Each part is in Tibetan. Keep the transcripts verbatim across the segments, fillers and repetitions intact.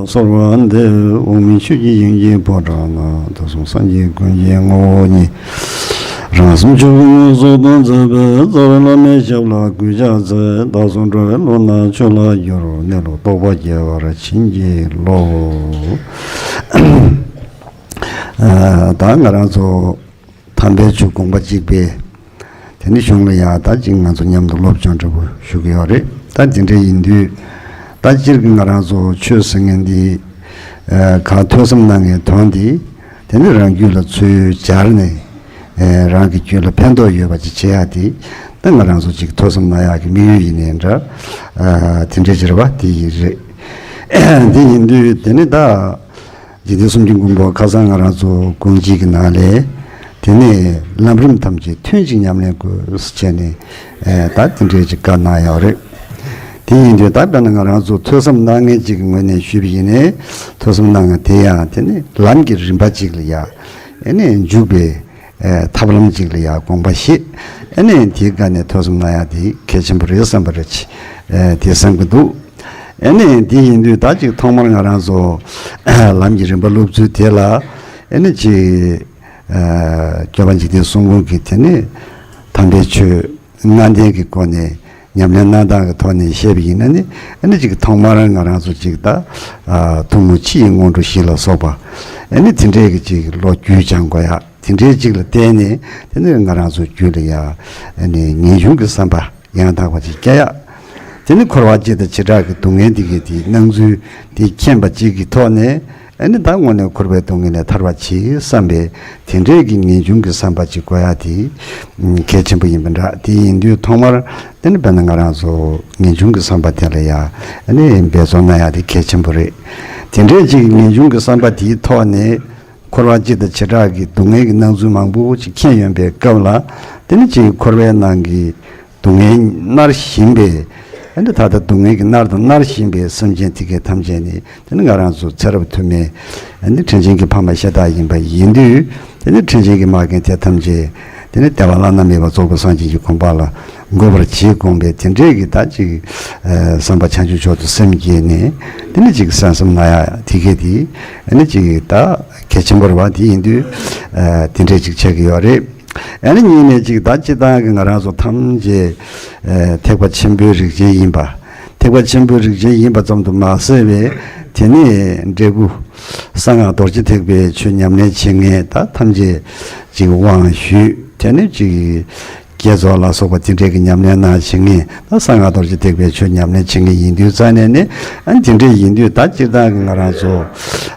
གསོལ་བ་འདེབས། འོག་མིན་ཆོས་ཀྱི་དབྱིངས་ཀྱི་ཕོ་བྲང་ན། དུས་གསུམ་སངས་རྒྱས་ཀུན་གྱི་ངོ་བོ་ཉིད། རང་སེམས་ཆོས་ཀྱི་ངོ་སོ་དང་མཛད་པའི། རྩ་བའི་བླ་མའི་ཞབས་ལ་གུས་ཕྱག་འཚལ། བདག་སོགས་འགྲོ་བའི་ལུས་ན་ཆོས་ལ་འགྱུར། གནས་ལུགས་རྟོགས་པ་སྐྱེ་བར་བྱིན་གྱིས་རློབས། ཨ། ད་ང་རང་ཚོ་དམ་པའི་ཆོས་དགོངས་པ་གཅིག་པའི་དེ་ནི་གཞུང་ལ་ཡང་ད་ཅིག་ང་ཚོ་མཉམ་དུ་སློབ་སྦྱོང་འདྲ་པོ་ཞུ་གི་ཡོད་རེད། ད་དེ་འདྲ་ཡིན་དུས་ད་སྤྱིར་གྱི་ང་རང་ཚོ་ཆོས་ཟེར་མཁན་འདི་ཨ་གང་ཐོས་བསམ་གནང་མཁན་དོན་འདི་དེ་ནི་རང་རྒྱུད་ལ་ཚུར་སྦྱར་ནས་ཨ་རང་གི་རྒྱུད་ལ་ཕན་ཐོགས་ཡོད་པ་ཅིག་བྱེད་ཡག་འདི་ད་ང་རང་ཚོ་ཅིག་ཐོས་བསམ་གནང་ཡག་གི་དམིགས་ཡུལ་ཡིན་ནའི་འདྲ། ཨ་དེ་འདྲ་ཅིག་རེད་པ། དེ་ཡིན་རེད། དེ་ཡིན་དུས་དེ་ནི་ད། འཇིག་རྟེན་གསུམ་གྱི་མགོན་པོ་ཁ་སང་ང་རང་ཚོ་དགོངས་གཅིག་གི་ནང་ལས་དེ་ནས་ལམ་རིམ་ཐམས་ཅད་ཐུན་གཅིག་ཉམས་ལེན་དགོས་ཟེར་བྱས་ནས་ཨེ་ད་དེ་འདྲའི་ཅིག་བཀའ་གནང་ཡོད་རེད། དེ་ཡིན་དུས་ད་དཔེར་ན་ང་རང་ཚོ་ཐོས་བསམ་གནང་མཁན་ཅིག་གི་ངོས་ནས་ཞུས་པ་ཡིན་ནའི་ཐོས་བསམ་གནང་མཁན་དེ་ཡང་དེ་ནི་ལམ་གྱི་རིམ་པ་ཅིག་ལ་ཡ་ཨེ་ནས་འཇུག་པའི་ཨེ་ཐབས་ལམ་ཅིག་ལ་ཡ་དགོངས་པ་བཞེས། ཨེ་ནས་དེའི་སྒང་ནས་ཐོས་བསམ་གནང་ཡ་དེ་གལ་ཆེན་པོ་རེད་བསམ་པ་རེད། ཨེ་དེ་བསམ་གྱི་འདུག་ཨེ་ནས་དེ་ཡིན་དུས་ད་ཅིག་ཐོག་མར་ང་རང་ཚོ་ལམ་གྱི་རིམ་པ་སློབ་ཚུལ་དེ་ལ་ཨེ་ནས་ཅིག་ཨ་སྐྱོབ་པ་འཇིག་རྟེན་གསུམ་མགོན་གྱི་དེ་ནས་དམ་པའི་ཆོས་ལྔ་ལྡན་གྱི་སྒོ་ནས་ཉམས་ལེན་གནང་སྟངས་ཀྱི་ཐོག་ནས་བཤད་པ་ཡིན་ན་ནི་ཨེ་ནས་ཅིག་ཐོག་མར་ང་རང་ཚོ་ཅིག་ད་ཨ་ཐུན་མོང་ཕྱི་ཡི་སྔོན་འགྲོ་བཞི་ལ་སོགས་པ་ཨེ་ནས་དེ་འདྲས་ཀྱི་ཅིག་བློ་རྒྱུད་སྦྱང་དགོས་ཡ། དེ་འདྲའི་ཅིག་ལ་བརྟེན་ནས་དེ་ནས་ང་རང་ཚོའི་རྒྱུད་ལ་ཡ་ཨ་ནི་ངེས་འབྱུང་གི་བསམ་པ་ཡང་དག་པ་ཅིག་སྐྱེ་ཡ། དེ་ནི་འཁོར་བ་སྤྱི་དང་བྱེ་བྲག་གི་སྡུག་བསྔལ་འདི་གའི་དེའི་སྣང་ཚུལ་དེ་མཁྱེན་པ་ཅིག་གི་ཐོག་ནས་ཨ་ནི་ད་དངོས་གནས་འཁོར་བའི་སྡུག་བསྔལ་ལས་ཐར་བ་ཇི་བསམ་པའི་དེ་འདྲའི་གི་ངེས་འབྱུང་གི་བསམ་པ་ཅིག་དགོས་ཡ་དེ་གལ་ཆེན་པོ་ཡིན་པ་འདྲ། དེ་ཡིན་དུས་ཐོག་མར་དེ་ནི་དཔེར་ན་ང་རང་ཚོ་ངེས་འབྱུང་གི་བསམ་པ་དེ་ལ་ཡ་ཨ་ནི་འབད་བརྩོན་གནང་ཡ་དེ་གལ་ཆེན་པོ་རེད། དེ་འདྲའི་ཅིག་ངེས་འབྱུང་གི་བསམ་པ་དེའི་ཐོག་ནས། འཁོར་བ་སྤྱི་དང་བྱེ་བྲག་གི་སྡུག་བསྔལ་གྱི་སྣང་ཚུལ་མང་པོ་ཅིག་མཁྱེན་ཡོང་པའི་སྐབས་ལ། དེ་ནི་ཅིག་འཁོར་བའི་ནང་གི་སྡུག་བསྔལ་མནར་བཞིན་པའི། ཨ་ནི་ད་ལྟ་སྡུག་བསྔལ་གྱིས་མནར་དང་མནར་བཞིན་པའི་སེམས་ཅན་དེ་གའི་ཐམས་ཅད་ནི་དེ་ནི་ང་རང་ཚོ་ཚེ་རབས་ཐུན་མིན་ཨ་ནི་དྲིན་ཅན་གྱི་ཕ་མ་ཤ་སྟག་ཡིན་པ་ཡིན་དུས། དེ་ནི་དྲིན་ཅན་གྱི་མ་རྒན་དེ་ཐམས་ཅད་དེ་ནི་བདེ་བ་བླ་ན་མེད་པ་རྫོགས་པའི་སངས་རྒྱས་ཀྱི་གོ་འཕང་ལ་འགོད་པར་བྱེད་དགོངས་པའི་དེ་འདྲའི་གི་ད་ཅིག་ཨ་བསམ་པ་བྱང་ཆུབ་མཆོག་ཏུ་སེམས་བསྐྱེད་ནས་དེ་ནི་ཅིག་གསན་བསམ་གནང་ཡ་དེ་གའི་དེ། ཨ་ནི་ཅིག་ད་གལ་ཆེན་པོ་རེད་པ། དེ་ཡིན་དུས་ཨ་དེ་འདྲས་ཅིག་ཆགས་ཀྱི་ཡོད་རེད། ཨ་ནི་གཉིས་ནས་ཅིག་ད་སྤྱིར་བཏང་གི་ང་རང་ཚོ་ཐམས་ཅད་ཨ་ཐེག་པ་ཆེན་པོའི་རིགས་ཅན་ཡིན་པ། ཐེག་པ་ཆེན་པོའི་རིགས་ཅན་ཡིན་པ་ཙམ་དུ་མ་ཟད་པའི་དེ་ནས་འབྲས་བུ་གསང་སྔགས་རྡོ་རྗེ་ཐེག་པའི་ཆོས་ཉམས་ལེན་བྱེད་མཁན་ད་ཐམས་ཅད་ཅིག་དབང་ཞུས། དེ་ནས་ཅིག་བསྐྱེད་རྫོགས་ལ་སོགས་པ་དེ་འདྲས་ཀྱི་ཉམས་ལེན་གནང་བྱེད་མཁན་ད་གསང་སྔགས་རྡོ་རྗེ་ཐེག་པའི་ཆོས་ཉམས་ལེན་བྱེད་མཁན་ཡིན་དུས་རྩ་ནས་ནི། ཨ་དེ་འདྲས་ཡིན་དུས་ད་སྤྱིར་བཏང་གི་ང་རང་ཚོ་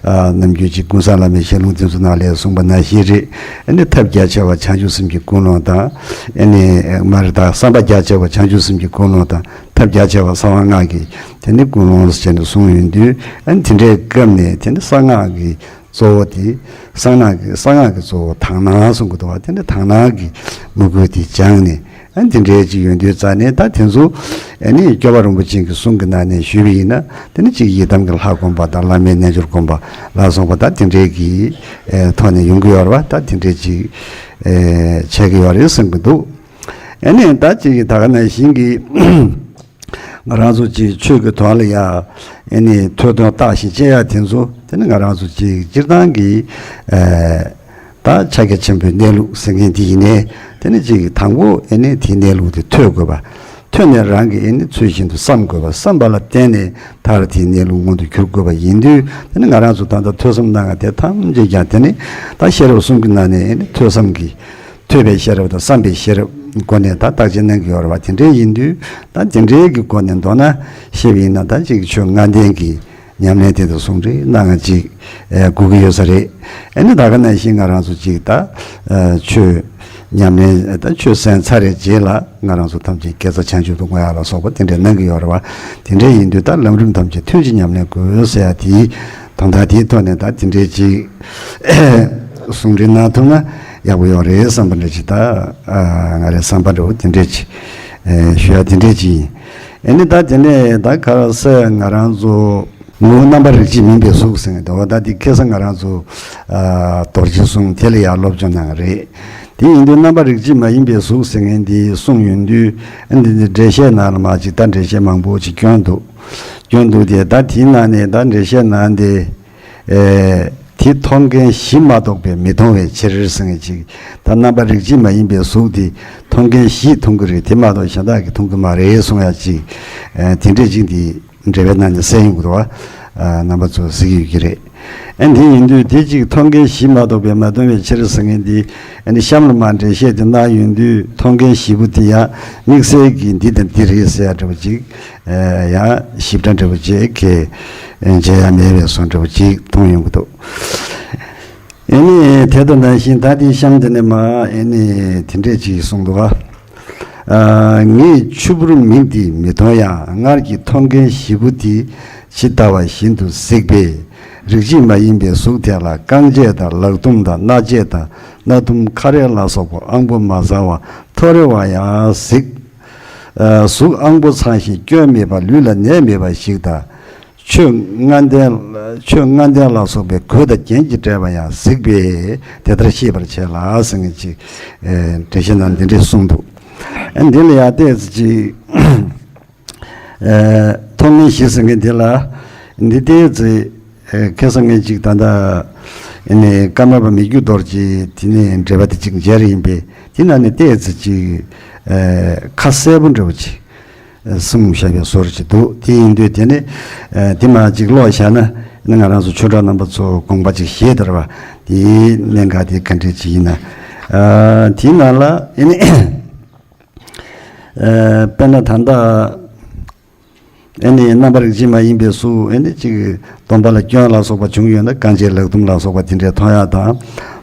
ཨ་ནམ་རྒྱུན་ཅིག་ཀུན་བཟང་བླ་མའི་ཞལ་ལུང་འདི་ཚོ་ནང་ལས་གསུངས་པ་ནང་བཞིན་རེད། ཨ་ནི་ཐབས་རྒྱ་ཆེ་བ་བྱང་ཆུབ་སེམས་ཀྱི་ཀུན་སློང་དང་། ཨ་ནི་མ་རེད་ད་བསམ་པ་རྒྱ་ཆེ་བ་བྱང་ཆུབ་སེམས་ཀྱི་ཀུན་སློང་དང་། ཐབས་རྒྱ་ཆེ་བ་གསང་བ་སྔགས་ཀྱི་དེ་ནི་ཀུན་སློང་ཟེར་ནས་གསུངས་ཡོང་དུས། ཨ་ནི་དེ་འདྲའི་སྐབས་ནས་དེ་ནི་གསང་སྔགས་ཀྱི་གཙོ་བོ་དེ་གསང་སྔགས་ཀྱི་གསང་སྔགས་ཀྱི་གཙོ་བོ་དག་སྣང་གསུང་གི་འདུག་པ། དེ་ནི་དག་སྣང་གི་མོས་གུས་དེ་སྦྱངས་ནས། ཨ་ནི་དེ་འདྲའི་ཅིག་ཡོང་དུས་རྩ་ནས་ད་དེ་ཚོ་ཨ་ནི་སྐྱོབ་པ་རིན་པོ་ཆེ་གི་གསུང་གི་ནང་ནས་ཞུས་པ་ཡིན་ན་དེ་ནི་ཅིག་ཡི་དམ་གྱི་ལྷ་བསྒོམ་པ་དང་བླ་མའི་རྣལ་འབྱོར་བསྒོམ་པ་ལ་སོགས་པ་ད་དེ་འདྲའི་གི་ཨེ་ཐོག་ནས་ཡོང་གི་ཡོད་རེད་པ། ད་དེ་འདྲའི་ཅིག་ཨེ་བྱེད་ཀྱི་ཡོད་རེད་བསམ་གྱི་འདུག་ཨ་ནི་ད་ཅིག་ད་ག་ནང་བཞིན་གྱི། ང་རང་ཚོ་ཅིག་ཆོས་ཀྱི་དོན་ལ་ཡ་ཨ་ནི་ཐོས་དོན་བརྟགས་ཤིང་དཔྱད་ཡ་དེ་ཚོ་དེ་ནི་ང་རང་ཚོ་ཅིག་སྤྱིར་བཏང་གི་ཨ་ད་ཕྱག་རྒྱ་ཆེན་པོའི་གནས་ལུགས་ཟེར་མཁན་དེ་ཡིན་ནའི་དེ་ནི་ཅིག་དང་པོ་ཨ་ནི་དེའི་གནས་ལུགས་དེ་ཐོས་དགོས་པ། ཐོས་ནས་རང་གིས་ཨ་ནི་ཚུལ་བཞིན་དུ་བསམ་དགོས་པ། བསམ་པ་ལ་བརྟེན་ནས་མཐར་དེའི་གནས་ལུགས་མངོན་དུ་གྱུར་དགོས་པ་ཡིན་དུས། དེ་ནི་ང་རང་ཚོ་ད་ལྟ་ཐོས་བསམ་གནང་ཡ་དེ་ཐམས་ཅད་ཀྱང་དེ་ནི་ད་ཤེས་རབ་གསུམ་གྱི་ནང་ནས་ཨ་ནི་ཐོས་བསམ་གྱི་ཐོས་པའི་ཤེས་རབ་དང་བསམ་པའི་ཤེས་རབ་སྒོ་ནས་ད་བརྟག་དཔྱད་གནང་གི་ཡོད་རེད་པ། དེ་འདྲའི་ཡིན་དུས་ད་དེ་འདྲའི་གི་སྒོ་ནས་མདོར་ན་བཤད་པ་ཡིན་ན་ད་ཅིག་ཆོས་ལྔ་ལྡན་གྱི་ཉམས་ལེན་དེ་དང་ཟུང་འབྲེལ་གནང་ང་ཅིག་ཨེ་དགོས་ཀྱི་ཡོད་ས་རེད། ཨ་ནི་ད་ག་ནང་བཞིན་ང་རང་ཚོ་ཅིག་ད་ཨ་ཆོས་ཉམས་ལེན་ད་ཆོས་གསན་ཚར་བའི་རྗེས་ལ་ང་རང་ཚོ་ཐམས་ཅད་དགེ་རྩ་བྱང་ཆུབ་ཏུ་བསྔོ་ཡ་ལ་སོགས་པ་དེ་འདྲ་གནང་གི་ཡོད་རེད་པ། དེ་འདྲ་ཡིན་དུས་ད་ལམ་རིམ་ཐམས་ཅད་ཐུན་གཅིག་ཉམས་ལེན་དགོས་ཟེར་ཡ་དེའི་དོན་དག་དེའི་ཐོག་ནས་ད་དེ་འདྲའི་ཅིག་ཟུང་འབྲེལ་གནང་ཐུབ་ན་ཡག་པོ་ཡོད་རེད་བསམ་པ་འདྲ་ཅིག་ད་ཨ་ང་རའི་བསམ་པ་འདྲ་བོ་དེ་འདྲས་ཅིག་ཨེ་ཞུ་ཡ་དེ་འདྲས་ཅིག་ཡིན། ཨ་ནི་ད་དེ་ནས་ད་ག་རེ་ཟེར་ང་རང་ཚོ་ངོ་བོ་རྣམ་པ་རིགས་གཅིག་མིན་པའི་གཟུགས་ཟེར་མཁན་དེ་འོ་ད་དེ་ཁ་སང་ང་རང་ཚོ་ཨ་རྡོ་རྗེ་གསུང་དེ་ལ་ཡང་སློབ་སྦྱོང་གནང་གི་རེད། དེ་ཡིན་དུས་རྣམ་པ་རིགས་གཅིག་མ་ཡིན་པའི་གཟུགས་ཟེར་མཁན་དེ་གསུངས་ཡོང་དུས་ཨ་ནི་འདི་འགྲེལ་བཤད་ནང་ལ་མ་ཅིག་ད་འགྲེལ་བཤད་མང་པོ་ཅིག་བསྐྱོན་འདུག་སྐྱོན་འདུག་སྟེ། ད་དེའི་ནང་ནས་ད་འགྲེལ་བཤད་ནང་དེ། ཨེ། དེ་མཐོང་མཁན་གཞི་མ་གཏོགས་པས་མི་མཐོང་བའི་ཕྱིར་ཟེར་མཁན་ཅིག་ད་རྣམ་པ་རིགས་གཅིག་མ་ཡིན་པའི་གཟུགས་དེ་མཐོང་མཁན་གཞིས་མཐོང་གི་རེད། དེ་མ་གཏོགས་གཞན་དག་གིས་མཐོང་གི་མ་རེད་གསུང་ཡ་ཅིག་ཨེ། དེ་འདྲས་ཅིག་འདི་འགྲེལ་པའི་ནང་ནས་གསལ་ཡོང་གི་འདུག་བ། ཨ། རྣམ་པ་ཚོ་གཟིགས་ཡོད་ཀྱི་རེད། ཨ། དེ་ཡིན་དུས་དེ་ཅིག་མཐོང་མཁན་གཞི་མ་གཏོགས་པས་མ་མཐོང་བའི་ཕྱིར་ཟེར་མཁན་འདི། ཨ་ནི་གཤམ་ལ་མར་འགྲེལ་བཤད་དེ་གནང་ཡོང་དུས་མཐོང་མཁན་གཞི་པོ་དེ་ཡང་དམིགས་བསལ་གྱི་འདི་དང་འདི་རེད་ཟེར་ཡ་འདྲ་བོ་ཅིག་ཨ། ཡང་ཞིབ་ཕྲ་འདྲ་བོ་ཅིག་གི་མཇལ་ཡ་མེད་པའི་བཟོ་འདྲ་བོ་ཅིག་མཐོང་ཡོང་གི་འདུག་ཨ་ནི་དེ་དང་ནང་བཞིན་ད་དེའི་གཤམ་དེ་ནས་མར་ཨ་ནི་དེ་འདྲས་ཅིག་གསུངས་འདུག་ག་ཨ། ངས་ཆུ་བུར་མིག་འདིས་མི་མཐོང་ཡང་། སྔར་གྱི་མཐོང་མཁན་བཞི་པོ་དེས་ཇི་ལྟ་བ་བཞིན་དུ་གཟིགས་པས། རིགས་གཅིག་མ་ཡིན་པའི་གཟུགས་དེ་ལ་རྐང་རྗེས་དང་ལག་ཟླུམ་དང་སྣ་རྗེས་དང་སྣ་ཟླུམ་ཁ་རས་ལ་སོགས་པ་ཨང་པོ་མ་ཚང་བ་མཐོ་རིང་བ་ཡང་གཟིགས། ཨ། གཟུགས་ཨང་པོ་ཚང་ཞིང་སྐྱོན་མེད་པ། ལུས་ལ་ནད་མེད་པ་ཞིག་དང་། ཆོས་ལྔ་ལྡན། ཆོས་ལྔ་ལྡན་ལ་སོགས་པའི་གོས་དང་རྒྱན་གྱིས་སྤྲས་པ་ཡང་གཟིགས་པས་དེ་ལྟར་ཤེས་པར་བྱས་ལ་ཟེར་མཁན་ཅིག་ཨེ། འགྲེལ་བཤད་ནང་འདི་འདྲས་གསུངས་འདུག་ཨ། འདི་ལ་ཡང་ཏོག་ཙམ་ཅིག་ཨེ། མཐོང་མཁན་བཞི་ཟེར་མཁན་འདི་ལ་འདི་ཏོག་ཙམ་ཨེ། ཁ་སང་ངས་ཅིག་ད་ལྟ་ཨ་ནི་ཀརྨ་པ་མི་བསྐྱོད་རྡོ་རྗེའི་དེ་ནས་འགྲེལ་པ་དེ་ཅིག་མཇལ་ཡིན་པས། དེ་ནང་ནས་ཏོག་ཙམ་ཅིག་ཨེ། ཁ་གསལ་པོ་འདྲ་བོ་ཅིག་གསུངས་བཞག་པའི་བཟོ་འདྲ་ཅིག་འདུག་དེ་ཡིན་དུས་དེ་ནི། ཨ། དེ་མར་ཅིག་ཀློག་བཞག་ན། ཨ་ནི་ང་རང་ཚོ་ཆོས་གྲོགས་རྣམ་པ་ཚོ་དགོངས་པ་ཅིག་བཞེས་དར་བ། དེའི་གནད་འགག་དེ་ག་འདྲས་ཅིག་ཡིན་ན། ཨ། དེའི་ནང་ལ་ཨ་ནི། ཨ། དཔེར་ན་ད་ལྟ་ཨ་ནི་རྣམ་པ་རིགས་གཅིག་མ་ཡིན་པའི་གཟུགས། ཨ་ནི་ཅིག་སྡོམ་པ་ལ་སྐྱོན་ལ་སོགས་པ་བྱུང་ཡོད་ན། རྐང་རྗེས་ལག་ཟླུམ་ལ་སོགས་པ་དེ་འདྲས་མཐོང་ཡག་དང་།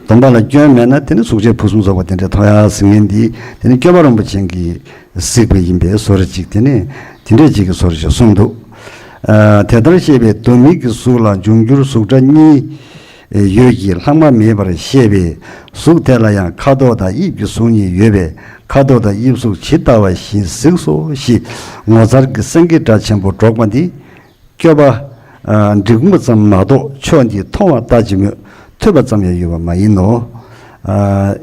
སྡོམ་པ་ལ་སྐྱོན་མེད་ན་དེ་ནི་གཟུགས་ཅན་ཕུན་སུམ་ཚོགས་པ་དེ་འདྲས་མཐོང་ཡག་ཟེར་མཁན་འདི། དེ་ནི་སྐྱོབ་པ་རིན་པོ་ཆེ་གིས་གཟིགས་པ་ཡིན་པའི་བཟོ་འདྲ་ཅིག་དེ་ནི་དེ་འདྲས་ཅིག་གི་བཟོ་འདྲ་ཅིག་གསུངས་འདུག་ཨ། དེ་ལྟར་ཤེས་པས་དོན་མིག་གི་གཟུགས་ལ་འབྱུང་འགྱུར་གཟུགས་སྒྲ་གཉིས་ཡོད་ཀྱི་ལྷག་མ་མེད་པར་ཤེས་པས། གཟུགས་དེ་ལ་ཡང་ཁ་དོག་དང་དབྱིབས་ཀྱི་གཟུགས་གཉིས་ཡོད་པས། ཁ་དོག་དང་དབྱིབས་གཟུགས་ཇི་ལྟ་བ་བཞིན་གཟིགས་སོ་ཞེས་ངོ་མཚར་གྱི་སེང་གེ་སྒྲ་ཆེན་པོ་སྒྲོག་པ་འདི། སྐྱོབ་པ། ཨ། འབྲི་གུང་པ་ཙམ་མ་གཏོགས་ཆོས་འདི་མཐོང་བ་ལྟ་ཅི་སྨོས། ཐོས་པ་ཙམ་ཡང་ཡོད་པ་མ་ཡིན་ནོ། ཨ།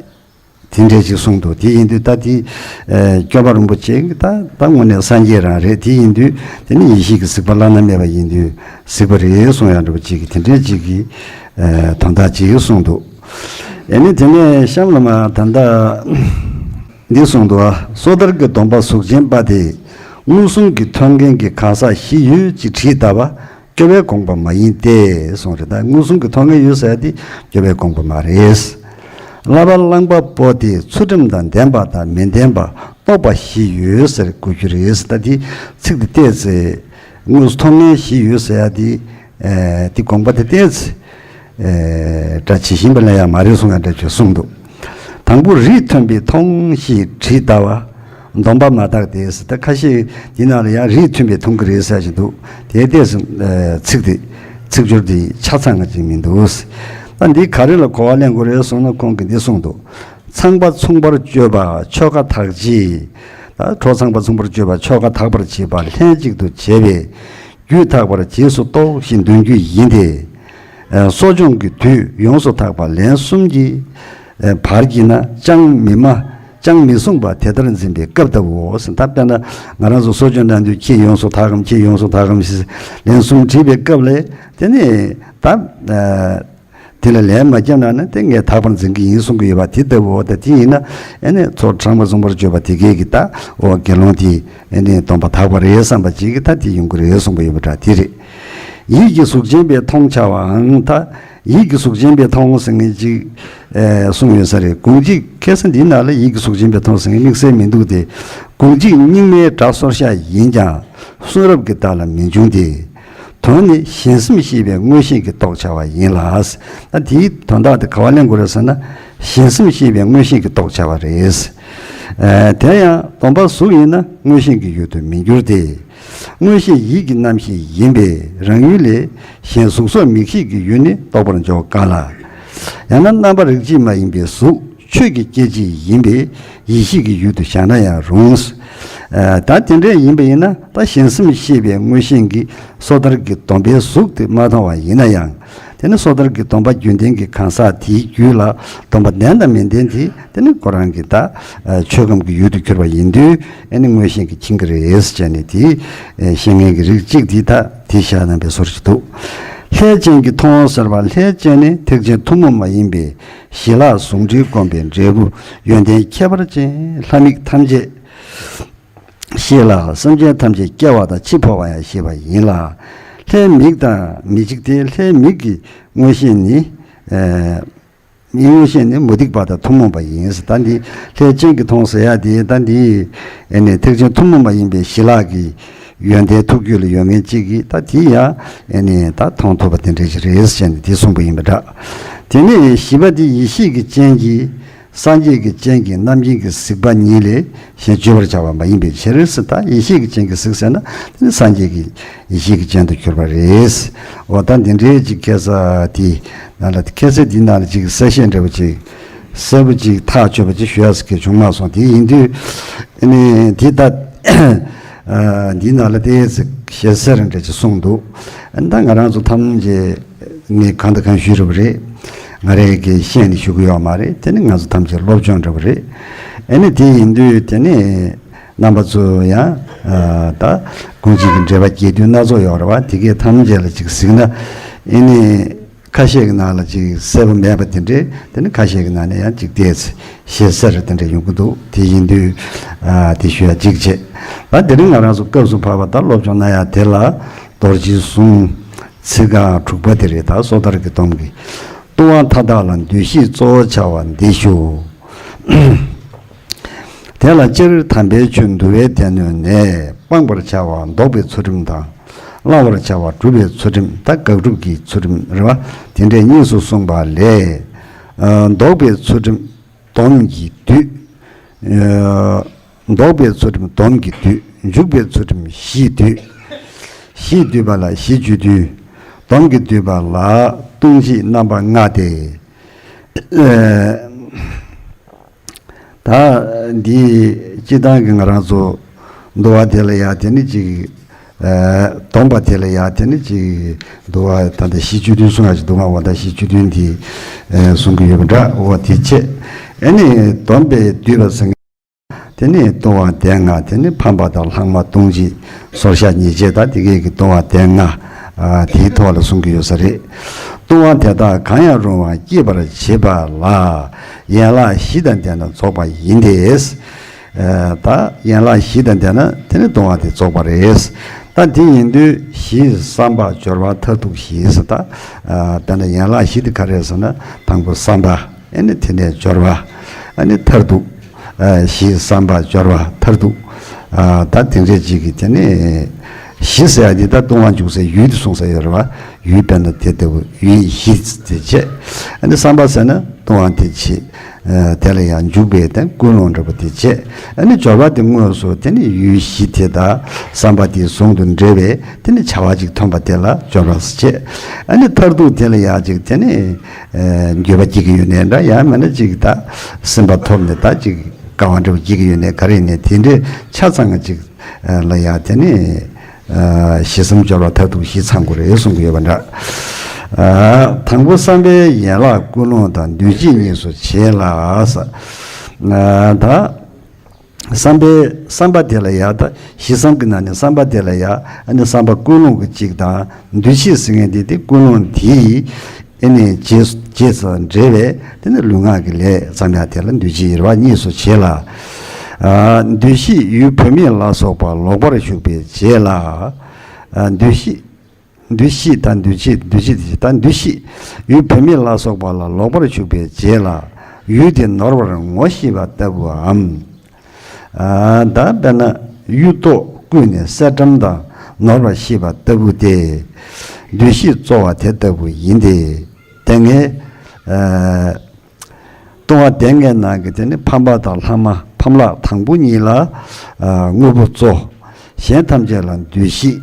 དེ་འདྲས་ཅིག་གསུངས་འདུག་དེ་ཡིན་དུས་ད་དེ། ཨ། སྐྱོབ་པ་རིན་པོ་ཆེ་ད་ད་དངོས་གནས་སངས་རྒྱས་རང་རེད། དེ་ཡིན་དུས་དེ་ནི་ཡེ་ཤེས་ཀྱི་གཟིགས་པ་བླ་ན་མེད་པ་ཡིན་དུས་གཟིགས་པ་རེད་གསུང་ཡག་འདྲ་པོ་ཅིག་གི་དེ་འདྲས་ཅིག་གི། ཨ། དོན་དག་ཅིག་གསུངས་འདུག་ཨ་ནི་དེ་ནས་གཤམ་ལ་མར་ད་ལྟ། འདི་གསུངས་འདུག་ཨ། སོ་ཐར་གྱི་སྡོམ་པ་གཟུགས་ཅན་པ་དེ། མངོན་སུམ་གྱིས་མཐོང་མཁན་གྱི་གང་ཟག་བཞི་ཡོད་ཅེས་དྲིས་ལྟ་བ། སྐྱོབ་པའི་དགོངས་པ་མ་ཡིན་ཏེ་གསུངས་རེད། ད་མངོན་སུམ་གྱིས་མཐོང་མཁན་ཡོད་ཟེར་ཡ་དེ་སྐྱོབ་པའི་དགོངས་པ་མ་རེད། བསླབ་པ་བླང་པ་པོ་དེ་ཚུལ་ཁྲིམས་དང་ལྡན་པ་དང་མི་ལྡན་པ་རྟོགས་པ་བཞི་ཡོད་ཟེར་དགོས་རྒྱུ་རེད། ད་དེ་ཚིག་དེ་ཏོག་ཙམ་མངོན་སུམ་མཐོང་མཁན་བཞི་ཡོད་ཟེར་ཡ་དེ། ཨེ། དེ་དགོངས་པ་དེ་ཏོག་ཙམ། ཨེ། སྒྲ་ཇི་བཞིན་པ་ལེན་ཡག་མ་རེད་གསུང་ཡག་འདྲ་ཅིག་གསུངས་འདུག་དང་པོ་རིས་མཐུན་པས་མཐོང་ཞེས་དྲིས་ལྟ་བ། སྡོམ་པ་མ་དག་སྟེ། ད་ཁ་ཤས་འདི་ནང་ལ་ཡང་རིས་མཐུན་པས་མཐོང་གི་རེད་ཟེར་བཞིན་འདུག་དེ་ཏོག་ཙམ། ཨེ། ཚིག་དེ་ཚིག་སྦྱོར་དེ་ཆ་ཚང་ང་ཅིག་མི་འདུག་ད་འདི་ག་རེ་ལ་གོ་བ་ལེན་དགོས་རེད་གསུངས་ན་ཁོང་གིས་འདི་གསུངས་འདུག་ཚངས་པ་མཚུངས་པར་སྤྱོད་པ་ཆོ་ག་དག་བྱེད། ད་ཁྲོ་ཚངས་པ་མཚུངས་པར་སྤྱོད་པ་ཆོ་ག་དག་པར་བྱེད་པ་ལྷན་ཅིག་ཏུ་བྱས་པས། རྒྱུད་དག་པར་རྗེས་སུ་རྟོགས་ཞེས་འདོན་རྒྱུ་ཡིན་ཏེ། ཨ། གསོ་སྦྱོང་གི་དུས་ཡོངས་སུ་དག་པ་ལན་གསུམ་གྱི། ཨ། བར་གྱིས་ན་ཅང་མི་སྨྲ། ཅང་མི་གསུང་བ་དེ་ལྟར་འཛིན་པའི་སྐབས་ལྟ་བུའོ། ད་དཔེར་ན་ང་རང་ཚོ་གསོ་སྦྱོང་གནང་དུས་ཁྱེད་ཡོངས་སུ་དག་གམ། ཁྱེད་ཡོངས་སུ་དག་གམ་ཞེས་ལན་གསུམ་དྲིས་པའི་སྐབས་ལ། དེ་ནས་ད། ཨ། དེ་ལ་ལན་མ་བརྒྱབ་ན་ནི་དེ་ངས་དག་པར་འཛིན་གྱི་ཡིན་གསུང་གི་ཡོད་པ་དེ་ལྟ་བུའོ། ད་དེ་ཡིན་ན་ཨེ་ནི་ཚོ་ཚངས་པ་མཚུངས་པར་སྤྱོད་པ་དེ་གས་ཀྱི་ད་འོ་དགེ་སློང་དེ་ཨེ་ནི་སྡོམ་པ་དག་པ་རེད་བསམ་པ་ཅིག་གི་ད་དེ་ཡོང་གི་རེད་གསུང་གི་ཡོད་པ་འདྲ་དེ་རེད། ཡིད་ཀྱི་གཟུགས་ཅན་པས་མཐོང་བྱ་བའང་། ད་ཡིད་ཀྱི་གཟུགས་ཅན་པས་མཐོང་ཟེར་མཁན་ཅིག་ཨེ་གསུངས་ཡོད་ས་རེད། དགོངས་གཅིག་ཁ་སང་འདིའི་ནང་ལ་ཡིད་ཀྱི་གཟུགས་ཅན་པས་མཐོང་ཟེར་མཁན་དམིགས་བསལ་མི་འདུག་སྟེ། དགོངས་གཅིག་རྙིང་མའི་སྒྲ་སོར་བཤད་ཡིན་ཀྱང་གསུང་རབ་ཀྱི་བརྡ་ལ་མི་འབྱུང་སྟེ། དོན་ནི་གཞན་སེམས་ཤེས་པའི་མངོན་ཤེས་ཀྱིས་རྟོགས་བྱ་བ་ཡིན་ལ། ད་དེའི་དོན་དག་དེ་ག་བ་ལེན་དགོས་རེད་ཟེར་ན། གཞན་སེམས་ཤེས་པའི་མངོན་ཤེས་ཀྱིས་རྟོགས་བྱ་བ་རེད། ཨ། དེ་ཡང་སྡོམ་པ་གཟུགས་ཡིན་ན་མངོན་ཤེས་ཀྱི་ཡུལ་དུ་མི་འགྱུར་ཏེ། མངོན་ཤེས་ཡིད་ཀྱི་རྣམ་ཤེས་ཡིན་པས་རང་ཡུལ་ལས་གཞན་གཟུགས་སོགས་མིག་ཤེས་ཀྱི་ཡུལ་ནི་རྟོགས་པར་འཇོག་དཀའ་ལ། ཡང་ན་རྣམ་པ་རིགས་གཅིག་མ་ཡིན་པའི་གཟུགས་ཆོས་ཀྱི་སྐྱེ་མཆེད་ཡིན་པས་ཡིད་ཤེས་ཀྱི་ཡུལ་དུ་བཞག་ན་ཡང་རུང་། ཨ། ད་དེ་འདྲ་ཡིན་པ་ཡིན་ན། ད་གཞན་སེམས་ཤེས་པའི་མངོན་ཞེན་གྱིས་སོ་ཐར་གྱི་སྡོམ་པའི་གཟུགས་དེ་མ་མཐོང་བ་ཡིན་ན་ཡང་། དེ་ནི་སོ་ཐར་གྱི་སྡོམ་པ་རྒྱུན་ལྡན་གྱི་གང་ཟག་དེའི་རྒྱུད་ལ་སྡོམ་པ་ལྡན་དང་མི་ལྡན་དེ། དེ་ནི་ཁོ་རང་གི་ད་ཆོས་ཁམས་ཀྱི་ཡུལ་དུ་གྱུར་པ་ཡིན་དུས། ཨ་ནི་མངོན་ཞེན་གྱིས་འཆིང་གི་རེད་ཟེར་ནས། དེ་བཤད་མཁན་གྱི་རིགས་གཅིག་དེ་ད་དེ་བཞག་གནང་བའི་བཟོ་འདྲ་ཞིག་འདུག། ལྷས་བྱིན་གྱིས་མཐོང་ཟེར་བ། ལྷས་བྱིན་ནི་ཐེག་ཆེན་ཐུན་མོང་མ་ཡིན་པའི་ཞི་ལྷག་ཟུང་འབྲེལ་བསྒོམས་པའི་འབྲས་བུ། ཡོན་ཏན་ཁྱད་པར་ཅན་ལྷ་མིག་ཐམས་ཅད། ཞི་ལྷག་སེམས་ཅན་ཐམས་ཅད་སྐྱེ་བ་དང་འཆི་འཕོ་བ་ཡང་ཤེས་པ་ཡིན་ལ། ལྷའི་མིག་དང་མི་གཅིག་སྟེ། ལྷའི་མིག་གི་མངོན་ཤེས་ནི། ཨ། མིག་མངོན་ཤེས་ནི་མུ་སྟེགས་པ་དང་ཐུན་མོང་པ་ཡིན། ད་འདི་ལྷས་བྱིན་གྱིས་མཐོང་ཟེར་ཡ་དེ། ད་འདི་ཨ་ནི་ཐེག་ཆེན་ཐུན་མོང་མ་ཡིན་པའི་ཞི་ལྷག་གི་ཡོན་ཏན་ཐུགས་རྒྱུད་ལ་ཡོད་མཁན་གཅིག་གིས། ད་དེ་ཡང་ཨ་ནི་ད་མཐོང་ཐུབ་པ་དེ་འདྲ་ཞིག་རེད་ཟེར་ནས་དེ་གསུངས་པ་ཡིན་པ་འདྲ། དེ་ནས་བཞི་པ་དེ་ཡེ་ཤེས་ཀྱི་སྤྱན་གྱིས། སངས་རྒྱས་ཀྱི་སྤྱན་གྱིས་རྣམ་མཁྱེན་གྱི་གཟིགས་པ་ཉིད་ལས་གཞན་བརྗོད་པར་བྱ་བ་མ་ཡིན་པའི་ཕྱིར་ཟེར། ད་ཡེ་ཤེས་ཀྱི་སྤྱན་གྱིས་གཟིགས་ཟེར་ན། དེ་ནི་སངས་རྒྱས་ཀྱི་ཡེ་ཤེས་ཀྱི་སྤྱན་དུ་གྱུར་པ་རེད། འོ། ད་འདི་འདྲའི་ཅིག་ཁ་སང་དེ་ནང་ལ། ཁ་སང་འདི་ནང་ལ་ཅིག་གསལ་བཤད་འདྲ་པོ་ཅིག་གསལ་པོ་ཅིག་ཐག་ཆོད་པ་ཅིག་ཞུ་ཡ་ཟེར་མཁན་བྱུང་མ་སོང་། དེ་ཡིན་དུས་ཨ་ནི་དེ་ད། ཨ། འདི་ནང་ལ་དེ་ཞེ་ས་རེ་འདྲ་ཅིག་གསུངས་འདུག། ཨ། ད་ང་རང་ཚོ་ཐམས་ཅད་ངས་གང་དང་གང་ཞུས་རེད་པ་རེད། ང་རང་གིས་བཤད་ནས་ཞུ་གི་ཡོད་མ་རེད། དེ་ནི་ང་ཚོ་ཐམས་ཅད་སློབ་སྦྱོང་འདྲ་པོ་རེད། ཨ་ནི་དེ་ཡིན་དུས་དེ་ནི་རྣམ་པ་ཚོ་ཡང་། ཨ། ད་གང་ཅིག་གི་འགྲེལ་པ་རྒྱས་བསྡུས་སྣ་ཚོགས་ཡོད་རེད་པ། དེ་གའི་ཐམས་ཅད་ལ་ཅིག་གཟིགས་ན། ཨ་ནི་ཁ་ཤས་ཀྱི་ནང་ལ་ཅིག་གསལ་པོ་མེད་པ་དེ་འདྲས། དེ་ནི་ཁ་ཤས་ཀྱི་ནང་ནས་ཡང་ཅིག་བལྟས་ཚེ་ཞེ་ས་རེ་དེ་འདྲས་ཡོང་གི་འདུག། དེ་ཡིན་དུས། ཨ། དེ་ཞུ་ཡ་གཅིག་བྱས། ད་དེ་རིང་ང་རང་ཚོ་སྐབས་སུ་བབས་པ་ད་སློབ་སྦྱོང་གནང་ཡ་དེ་ལ། རྡོ་རྗེའི་གཟུངས། ཚིག་རྐང་དྲུག་པ་དེ་རེད། ད་སོ་ཐར་གྱི་སྡོམ་གྱི། ལྟུང་བ་མཐའ་དག་ལ་འདུ་ཤེས་གཙོ་བོར་བྱ་བ་འདི་ཞུ། དེ་ལ་སྤྱིར་དམ་པའི་ཆོས་འདུལ་བའི་སྡེ་སྣོད་ནས། སྤང་བར་བྱ་བ་བཟློག་པའི་ཚུལ་ཁྲིམས་དང་། བླང་བར་བྱ་བ་སྒྲུབ་པའི་ཚུལ་ཁྲིམས། ད་དགག་སྒྲུབ་ཀྱི་ཚུལ་ཁྲིམས་རེད་པ། དེ་འདྲས་གཉིས་སུ་གསུངས་པ་ལས། ཨ། བཟློག་པའི་ཚུལ་ཁྲིམས་སྡོམ་གྱིས་བསྡུས། ཨ། བཟློག་པའི་ཚུལ་ཁྲིམས་སྡོམ་གྱིས་བསྡུས། འཇུག་པའི་ཚུལ་ཁྲིམས་གཞིས་བསྡུས། གཞིས་བསྡུས་པ་ལ་གཞི་བཅུ་བསྡུས། སྡོམ་གྱིས་བསྡུས་པ་ལ་ལྟུང་བྱེད་རྣམ་པ་ལྔ་སྟེ། ཨ། ད་འདི་སྤྱིར་བཏང་གི་ང་རང་ཚོ་འདུལ་བ་དེ་ལ་ཡ་དེ་ནི་ཅིག། ཨ། སྡོམ་པ་དེ་ལ་ཡ་དེ་ནི་ཅིག་འདུལ་བ་ད་ལྟ་གཞི་བཅུ་བདུན་གསུང་ཡ་ཅིག་འདུག་ག། འོ། ད་གཞི་བཅུ་བདུན་འདི། ཨ། གསུང་གི་ཡོད་པ་འདྲ། འོ། དེ་བྱས། ཨ་ནི་སྡོམ་པས་བསྡུས་པ་ཟེར་མཁན་དེ་ནི་ལྟུང་བ་སྡེ་ལྔ། དེ་ནི་ཕམ་པ་དང་ལྷག་མ། ལྟུང་བྱེད། སོར་བཤགས། ཉེས་བྱས། ད་དེ་གའི་གི་ལྟུང་བ་སྡེ་ལྔ། ཨ། དེའི་ཐོག་ལ་གསུང་གི་ཡོད་ས་རེད། ལྟུང་བ་དེ་དག་གང་ཡང་རུང་བ་སྐྱེད་པར་བྱེད་པ་ལ་ཡན་ལག་བཞི་དང་ལྡན་ན་རྫོགས་པ་ཡིན་ཏེ། ཨ། ད་ཡན་ལག་བཞི་དང་ལྡན་ན་དེ་ནི་ལྟུང་བ་དེ་རྫོགས་པ་རེད། ད་དེ་ཡིན་དུས་གཞི་བསམ་པ། སྦྱོར་བ། མཐར་ཐུག་གཞི་ཟེར། ད། ཨ། དཔེར་ན་ཡན་ལག་བཞི་དེ་ག་རེ་རེད་ཟེར་ན། དང་པོ་བསམ་པ། ཨ་ནི་དེ་ནས་སྦྱོར་བ། ཨ་ནི་མཐར་ཐུག། ཨ། གཞི་བསམ་པ། སྦྱོར་བ། མཐར་ཐུག། ཨ། ད་དེ་འདྲས་ཅིག་གི་དེ་ནས་གཞི་ཟེར་ཡ་དེ་ད་ལྟུང་བ་འཇུག་སའི་ཡུལ་དེ་གསུངས་ས་ཡོད་རེད་པ། ཡུལ་དཔེར་ན་དེ་ལྟ་བུ་ཡུལ་གཞི་དེ་བྱས། ཨ་ནི་བསམ་པ་ཟེར་ན་ལྟུང་བ་དེ་བྱེད། ཨ། དེ་ལ་ཡང་འཇུག་པའི་དེ་ཀུན་སློང་འདྲ་པོ་དེ་བྱས། ཨ་ནི་སྦྱོར་བ་དེ་དངོས་སུ་དེ་ནི་ཡུལ་གཞི་དེ་དང་བསམ་པ་དེ་ཟུང་དུ་འབྲེལ་བའི་དེ་ནི་བྱ་བ་ཅིག་ཐོན་པ་དེ་ལ་སྦྱོར་བ་ཟེར་བྱས། ཨ་ནི་མཐར་ཐུག་དེ་ལ་ཡང་ཅིག་དེ་ནི། ཨ། འགྱོད་པ་སྐྱེ་གི་ཡོད་ནའི་འདྲ། ཡང་མིན་ན་ཅིག་ད་སེམས་པ་ཐོབ་ནས་ད་ཅིག་དཀའ་བ་འདྲ་པོ་སྐྱེ་གི་ཡོད་ནའི་ག་རེ་ཡིན་ནའི་དེ་འདྲའི་ཆ་ཚང་ཅིག་ལ་ཡང་དེ་ནི། ཨ། གཞི་བསམ་སྦྱོར་བ་མཐར་ཐུག་གཞི་ཚང་དགོས་རེད་གསུང་གི་ཡོད་པ་འདྲ། ཨ། དང་པོ་བསམ་པའི་ཡན་ལག་ཀུན་སློང་དང་འདུ་བྱེད་གཉིས་སུ་ཕྱེ་ལ། ཨ། ད་བསམ་པའི་བསམ་པ་དེ་ལ་ཡ། ད་གཞི་བསམ་གྱི་ནང་ནས་བསམ་པ་དེ་ལ་ཡ། ཨ་ནི་བསམ་པ་ཀུན་སློང་གི་གཅིག་དང་འདུ་བྱེད་ཟེར་མཁན་དེ། དེ་ཀུན་སློང་དེའི་ཨ་ནི་རྗེས་རྗེས་སུ་འབྲེལ་བའི་དེ་ནི་ལུས་ངག་གི་ལས་བརྩམ་ཡ་དེ་ལ་འདུ་བྱེད་རེད་པ། གཉིས་སུ་ཕྱེ་ལ། ཨ། འདུ་ཤེས་ཡུལ་བུད་མེད་ལ་སོགས་པ་ལོག་པར་ཞུགས་པའི་རྗེས་ལ། ཨ། འདུ་ཤེས། འདུ་ཤེས་དང་འདུ་བྱེད། འདུ་བྱེད་དེ་ད་འདུ་ཤེས། ཡུལ་བུད་མེད་ལ་སོགས་པ་ལ་ལོག་པར་ཞུགས་པའི་རྗེས་ལ། ཡུལ་དེ་ནོར་བར་ངོ་ཤེས་པ་ལྟ་བུའམ། ཨ། ད་དཔེར་ན་གཡུ་ཐོག་བརྐུས་ནས་གསེར་ཀྲམ་དང་ནོར་བར་ཤེས་པ་ལྟ་བུ་སྟེ། འདུ་ཤེས་གཙོ་བ་དེ་ལྟ་བུ་ཡིན་ཏེ། དེ་སྔའི། ཨ། ལྟུང་བ་སྡེ་ལྔའི་ནང་གི་དེ་ནི་ཕམ་པ་དང་ལྷག་མ། ཕམ་ལྷག་དང་པོ་གཉིས་ལ། ཨ། དངོས་པོ་གཙོ། གཞན་ཐམས་ཅད་ལ་འདུ་ཤེས།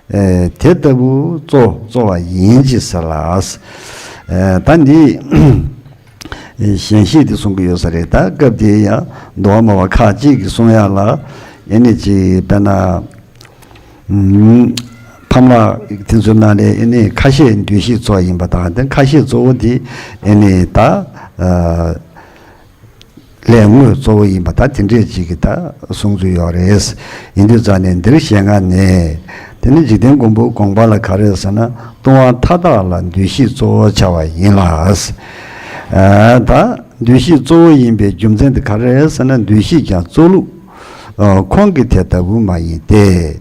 ཨེ། དེ་ལྟ་བུ་གཙོ་གཙོ་བ་ཡིན་གྱི་ཟེར་ལ། ཨེ། ད་འདི་ཞེན་ཤེས་དེ་གསུང་གི་ཡོད་ས་རེད། ད་སྐབས་དེའི་ཡང་འདུལ་བ་སྨྲ་བ་ཁ་ཅིག་གིས་གསུང་ཡ་ལ། ཨེ་ནི་ཅིག་དཔེར་ན། ཨུམ། ཕ་མ་དེ་ཚོའི་ནང་ནས་ཨེ་ནི་ཁ་ཤས་འདུ་ཤེས་གཙོ་བོ་ཡིན་པ་དང་དེ་ཁ་ཤས་གཙོ་བོ་དེ་ཨེ་ནི་ད། ཨ། ལས་དངོས་གཙོ་བོ་ཡིན་པ་ད་དེ་འདྲས་ཅིག་གི་ད་གསུང་ཚུལ་ཡོད་རེད། ཡིན་དུས་ཙང་ནས་འདིར་ཞལ་སྔ་ནས་དེ་ནི་འཇིག་རྟེན་མགོན་པོའི་དགོངས་པ་ལ་ག་རེ་ཟེར་ན་ལྟུང་བ་མཐའ་དག་ལ་འདུ་ཤེས་གཙོ་བོ་བྱ་བ་ཡིན་ལ། ཨ། ད་འདུ་ཤེས་གཙོ་བོ་ཡིན་པའི་རྒྱུ་མཚན་དེ་ག་རེ་ཟེར་ན་འདུ་ཤེས་ཀྱང་གཙོ་ལུགས་ཨ་ཁོང་གི་དེ་ལྟ་བུ་མ་ཡིན་ཏེ།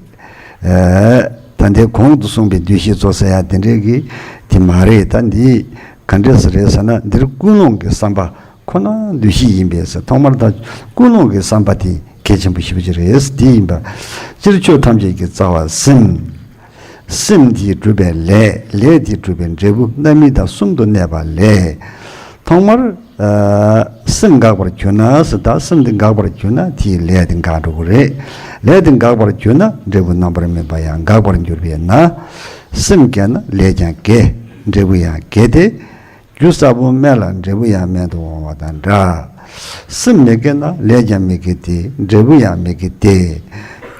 ཨ། ད་ལྟའི་གོང་དུ་གསུངས་པའི་འདུ་ཤེས་གཙོ་ཟེར་ཡ་དེ་འདྲས་ཀྱི་དེ་མ་རེད། ད་འདི་ག་འདྲས་རེད་ཟེར་ན་འདིར་ཀུན་སློང་གི་བསམ་པ་ཁོ་ན་འདུ་ཤེས་ཡིན་པས་ཟེར། ཐོག་མར་ད་ཀུན་སློང་གི་བསམ་པ་དེ་གལ་ཆེན་པོ་ཞེ་པོ་ཅིག་རེད། དེ་ཡིན་པ་སྤྱིར་ཆོས་ཐམས་ཅད་ཀྱི་རྩ་བ་སེམས། སེམས་དེས་གྲུབ་པའི་ལས། ལས་དེས་གྲུབ་པའི་འབྲས་བུ་རྣམ་སྨིན་དང་གསུམ་དུ་གནས་པ་ལས། ཐོག་མར་ཨ་སེམས་འགག་པར་གྱུར་ན་ཟེར། ད་སེམས་དེ་འགག་པར་གྱུར་ན་དེའི་ལས་དེ་འགག་འགྲོ་གི་རེད། ལས་དེ་འགག་པར་གྱུར་ན་འབྲས་བུ་རྣམ་པར་སྨིན་པ་ཡང་འགག་པར་འགྱུར་བས་ན། སེམས་རྒྱས་ན་ལས་ཀྱང་རྒྱས། འབྲས་བུ་ཡང་རྒྱས་ཏེ། རྒྱུ་ས་བོན་དམན་ལ་འབྲས་བུ་ཡང་དམན་དུ་འོང་བ་དང་འདྲ། སེམས་མི་རྒྱས་ན་ལས་ཀྱང་མི་རྒྱས་ཏེ་འབྲས་བུ་ཡང་མི་རྒྱས་ཏེ།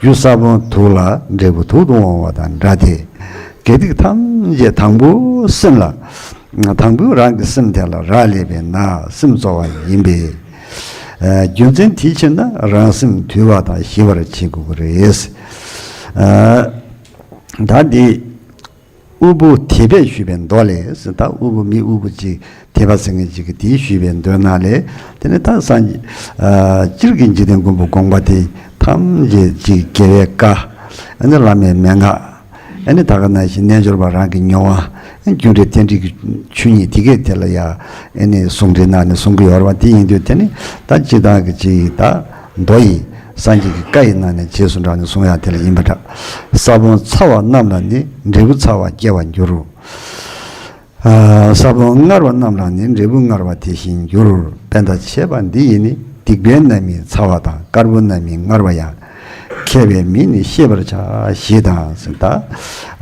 རྒྱུ་ས་བོན་དུག་ལ་འབྲས་བུ་དུག་ཏུ་འོང་བ་དང་འདྲ་སྟེ། དགེ་སྡིག་ཐམས་ཅད་དང་པོ་སེམས་ལ། དང་པོ་རང་གི་སེམས་དེ་ལ་རག་ལས་པས་ན་སེམས་གཙོ་བ་ཡིན་པས། ཨ་རྒྱུ་མཚན་དེའི་ཕྱིར་ན་རང་སེམས་དུལ་བ་དང་ཞི་བར་བྱེད་དགོས་ཀྱི་རེད། ཨ་ད་འདི། དབུལ་པོ་དད་པས་ཞུས་པའི་མདོ་ལས་ཟེར། ད་དབུལ་པོ་མི་དབུལ་པོ་ཅིག་དད་པ་ཟེར་མཁན་ཅིག་གིས་དེའི་ཞུས་པའི་མདོའི་ནང་ལས། དེ་ནི་ད་སངས་རྒྱས་ཨ་སྤྱིར་གྱི་འཇིག་རྟེན་མགོན་པོ་དགོངས་པ་དེ་ཐམས་ཅད་ཅིག་དགེ་བའི་བཀའ། ཨ་ནི་བླ་མའི་མན་ངག་ཨ་ནི་ད་ག་ནང་བཞིན་རྣལ་འབྱོར་པ་རང་གི་མྱོང་བ། རྒྱུ་འབྲས་རྟེན་འབྲེལ་གྱི་ཆོས་ཉིད་དེ་གས་དེ་ལ་ཡང་ཨ་ནི་ཟུང་འབྲེལ་གནང་ནས་གསུང་གི་ཡོད་རེད་བ། དེ་ཡིན་དུས་དེ་ནི་ད་སྤྱིར་བཏང་གི་ཅིག་ད། མདོ་ཡི། སངས་རྒྱས་ཀྱི་བཀའ་ཡི་ནང་ནས་རྗེས་སུ་འབྲངས་ནས་གསུང་ཡག་དེ་ལ་ཡིན་པ་འདྲ། ས་བོན་ཚ་བ་རྣམས་ལ་ནི་འབྲས་བུ་ཚ་བ་སྐྱེ་བར་འགྱུར། ཨ་ས་བོན་མངར་བ་རྣམས་ལ་ནི་འབྲས་བུ་མངར་བ་དེ་བཞིན་འགྱུར། དཔེ་ལྟར་བྱས་པ་འདི་ཡིས་ནི། སྡིག་པའི་རྣམ་སྨིན་ཚ་བ་དང་། དཀར་པོའི་རྣམ་སྨིན་མངར་བ་ཡང་། མཁས་པའི་མིས་ནི་ཤེས་པར་བྱ། ཞེས་དང་ཟེར། ད་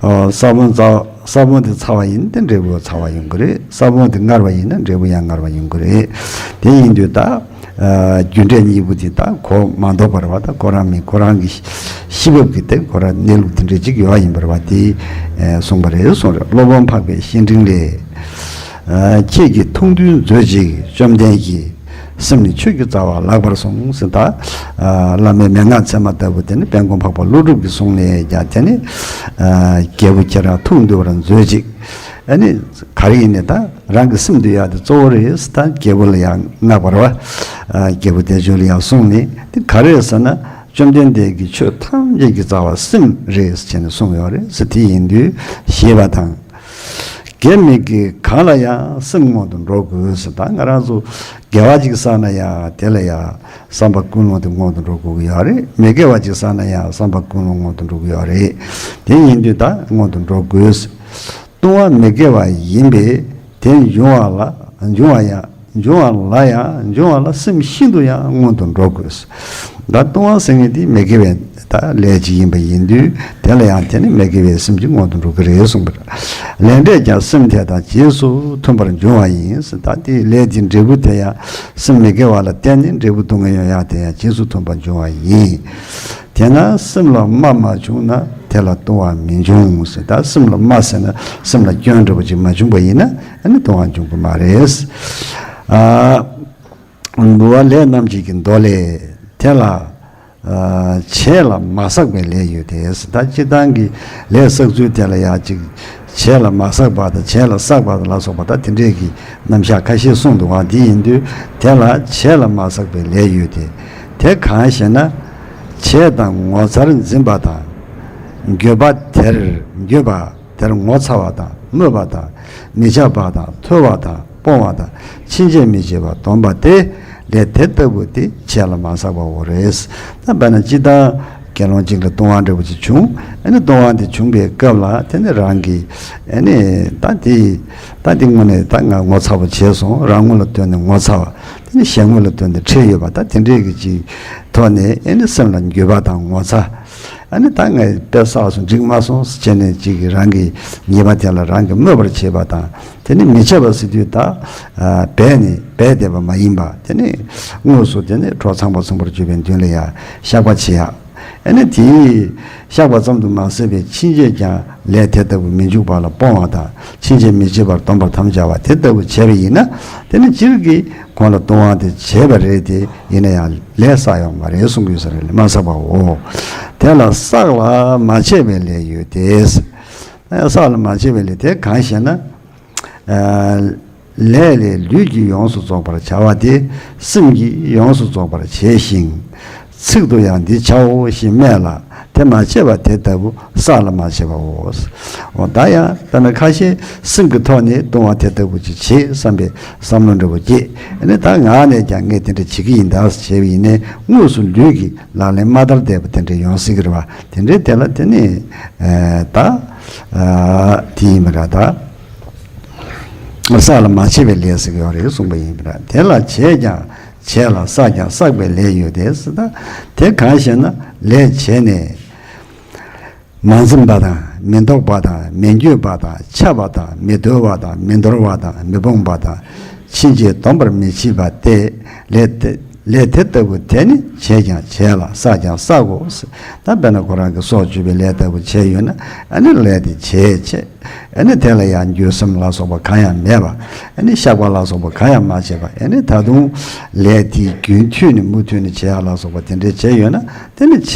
ཨོ་ས་བོན་ཚ་ས་བོན་དེ་ཚ་བ་ཡིན་ན་འབྲས་བུ་ཚ་བ་ཡོང་གི་རེད། ས་བོན་དེ་མངར་བ་ཡིན་ན་འབྲས་བུ་ཡང་མངར་བ་ཡོང་གི་རེད། དེ་ཡིན་དུས་ད། ཨ་རྒྱུ་འབྲས་གཉིས་པོ་དེ་ད་གོ་མ་ལྡོག་པ་རེད་བ། ད་ཁོ་རང་མི་ཁོ་རང་གི་ཤེས་བབ་ཀྱི་སྟེང་ཁོ་རང་གནས་ལུགས་དེ་འདྲ་ཅིག་ཡོད་ཡིན་པ་རེད་བ། དེ་ཨ་གསུངས་པ་རེད་གསུངས་རེད། སློབ་དཔོན་འཕགས་པའི་བཤེས་སྤྲིང་ལས། ཨ་ཁྱེད་ཀྱིས་ཐུགས་འདུན་མཛོད་ཅིག་བཅོམ་ལྡན་གྱིས། སེམས་ནི་ཆོས་ཀྱི་རྩ་བ་ལགས་པར་གསུངས་ཟེར། ད་ཨ་བླ་མའི་མན་ངག་ཚད་མ་ལྟ་བུ་དེ་ནི་དཔལ་མགོན་འཕགས་པ་ཀླུ་སྒྲུབ་ཀྱི་གསུང་ལས་ཀྱང་དེ་ནི་ཨ་རྒྱལ་པོ་ཁྱེད་རང་ཐུགས་འདུན་པར་མཛོད་ཅིག་ཨ་ནི། ག་རེ་ཡིན་ནའི་ད་རང་གི་སེམས་འདུལ་ཡག་དེ་གཙོ་བོ་རེད། ད་རྒྱལ་པོ་ལ་ཡང་མངགས་པ་རེད་བ། ཨ་རྒྱལ་པོ་བདེ་སྤྱོད་ལ་ཡང་གསུངས་ནས་དེ་ག་རེ་ཟེར་ན་བཅོམ་ལྡན་འདས་ཀྱིས་ཆོས་ཐམས་ཅད་ཀྱི་རྩ་བ་སེམས་རེད་ཟེར་ནས་གསུངས་ཡོད་རེད་ཟེར། དེ་ཡིན་དུས་ཞེས་པ་དང་། དགེ་མི་དགེ་གང་ལ་ཡང་སེམས་སྔོན་དུ་འགྲོ་དགོས་ཟེར། ད་ང་རང་ཚོ་དགེ་བ་ཅིག་བསགས་ན་ཡང་དེ་ལ་ཡང་བསམ་པ་ཀུན་སློང་དེ་སྔོན་དུ་འགྲོ་དགོས་ཀྱི་ཡོད་རེད། མི་དགེ་བ་ཅིག་བསགས་ན་ཡང་བསམ་པ་ཀུན་སློང་སྔོན་དུ་འགྲོ་གི་ཡོད་རེད། དེ་ཡིན་དུས་ད་སྔོན་དུ་འགྲོ་དགོས། ལྟུང་བ་མི་དགེ་བ་ཡིན་པས་དེ་འབྱུང་བ་ལ་འབྱུང་བ་ཡང་འབྱུང་བ་ལ་ཡང་འབྱུང་བ་ལ་སེམས་ཤིན་ཏུ་ཡང་སྔོན་དུ་འགྲོ་དགོས། ད་ལྟུང་བ་ཟེར་མཁན་དེ་མི་དགེ་བའི་ད་ལས་ཅིག་ཡིན་པ་ཡིན་དུས་དེ་ལ་ཡང་དེ་ནི་མི་དགེ་བའི་སེམས་ཀྱིས་སྔོན་དུ་འགྲོ་གི་རེད་གསུངས་པ་རེད། ལས་འབྲས་ཀྱང་སེམས་དེ་དང་རྗེས་སུ་མཐུན་པར་འབྱུང་བ་ཡིན། ད་དེ་ལས་དེ་འབྲས་བུ་དེ་ཡང་སེམས་མི་དགེ་བ་ལ་བརྟེན་ནས་འབྲས་བུ་སྡུག་བསྔལ་ཡོང་ཡག་དེ་ཡང་རྗེས་སུ་མཐུན་པར་འབྱུང་བ་ཡིན། དེས་ན་སེམས་ལ་རྨ་མ་བྱུང་ན་དེ་ལ་ལྟུང་བ་མི་འབྱུང་ཟེར། ད་སེམས་ལ་རྨ་ཟེར་ན་སེམས་ལ་སྐྱོན་འདྲ་པོ་ཅིག་མ་བྱུང་པ་ཡིན་ན་ཨ་ནི་ལྟུང་བ་འབྱུང་གི་མ་རེད། ཨ་འབུལ་བ་ལས་རྣམས་ཀྱི་མདོ་ལས། དེ་ལ་ཨ་བྱས་ལ་མ་བསགས་པའི་ལས་ཡོད་དེ། ད་སྤྱིར་བཏང་གི་ལས་བསགས་ཚུལ་དེ་ལ་ཡང་ཅིག་བྱས་ལ་མ་བསགས་པ་དང་བྱས་ལ་བསགས་པ་དང་ལ་སོགས་པ་ད་དེ་འདྲས་ཀྱི་རྣམ་གཞག་ཁ་ཤས་གསུངས་འདུག་བ། འདི་ཡིན་དུས་དེ་ལ་བྱས་ལ་མ་བསགས་པའི་ལས་ཡོད་དེ། དེ་གང་ཞེ་ན། བྱས་དང་ངོ་མཚར་འཛིན་པ་དང་། འགྱོད་པ་དེར་འགྱོད་པ་དེར་ངོ་ཚ་བ་དང་སྨོད་པ་དང་མི་ཆགས་པ་དང་ཐོས་པ་དང་སྤོང་བ་དང་ཕྱིན་ཆད་མི་བྱེད་པ་སྡོམ་པ་སྟེ། ལས་དེ་ལྟ་བུ་སྟེ་བྱས་ལ་མ་བསགས་པའོ་རེད། ད་དཔེར་ན་སྤྱིར་བཏང་དགེ་སློང་གཅིག་ལ་ལྟུང་བ་འདྲ་པོ་ཅིག་བྱུང་། ཨ་ནི་ལྟུང་བ་དེ་བྱུང་པའི་སྐབས་ལ་དེ་ནི་རང་གིས་ཨ་ནི་ད་དེ་ད་དེ་དངོས་གནས་ད་ང་ངོ་ཚ་པོ་བྱས་སོང་། རང་ངོ་ལ་ལྟོས་ནས་ངོ་ཚ་བ། དེ་ནི་གཞན་ངོ་ལ་ལྟོས་ནས་ཁྲེལ་ཡོད་པ་ད་དེ་འདྲས་ཀྱི་ཅིག་ཐོག་ནས་ཨ་ནི་སེམས་ལ་འགྱོད་པ་དང་ངོ་ཚ། ཨ་ནི་ད་ངས་དཔེ་བསགས་སོང་འགྲིག་མ་སོང་ཟེར་བྱས་ནས་ཅིག་གིས་རང་གི་ཉེས་པ་དེ་ལ་རང་གིས་སྨོད་པར་བྱེད་པ་དང་། དེ་ནི་མི་བྱེད་པ་ཟེར་དུས་ད་ཨ་འབད་ནས་འབད་བསྡད་པ་མ་ཡིན་པ། དེ་ནི་དངོས་སུ་དེ་ནི་གྲོགས་ཚངས་པ་ཚངས་པར་སྤྱོད་པའི་མདུན་ལ་ཡང་བཤགས་པ་བྱེད་ཡག་ཨ་ནི་དེས་བཤགས་པ་ཙམ་དུ་མ་ཟད་པའི་ཕྱིན་ཆད་ཀྱང་ལས་དེ་ལྟ་བུ་མི་འཇུག་པ་ལ་སྤོང་བ་དང་ཕྱིན་ཆད་མི་བྱེད་པར་སྡོམ་པར་དམ་བཅའ་བ་དེ་ལྟ་བུ་བྱས་པ་ཡིན་ན། དེ་ནི་སྤྱིར་གྱིས་ཁོང་ལ་ལྟུང་བ་དེ་བྱས་པ་རེད་དེ། ཡིན་ན་ཡང་ལས་བསགས་ཡོང་བ་རེད་གསུང་གི་ཡོད་ས་རེད། ལས་མ་བསགས་པའོ། དེ་ལ་བསགས་ལ་མ་བྱས་པའི་ལས་ཡོད་དེ། བསགས་ལ་མ་བྱས་པའི་ལས་དེ་གང་ཞེ་ན། ལས་ལས་ལུས་ཀྱིས་ཡོངས་སུ་རྫོགས་པར་བྱ་བ་དེ་སེམས་ཀྱིས་ཡོངས་སུ་རྫོགས་པར་བྱས་ཤིང་། ཚིག་ཏུ་ཡང་འདི་བྱའོ་ཞེས་སྨྲས་ལ། དེ་མ་བྱས་པ་དེ་ལྟ་བུ་བསགས་ལ་མ་བྱས་པའོ། འོ་ད་ཡང་དཔེར་ན་ཁ་ཤས་སེམས་ཀྱི་ཐོག་ནས་ལྟུང་བ་དེ་ལྟ་བུ་ཅིག་བྱེད་བསམ་པའི་བསམ་བློ་འདྲ་བོ་སྐྱེས། ཨ་ནི་ད་ངག་ནས་ཀྱང་ངས་དེ་འདྲ་བྱེད་ཀྱི་ཡིན་ད་ཟེར་བྱས་པ་ཡིན་ནའི་དངོས་སུ་ལུས་ཀྱིས་ལག་ལེན་མ་བསྟར་བསྡད་པ་དེ་འདྲ་ཡོང་སྲིད་ཀྱི་རེད་བ། དེ་འདྲའི་དེ་ལ་དེ་ནི་ད་དེ་ཡིན་པ་རེད་ད། བསགས་ལ་མ་བྱས་པའི་ལས་ཟེར་གྱི་ཡོད་རེད་གསུངས་པ་ཡིན་པ་རེད། དེ་ལ་བྱས་ཀྱང་བྱས་ལ་བསགས་ཀྱང་བསགས་པའི་ལས་ཡོད་དེ་ཟེར། ད་དེ་གང་ཞེ་ན། ལས་བྱས་ནས་མ་འཛེམས་པ་དང་མི་ལྡོག་པ་དང་མི་འགྱོད་པ་དང་ཆགས་པ་དང་མི་འདོར་བ་དང་མི་འདོར་བ་དང་མི་སྤོང་བ་དང་ཕྱིན་ཆད་སྡོམ་པར་མི་བྱེད་པ་སྟེ། ལས་དེ་ལས་དེ་ལྟ་བུ་དེ་ནི་བྱས་ཀྱང་བྱས་ལ་བསགས་ཀྱང་བསག་གོ། ད་དཔེར་ན་ཁོ་རང་གི་སྲོག་གཅོད་པའི་ལས་ལྟ་བུ་བྱས་ཡོད་ན། ཨ་ནི་ལས་དེ་བྱས་བྱས། ཨ་ནི་དེ་ལ་ཡང་འགྱོད་སེམས་ལ་སོགས་པ་གང་ཡང་མེད་པ། ཨ་ནི་བཤགས་པ་ལ་སོགས་པ་གང་ཡང་མ་བྱས་པ། ཨ་ནི་ད་དུང་ལས་དེ་རྒྱུན་མཐུད་ནས་མུ་མཐུད་ནས་བྱེད་ཡག་ལ་སོགས་པ་དེ་འདྲས་བྱས་ཡོད་ན། དེ་ནི་བྱས་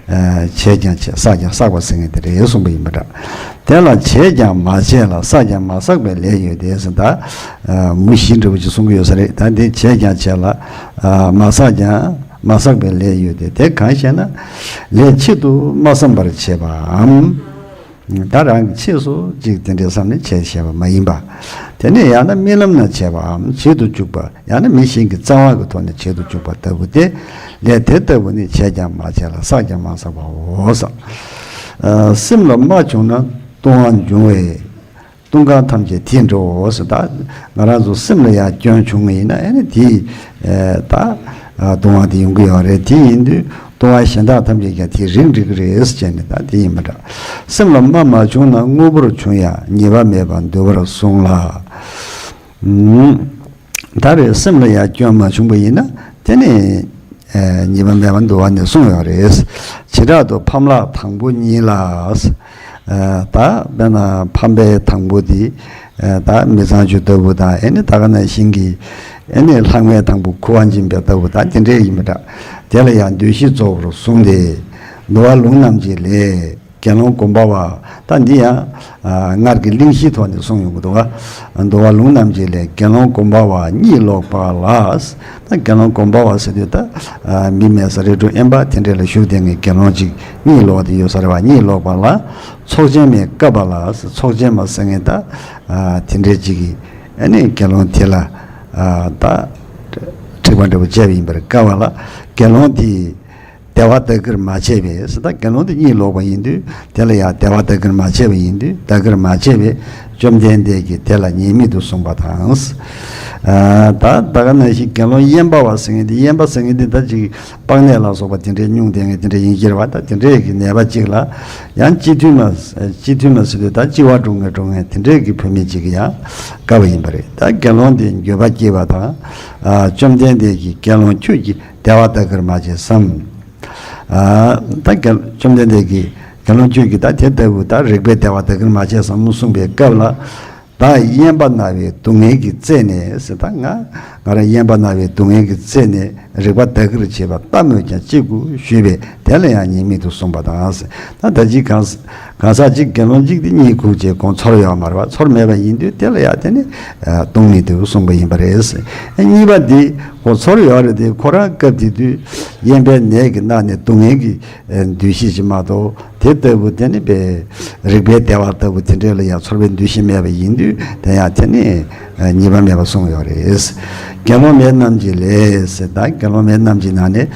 བྱས་ཀྱང་བྱས་བསགས་ཀྱང་བསགས་པ་ཟེར་མཁན་དེ་རེད་གསུངས་པ་ཡིན་པ་འདྲ། དེ་ལ་བྱས་ཀྱང་མ་བྱས་ལ་བསགས་ཀྱང་མ་བསགས་པའི་ལས་ཡོད་དེ་ཟེར། ད་མུ་བཞི་འདྲ་བོ་ཅིག་གསུང་གི་ཡོད་ས་རེད། ད་འདི་བྱས་ཀྱང་བྱས་ལ་མ་བསགས་ཀྱང་མ་བསགས་པའི་ལས་ཡོད་དེ། དེ་གང་ཞེ་ན། ལས་ཆེད་དུ་མ་བསམ་པར་བྱས་པའམ། ད་རང་གི་ཆེད་སུ་ཅིག་དེ་འདྲའི་བསམ་ནས་བྱས་བྱས་པ་མ་ཡིན་པ། དེ་ནས་ཡང་ན་རྨི་ལམ་ན་བྱས་པའམ་བྱེད་དུ་བཅུག་པ། ཡང་ན་མི་གཞན་གྱི་བཙན་དབང་གི་ཐོག་ནས་བྱེད་དུ་བཅུག་པ་ལྟ་བུ་སྟེ། ལས་དེ་ལྟ་བུ་ནི་བྱས་ཀྱང་མ་བྱས་ལ་བསགས་ཀྱང་མ་བསགས་པའོ་ཟེར། སེམས་ལ་རྨ་བྱུང་ན་ལྟུང་བ་འབྱུང་བས། ལྟུང་ཁང་ཐམས་ཅད་དེས་འགྲོའོ་ཟེར། ད་ང་རང་ཚོ་སེམས་ལ་ཡང་སྐྱོན་བྱུང་བ་ཡིན་ན། ཨ་ནི་དེས་ད་ལྟུང་བ་དེ་ཡོང་གི་ཡོད་རེད། དེ་ཡིན་དུས་ལྟུང་བ་གཞན་དག་ཐམས་ཅད་ཀྱང་དེས་རིག་འགྲིག་གི་རེད་ཟེར་བྱས་ནས། ད་དེ་ཡིན་པ་འདྲ། སེམས་ལ་རྨ་མ་བྱུང་ན་དངོས་པོར་བྱུང་ཡང་ཉེས་པ་མེད་པར་འདུལ་བར་གསུངས་ལ། ད་རེས་སེམས་ལ་ཡང་སྐྱོན་མ་བྱུང་བ་ཡིན་ན། དེ་ནི་ཉེས་པ་མེད་པར་འདུལ་བ་ནས་གསུངས་ཡོད་རེད། བྱེ་བྲག་ཏུ་ཕམ་ལག་དང་པོ་གཉིས་ལ། ད་དཔེར་ན་ཕམ་པའི་དང་པོ་དེ་ད་མི་ཚངས་སྤྱོད་ལྟ་བུ་དང་། ཨ་ནི་ད་ག་ནང་བཞིན་གྱི་ཨ་ནི་ལྷག་མའི་དང་པོ་ཁུ་བ་འབྱིན་པའི་ལྟ་བུ་དང་དེ་འདྲའི་ཡིན་པ་འདྲ། དེ་ལ་ཡང་འདུ་ཤེས་རྫོགས་པར་གསུངས་ཏེ། འདུལ་བ་ལུང་རྣམས་ཀྱི་ལས། དགེ་སློང་སྒོམ་པ་བ། ད་འདི་ཡང་སྔར་གྱི་གླེང་གཞིའི་ཐོག་ནས་གསུངས་ཡོང་གི་འདུག་ག་འདུལ་བ་ལུང་རྣམས་ཀྱི་ལས་དགེ་སློང་སྒོམ་པ་བ་གཉིད་ལོག་པ་ལ། ད་དགེ་སློང་སྒོམ་པ་བ་ཟེར་དུས་ད་མི་མེད་ས་རི་ཁྲོད་དབེན་པ་དེ་འདྲ་ལ་བཞུགས་བསྡད་མཁན་དགེ་སློང་ཅིག་གཉིད་ལོག་སྟེ་ཡོད་ས་རེད་བ། གཉིད་ལོག་པ་ལ། ཚོགས་ཆེན་མས་བཀབ་པ་ལ། ཚོགས་ཆེན་མ་ཟེར་མཁན་ད་དེ་འདྲ་ཅིག་གིས་ཨ་ནི་དགེ་སློང་དེ་ལ་ད་འཁྲིག་པ་འདྲ་པོ་བྱས་པ་ཡིན་པར་བཀབ་པ་ལ། དགེ་སློང་དེས་བདེ་བ་ལྡབ་འགེལ་མ་བྱས་པས་ཟེར། ད་དགེ་སློང་དེ་གཉིད་ལོག་པ་ཡིན་དུས་དེ་ལ་ཡང་བདེ་བ་ལྡབ་འགེལ་མ་བྱས་པ་ཡིན་དུས། ལྡབ་འགེལ་མ་བྱས་པས་བཅོམ་ལྡན་འདས་ཀྱིས་དེ་ལ་ཉེས་དམིགས་ཏུ་གསུངས་པ་དང་། ད་ད་ག་ནང་བཞིན་དགེ་སློང་གཡེན་པ་བ་ཟེར་མཁན་དེ། གཡེན་པ་ཟེར་མཁན་དེ་ད་ཅིག་པགས་ནད་ལ་སོགས་པ་དེ་འདྲའི་སྨྱུང་བསྡད་མཁན་དེ་འདྲ་ཡིན་གྱི་རེད་བ། ད་དེ་འདྲའི་གི་ནད་པ་ཅིག་ལ་ཡང་སྤྱི་འཐུས་མ་སྤྱི་འཐུས་མ་ཟེར་དུས་ད་སྤྱི་བ་འགྲོ་མཁན་འགྲོ་མཁན་དེ་འདྲའི་གི་བུད་མེད་ཅིག་གིས་ཡང་བཀབ་པ་ཡིན་པ་རེད། ད་དགེ་སློང་དེ་འགྱོད་པ་སྐྱེས་པ་དང་། བཅོམ་ལྡན་འདས་ཀྱིས་དགེ་སློང་ཁྱོད་ཀྱིས་བདེ་བ་ལྡབ་འགེལ་མ་བྱས་སམ། ད་དགེ་བཅོམ་ལྡན་འདས་ཀྱིས་དགེ་སློང་ཁྱོད་ཀྱིས་ད་དེ་ལྟ་བུ་ད་རིག་པའི་བདེ་བ་ལྡབ་འགེལ་མ་བྱས་སམ་གསུངས་པའི་སྐབས་ལ། བདག་གཡེན་པ་ན་བའི་སྡུག་བསྔལ་གྱིས་གཙེས་ནས་ཟེར། ད་ང་ང་རང་གཡེན་པ་ན་བའི་སྡུག་བསྔལ་གྱིས་གཙེས་ནས་རིག་པ་ལྡབ་འགེལ་བྱེད་པ་ལྟ་སྨོས་ཀྱང་ཅི་དགོས་ཞུས་པས། དེ་ལ་ཡང་ཉེས་དམིགས་ཏུ་གསུངས་པ་དང་ཟེར། ད་ད་ཅི་གང་གང་ཟག་གཅིག་དགེ་སློང་གཅིག་དེ་གཉིད་ཁུག་བྱས་ཁོང་ཚོར་ཡོད་མ་རེད་བ། ཚོར་མེད་པ་ཡིན་དུས་དེ་ལ་ཡང་དེ་ནི་ལྟུང་མི་འདུག་གསུངས་པ་ཡིན་པ་རེད། གཉིས་པ་འདི་ཁོ་ཚོར་ཡོད་རེད་དེ། ཁོ་རང་སྐབས་དེ་དུས་གཡེན་པའི་ནད་ཀྱིས་མནར་ནས་སྡུག་བསྔལ་གྱི་འདུ་ཤེས་ཀྱིས་མ་གཏོགས་དེ་ལྟ་བུ་དེ་ནི་པའི་རིག་པའི་བདེ་བ་ལྟ་བུ་དེ་འདྲ་ལ་ཡང་ཚོར་བའི་འདུ་ཤེས་མེད་པ་ཡིན་དུས་དེ་ཡང་དེ་ནི་ཉེས་པ་མེད་པ་གསུངས་ཡོད་རེད། དགེ་སློང་མེད་རྣམས་ཀྱི་ལས་ཟེར། ད་དགེ་སློང་མེད་རྣམས་ཀྱི་ནང་ནས།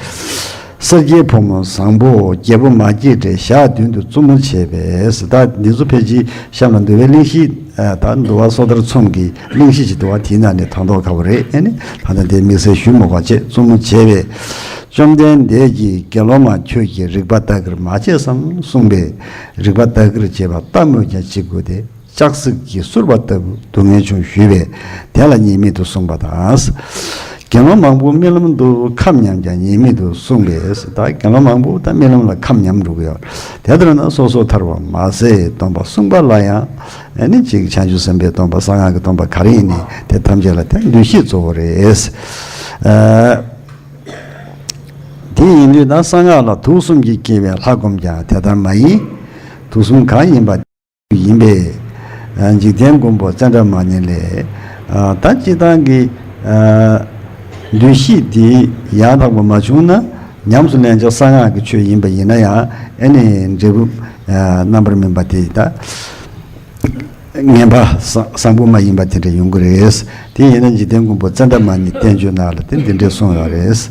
ས་སྐྱའི་བུ་མོ་བཟང་པོ་རྒྱལ་པོ་མ་སྐྱེས་དགྲའི་ཞག་བདུན་དུ་བཙུན་མོ་བྱས་པས་ཟེར། ད་འདི་ཚོ་ཕལ་ཆེར་གཤམ་ལ་འདུལ་བའི་གླེང་གཞི། ད་འདུལ་བ་སོ་ཐར་ཚོམས་ཀྱི་གླེང་གཞི་ཅིག་འདུག་བ། དེའི་ནང་ནས་དང་ཐོག་ཁ་བོ་རེད། ཨ་ནི་ད་ལྟ་འདིར་དམིགས་བསལ་ཞུ་མི་དགོས་པ་བྱས། བཙུན་མོ་བྱས་པས། བཅོམ་ལྡན་འདས་ཀྱིས་དགེ་སློང་མ་ཁྱོད་ཀྱིས་རིག་པ་ལྟ་གིར་མ་བྱས་སམ་གསུངས་པས། རིག་པ་ལྟ་གིར་བྱས་པ་ལྟ་སྨོས་ཀྱང་ཅི་དགོས་ཏེ། ལྕགས་སྲེག་གིས་གསུར་བ་ལྟ་བུ་སྡུག་བསྔལ་བྱུང་ཞུས་པས། དེ་ལ་ཉེས་དམིགས་ཏུ་གསུངས་པ་དང་། དགེ་སློང་མང་པོ་རྨི་ལམ་དུ་ཁམས་ཉམས་ཀྱང་ཉེས་དམིགས་སུ་གསུངས་པས། ད་དགེ་སློང་མང་པོ་ད་རྨི་ལམ་ལ་ཁམས་ཉམས་འགྲོ་གི་ཡོད། དེ་ལྟར་ན་སོ་སོ་ཐར་བ་མ་ཟད་སྡོམ་པ་གསུངས་པ་ལ་ཡང་ཨ་ནི་གཅིག་བྱང་ཆུབ་སེམས་དཔའི་སྡོམ་པ་གསང་སྔགས་ཀྱི་སྡོམ་པ་ག་རེ་ཡིན་ནའི་དེ་ཐམས་ཅད་ལ་དེ་འདུ་ཤེས་གཙོ་བོ་རེད། ཨ། དེ་ཡིན་དུས་ད་གསང་སྔགས་ལ་དུག་གསུམ་གྱིས་བསྐྱེད་པའི་ལྷ་བསྒོམས་ཀྱང་དེ་ལྟར་མ་ཡིན། དུག་གསུམ་གང་ཡིན་པ་ཡིན་པས། འཇིག་རྟེན་མགོན་པོ་ཙནྡྲ་མ་ཎི་ལས། ད་སྤྱིར་བཏང་གི་འདུ་ཤེས་འདི་ཡང་དག་པ་མ་བྱུང་ན། ཉམས་སུ་ལེན་བྱ་གསང་སྔགས་ཀྱི་ཆོས་ཡིན་པ་ཡིན་ན་ཡང་ཨ་ནི་འབྲས་བུ་རྣམ་པར་སྨིན་པ་དེ་ད་ངན་པ་བཟང་པོ་མ་ཡིན་པ་དེ་འདྲ་ཡོང་གི་རེད། དེ་ཡིན་ན་འཇིག་རྟེན་མགོན་པོ་ཙནྡྲ་མ་ཎི་བསྟན་བཅོས་ནང་ལ་དེ་འདི་འདྲས་གསུངས་ཡོད་རེད། ལྷ་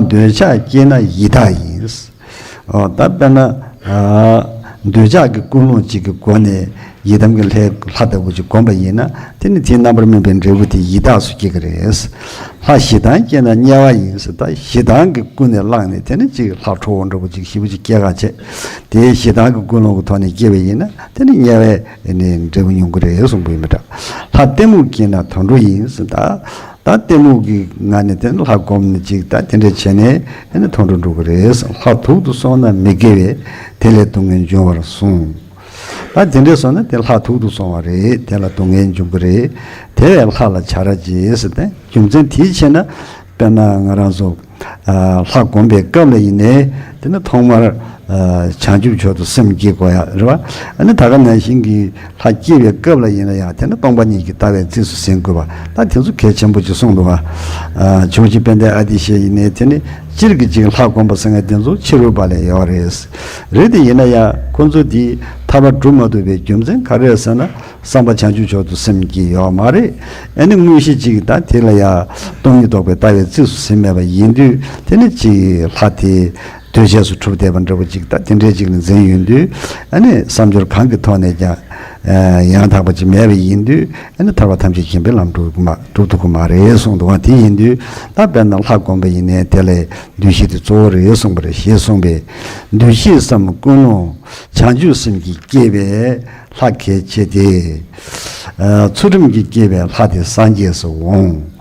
འདོད་ཆགས་སྐྱེས་ན་ཡི་དྭགས་ཡིན། ཨོ་ད་དཔེར་ན་འདོད་ཆགས་ཀྱི་ཀུན་སློང་གཅིག་གི་སྒོ་ནས་ཡི་དམ་གྱི་ལྷའི་ལྷ་ལྟ་བུ་ཅིག་བསྒོམས་པ་ཡིན་ན་དེ་ནི་དེའི་རྣམ་པར་སྨིན་པའི་འབྲས་བུ་དེ་ཡི་དྭགས་སུ་སྐྱེ་གི་རེད། ལྷ་ཞེ་སྡང་སྐྱེས་ན་དམྱལ་བ་ཡིན་ཟེར། ད་ཞེ་སྡང་གི་ཀུན་ནས་བསླངས་ནས་དེ་ནི་གཅིག་ལྷ་ཁྲོ་བོ་འདྲ་བོ་ཅིག་ཞེ་པོ་ཅིག་སྐྱེ་ག་བྱེད། དེ་ཞེ་སྡང་གི་ཀུན་སློང་གི་ཐོག་ནས་སྐྱེ་བ་ཡིན་ན་དེ་ནི་དམྱལ་བའི་ནི་འབྲས་བུ་མྱོང་གི་རེད་གསུངས་པ་ཡིན་པ་འདྲ། ལྷ་གཏི་མུག་སྐྱེས་ན་དུད་འགྲོ་ཡིན་ཟེར། ད་ད་གཏི་མུག་གི་ངང་ནས་དེ་ནི་ལྷ་བསྒོམས་ནས་ཅིག་ད་དེ་འདྲས་བྱས་ནས་ཨ་ནི་དུད་འགྲོ་འགྲོ་གི་རེད། ལྷ་དུག་ཏུ་སོང་ན་མི་དགེ་བས། དེ་ལས་སྡུག་བསྔལ་འབྱུང་བར་གསུངས། ད་དེ་འདྲས་སོང་ན་དེ་ལྷ་དུག་ཏུ་སོང་བ་རེད། དེ་ལ་སྡུག་བསྔལ་འབྱུང་གི་རེད། དེ་བས་ལྷ་ལ་བྱ་ར་བྱེད་ཟེར་ཏེ་རྒྱུ་མཚན་དེའི་ཕྱིར་ན། དཔེར་ན་ང་རང་ཚོ་ལྷ་བསྒོམས་པའི་སྐབས་ལ་ཡིན་ནའི་དེ་ནི་ཐོག་མར་བྱང་ཆུབ་མཆོག་ཏུ་སེམས་བསྐྱེད་དགོས་ཡ་རེད་བ། ཨ་ནི་ད་ག་ནང་བཞིན་གྱི་ལྷ་བསྐྱེད་པའི་སྐབས་ལ་ཡིན་ན་ཡང་དེ་ནི་སྟོང་པ་ཉིད་ཀྱི་ལྟ་བའི་རྩིས་སུ་ཟིན་དགོས་པ། ད་དེ་ཚོ་གལ་ཆེན་པོ་ཅིག་གསུངས་འདུག་བ། ཇོ་བོ་རྗེ་དཔལ་ལྡན་ཨ་ཏི་ཤ་ཡིན་ནའི་དེ་ནི་སྤྱིར་གྱི་ཅིག་ལྷ་བསྒོམ་པ་ཟེར་མཁན་དེ་ཚོ་ཕྱི་རོལ་པ་ལས་ཡོད་རེད། རེད་དེ་ཡིན་ན་ཡང་ཁོ་ཚོ་དེ་ཐར་པ་སྒྲུབ་མ་ཐུབ་པའི་རྒྱུ་མཚན་ག་རེ་རེད་ཟེར་ན། བསམ་པ་བྱང་ཆུབ་མཆོག་ཏུ་སེམས་བསྐྱེད་ཡོད་མ་རེད། ཨ་ནི་དངོས་གཞི་གཅིག་ད་དེ་ལ་ཡ་སྟོང་ཉིད་རྟོགས་པའི་ལྟ་བའི་རྩིས་སུ་ཟིན་མེད་པ་ཡིན་དུས་དེ་ནི་གཅིག་ལྷ་དེ་འདོད་ཆགས་སུ་གྲུབ་བསྡད་པ་འདྲ་བོ་གཅིག་ད་དེ་འདྲའི་གཅིག་ལ་འཛིན་ཡོང་དུས། ཨ་ནི་བསམ་སྦྱོར་གང་གི་ཐོག་ནས་ཀྱང་ཡང་དག་པ་ཅིག་མེད་པ་ཡིན་དུས་ཨ་ནི་ཐར་པ་ཐམས་ཅད་མཁྱེན་པའི་ལམ་སྒྲུབ་ཐུབ་ཀྱི་མ་རེད་གསུངས་འདུག་བ། དེ་ཡིན་དུས་ད་དཔེར་ན་ལྷ་བསྒོམ་པ་ཡིན་ནའི་དེ་ལས་འདུ་ཤེས་དེ་གཙོ་བོ་རེད་གསུངས་པ་རེད། ཞེས་གསུངས་པས། འདུ་ཤེས་སམ་ཀུན་སློང་བྱང་ཆུབ་སེམས་ཀྱིས་བསྐྱེད་པའི་ལྷ་གལ་ཆེ་སྟེ། ཚུལ་ཁྲིམས་ཀྱིས་བསྐྱེད་པའི་ལྷ་དེ་སངས་རྒྱས་སུ་འོང་།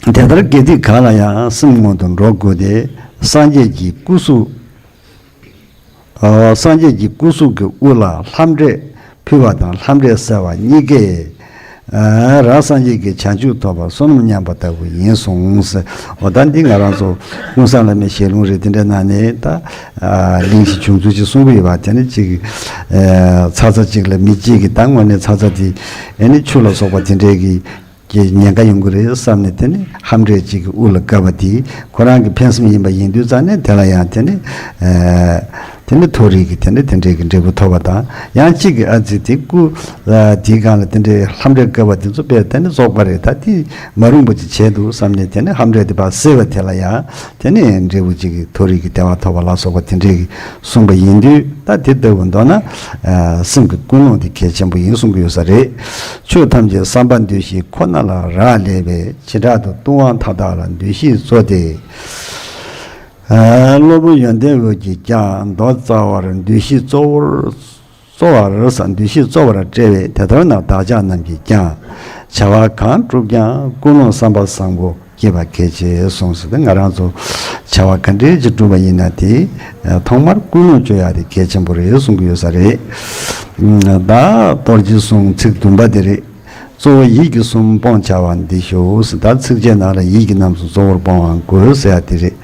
དེ་ལྟར་དགེ་སྡིག་གང་ལ་ཡང་སེམས་སྔོན་དུ་འགྲོ་དགོས་ཏེ། སངས་རྒྱས་ཀྱི་སྐུ་གཟུགས། སངས་རྒྱས་ཀྱི་སྐུ་གཟུགས་ཀྱི་དབུ་ལ་ལྷ་འདྲེས་ཕུལ་བ་དང་ལྷ་འདྲེས་བསལ་བ་གཉིས་ཀས། རང་སངས་རྒྱས་ཀྱི་བྱང་ཆུབ་ཐོབ་པར་བསོད་ནམས་ཉམས་པ་ལྟ་བུ་ཡིན་གསུངས། འོ་ད་འདི་ང་རང་ཚོ་ཀུན་བཟང་བླ་མའི་ཞལ་ལུང་རེད། དེ་འདྲའི་ནང་ནས་ད་གླེང་གཞི་བྱུང་ཚུལ་ཅིག་གསུང་གི་ཡོད་པ། དེ་ནི་ཅིག་ཚ་ཚ་ཅིག་ལ་མི་གཅིག་གིས་ད་དངོས་གནས་ཚ་ཚ་དེ་ཨ་ནི་ཆུ་ལ་སོགས་པ་དེ་འདྲའི་གི་གི་ཉེན་ཁ་ཡོང་གི་རེད་བསམ་ནས་དེ་ནི་ལྷ་འདྲེ་གཅིག་གི་དབུ་ལ་བཀབ་པ་དེ་ཁོ་རང་གི་ཕན་སེམས་ཡིན་པ་ཡིན་དུས་ཙང་ནས་དེ་ལ་ཡང་དེ་ནི་དེ་ནི་མཐོ་རིས་ཀྱི་དེ་ནི་དེ་འདྲའི་གི་འབྲས་བུ་ཐོབ་པ་དང་། ཡང་གཅིག་གི་ཨ་ཙི་དེ་སྐུ་དེའི་སྒང་ལ་དེ་འདྲའི་ལྷ་འདྲེ་བཀབ་པ་དེ་ཚོ་དཔེ་དེ་ནི་རྫོགས་པ་རེད། ད་དེ་མ་རུང་པ་ཅིག་བྱས་འདུག་བསམ་ནས་དེ་ནི་ལྷ་འདྲེ་དེ་ཕར་བསད་པ་དེ་ལ་ཡང་དེ་ནི་འབྲས་བུ་གཅིག་གི་མཐོ་རིས་ཀྱི་བདེ་བ་ཐོབ་པ་ལ་སོགས་པ་དེ་འདྲའི་གི་གསུངས་པ་ཡིན་དུས། ད་དེ་ལྟ་བུ་མདོར་ན་སེམས་ཀྱི་ཀུན་སློང་དེ་གལ་ཆེན་པོ་ཡིན་གསུང་གི་ཡོད་ས་རེད། ཆོས་ཐམས་ཅད་བསམ་པ་འདུ་ཤེས་ཁོ་ན་ལ་རག་ལས་པས། བྱེ་བྲག་ཏུ་ལྟུང་བ་མཐའ་དག་ལ་འདུ་ཤེས་གཙོ་སྟེ། གློ་བུར་ཡོན་ཏན་འོད་ཀྱིས་ཀྱང་མདོ་རྩ་བར་འདུ་ཤེས་གཙོ་བོར་གཙོ་བར་འདུ་ཤེས་གཙོ་བར་བཀྲལ་བས། དེ་ལྟར་ན་བདག་ཅག་རྣམས་ཀྱིས་ཀྱང་བྱ་བ་གང་བསྒྲུབ་ཀྱང་ཀུན་སློང་བསམ་པ་བཟང་པོ་བསྐྱེད་པ་གལ་ཆེ་གསུངས་ཟེར་ཏེ། ང་རང་ཚོ་བྱ་བ་ག་འདྲའི་ཅིག་བསྒྲུབ་པ་ཡིན་ན་དེ་ཐོག་མར་ཀུན་སློང་བཅོས་ཡག་དེ་གལ་ཆེན་པོ་རེད་གསུང་གི་ཡོད་ས་རེད། ད་རྡོ་རྗེ་གསུང་ཚིག་བདུན་པ་དེ་རེད། གཙོ་བོ་ཡིད་ཀྱི་གསུམ་སྤོང་བྱ་བ་འདི་ཞུ་ཟེར། ད་ཚིགས་བཅད་ནང་ལ་ཡིད་ཀྱི་རྣམ་གསུམ་གཙོ་བོར་སྤོང་བ་དགོས་ཟེར་ཡ་དེ་རེད།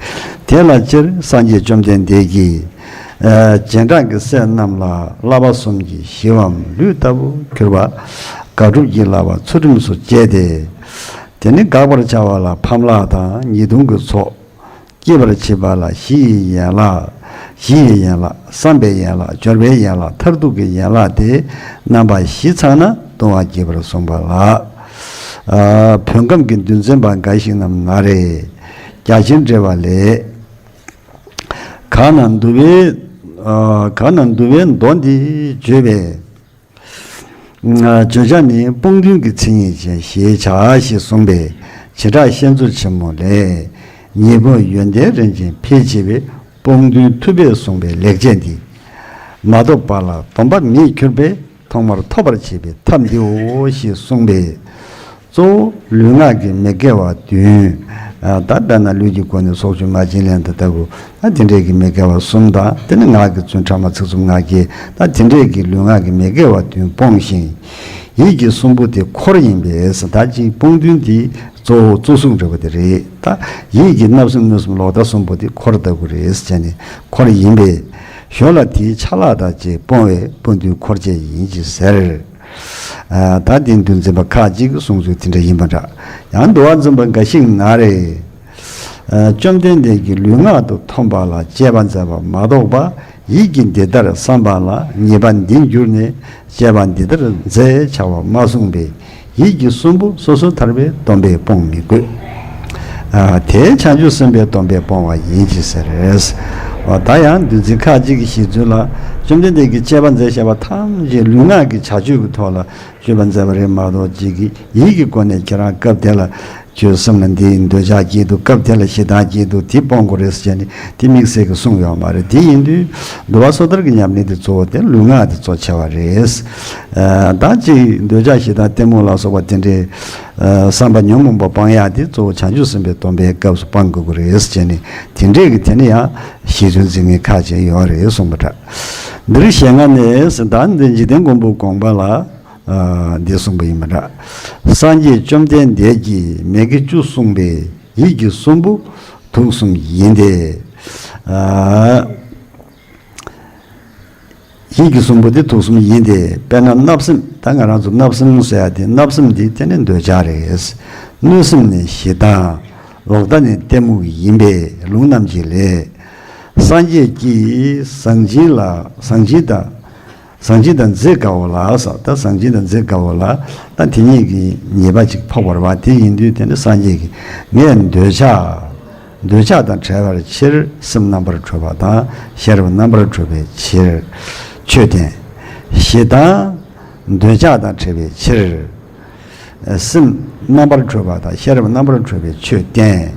དེ་ལ་སྤྱིར་སངས་རྒྱས་བཅོམ་ལྡན་འདས་ཀྱིས། རྗེས་འབྲང་གི་སྲས་རྣམས་ལ་བསླབ་པ་གསུམ་གྱིས་ཞི་བའམ་ལུས་ལྟ་བུར་གྱུར་པ། དགག་སྒྲུབ་ཀྱི་བསླབ་པ་ཚུལ་ཁྲིམས་སུ་བཅས་ཏེ། དེ་ནི་དགག་པར་བྱ་བ་ལ་ཕམ་ལྷག་དང་ཉེས་ལྟུང་གི་ཚོགས། སྐྱེད་པར་བྱེད་པ་ལ་ཞི་ཡི་ཡན་ལག་ཞི་ཡི་ཡན་ལག་བསམ་པའི་ཡན་ལག་སྦྱོར་བའི་ཡན་ལག་མཐར་ཐུག་གི་ཡན་ལག་སྟེ། རྣམ་པ་བཞི་ཚང་ན་ལྟུང་བ་བགྱིས་པར་གསུངས་པ་ལགས། བོད་ཁམས་ཀྱི་འདུལ་འཛིན་པ་འགའ་ཞིག་རྣམས་ན་རེ། རྒྱ་ཆེར་འགྲེལ་བ་ལས། གང་ན་འདུལ་བའི། གང་ན་འདུལ་བའི་མདོ་འདི་བརྗོད་པས། བརྗོད་བྱ་ནི་སྤོང་མདུན་གྱི་མཚན་ཉིད་ཅན་ཞེས་བྱ་ཞེས་གསུངས་པས། བྱེ་བྲག་བཤད་མཛོད་ཆེན་མོ་ལས། ཉེ་པོ་ཡོན་ཏན་རིན་ཆེན་འཕེལ་བྱེད་པའི། སྤོང་མདུན་ཐུབ་པས་གསུངས་པའི་ལེགས་བྱས་འདི། མ་ཐོབ་པ་ལ་སྡོམ་པ་མེད་གྱུར་པས། ཐོག་མར་ཐོབ་པར་བྱེད་པའི་ཐབས་འདིའོ་ཞེས་གསུངས་པས། གཙོ་བོ་ལུས་ངག་གི་མི་དགེ་བ་བདུན། ད་ལྟ་ན་ལུས་ཀྱི་སྒོ་ནས་སྲོག་གཅོད་མ་བྱིན་ལེན་དང་ལྟ་བུ། ད་དེ་འདྲས་ཀྱི་མི་དགེ་བ་གསུམ་དང་། དེ་ནི་ངག་གི་རྫུན་ཕྲ་མ་ཚིག་རྩུབ་ངག་འཁྱལ། ད་དེ་འདྲས་ཀྱི་ལུས་ངག་གི་མི་དགེ་བ་བདུན་སྤོང་ཞིང་། ཡིད་ཀྱི་གསུམ་པོ་དེ་འཁོར་ཡིན་པས། ད་ཅིག་སྤོང་བདུན་དེ་གཙོ་བོ་གཙོ་གཟུགས་འདྲ་བོ་དེ་རེད། ད་ཡིད་ཀྱི་བརྣབ་སེམས་གནོད་སེམས་ལོག་ལྟ་གསུམ་པོ་དེ་འཁོར་ལྟ་བུ་རེད་ཟེར་ནས། འཁོར་ཡིན་པས། ཞོར་ལ་དེའི་ཆ་ལག་དང་བཅས་སྤོང་བས་སྤོང་བདུན་འཁོར་བཅས་ཡིན་ཅེས་ཟེར། ད་དེ་འདུལ་འཛིན་པ་ཁ་ཅིག་གིས་གསུངས་ཚུལ་དེ་འདྲ་ཡིན་པ་འདྲ། ཡང་འདུལ་བ་འཛིན་པ་འགའ་ཞིག་ན་རེ། བཅོམ་ལྡན་འདས་ཀྱིས་ལུས་ངག་ཏུ་མཐོང་བ་ལ་དཔྱད་པ་མཛད་པ་མ་གཏོགས་པ། ཡིད་ཀྱིས་འདི་ལྟར་བསམ་པ་ལ་ཉེས་པ་འདི་འགྱུར་ནས་དཔྱད་པ་འདི་ལྟར་མཛད་བྱ་བ་མ་གསུངས་པས། ཡིད་ཀྱི་གསུམ་པོ་སོ་སོར་ཐར་པའི་སྡོམ་པས་སྤོང་མི་དགོས། དེ་བྱང་ཆུབ་སེམས་དཔའི་སྡོམ་པས་སྤོང་བ་ཡིན་ཅེས་ཟེར། ད་ཡང་འདུལ་འཛིན་ཁ་ཅིག་གིས་བཤད་ཚུལ་ལ། བཅོམ་ལྡན་འདས་ཀྱིས་དཔྱད་པ་མཛད་བཞག་པ་ཐམས་ཅད་ལུས་ངག་གི་བྱ་སྤྱོད་ཀྱི་ཐོག་ལ་དཔྱད་པ་མཛད་པ་རེད་མ་གཏོགས། ཅིག་གིས་ཡིད་ཀྱི་སྒོ་ནས་ཁྱེད་རང་སྐབས་དེ་ལ་ཁྱོད་སེམས་ལ་འདི་འདོད་ཆགས་སྐྱེས་འདུག་སྐབས་དེ་ལ་ཞེ་སྡང་སྐྱེས་འདུག་དེ་སྤོང་དགོས་རེད་ཟེར་ནས་དེ་དམིགས་བསལ་གྱིས་གསུངས་ཡོད་མ་རེད། དེ་ཡིན་དུས་འདུལ་བ་སོ་ཐར་གྱི་ཉམས་ལེན་དེ་གཙོ་བོ་དེ་ལུས་ངག་དེ་གཙོ་ཆེ་བ་རེད། ད་ཅིག་འདོད་ཆགས་ཞེ་སྡང་གཏི་མུག་ལ་སོགས་པ་དེ་འདྲའི་བསམ་པ་ཉོན་མོངས་པ་སྤང་ཡག་དེ་གཙོ་བོ་བྱང་ཆུབ་སེམས་དཔའི་སྡོམ་པའི་སྐབས་སུ་སྤང་དགོས་ཀྱི་རེད་ཟེར་ནས། དེ་འདྲས་ཀྱི་དེ་ནི་ཡང་བཤད་ཚུལ་འཛིན་མཁན་ཁ་ཅིག་ཡོད་རེད་གསུངས་པ་འདྲ། འདིར་ཞལ་སྔ་ནས་ཟེར། ད་འདི་འཇིག་རྟེན་མགོན་པོ་དགོངས་པ་ལ། འདི་གསུངས་པ་ཡིན་པ་འདྲ། སངས་རྒྱས་བཅོམ་ལྡན་འདས་ཀྱིས་མི་དགེ་བཅུ་གསུངས་པས་ཡིད་ཀྱི་གསུམ་པོ་དུག་གསུམ་ཡིན་ཏེ། ཡིད་ཀྱི་གསུམ་པོ་དེ་དུག་གསུམ་ཡིན་ཏེ། དཔེར་ན་བརྣབ་སེམས། ད་ང་རང་ཚོ་བརྣབ་སེམས་ཟེར་ཡ་དེ། བརྣབ་སེམས་འདི་དེ་ནི་འདོད་ཆགས་རེད། གནོད་སེམས་ནི་ཞེ་སྡང་། ལོག་ལྟ་ནི་གཏི་མུག་ཡིན་པས་ལུང་རྣམ་འབྱེད་ལས། སངས་རྒྱས་ཀྱིས་བཟང་སྦྱིན་ལ། བཟང་སྦྱིན་དང་། བཟང་སྦྱིན་དང་རྫས་དགའ་བོ་ལ་ཟེར། ད་བཟང་སྦྱིན་དང་རྫས་དགའ་བོ་ལ། ད་དེ་གཉིས་ཀྱི་ཉེས་པ་ཅིག་ཕོག་པ་རེད་པ། དེ་ཡིན་དུས་དེ་ནི་སངས་རྒྱས་ཀྱིས་ངས་འདོད་ཆགས། འདོད་ཆགས་དང་བྲལ་བའི་ཕྱིར་སེམས་རྣམ་པར་གྲོལ་བ་དང་ཤེས་རབ་རྣམ་པར་གྲོལ་བའི་ཕྱིར་ཆོས་བསྟན། ཞེ་སྡང་འདོད་ཆགས་དང་བྲལ་བའི་ཕྱིར་སེམས་རྣམ་པར་གྲོལ་བ་དང་ཤེས་རབ་རྣམ་པར་གྲོལ་བའི་ཆོས་བསྟན།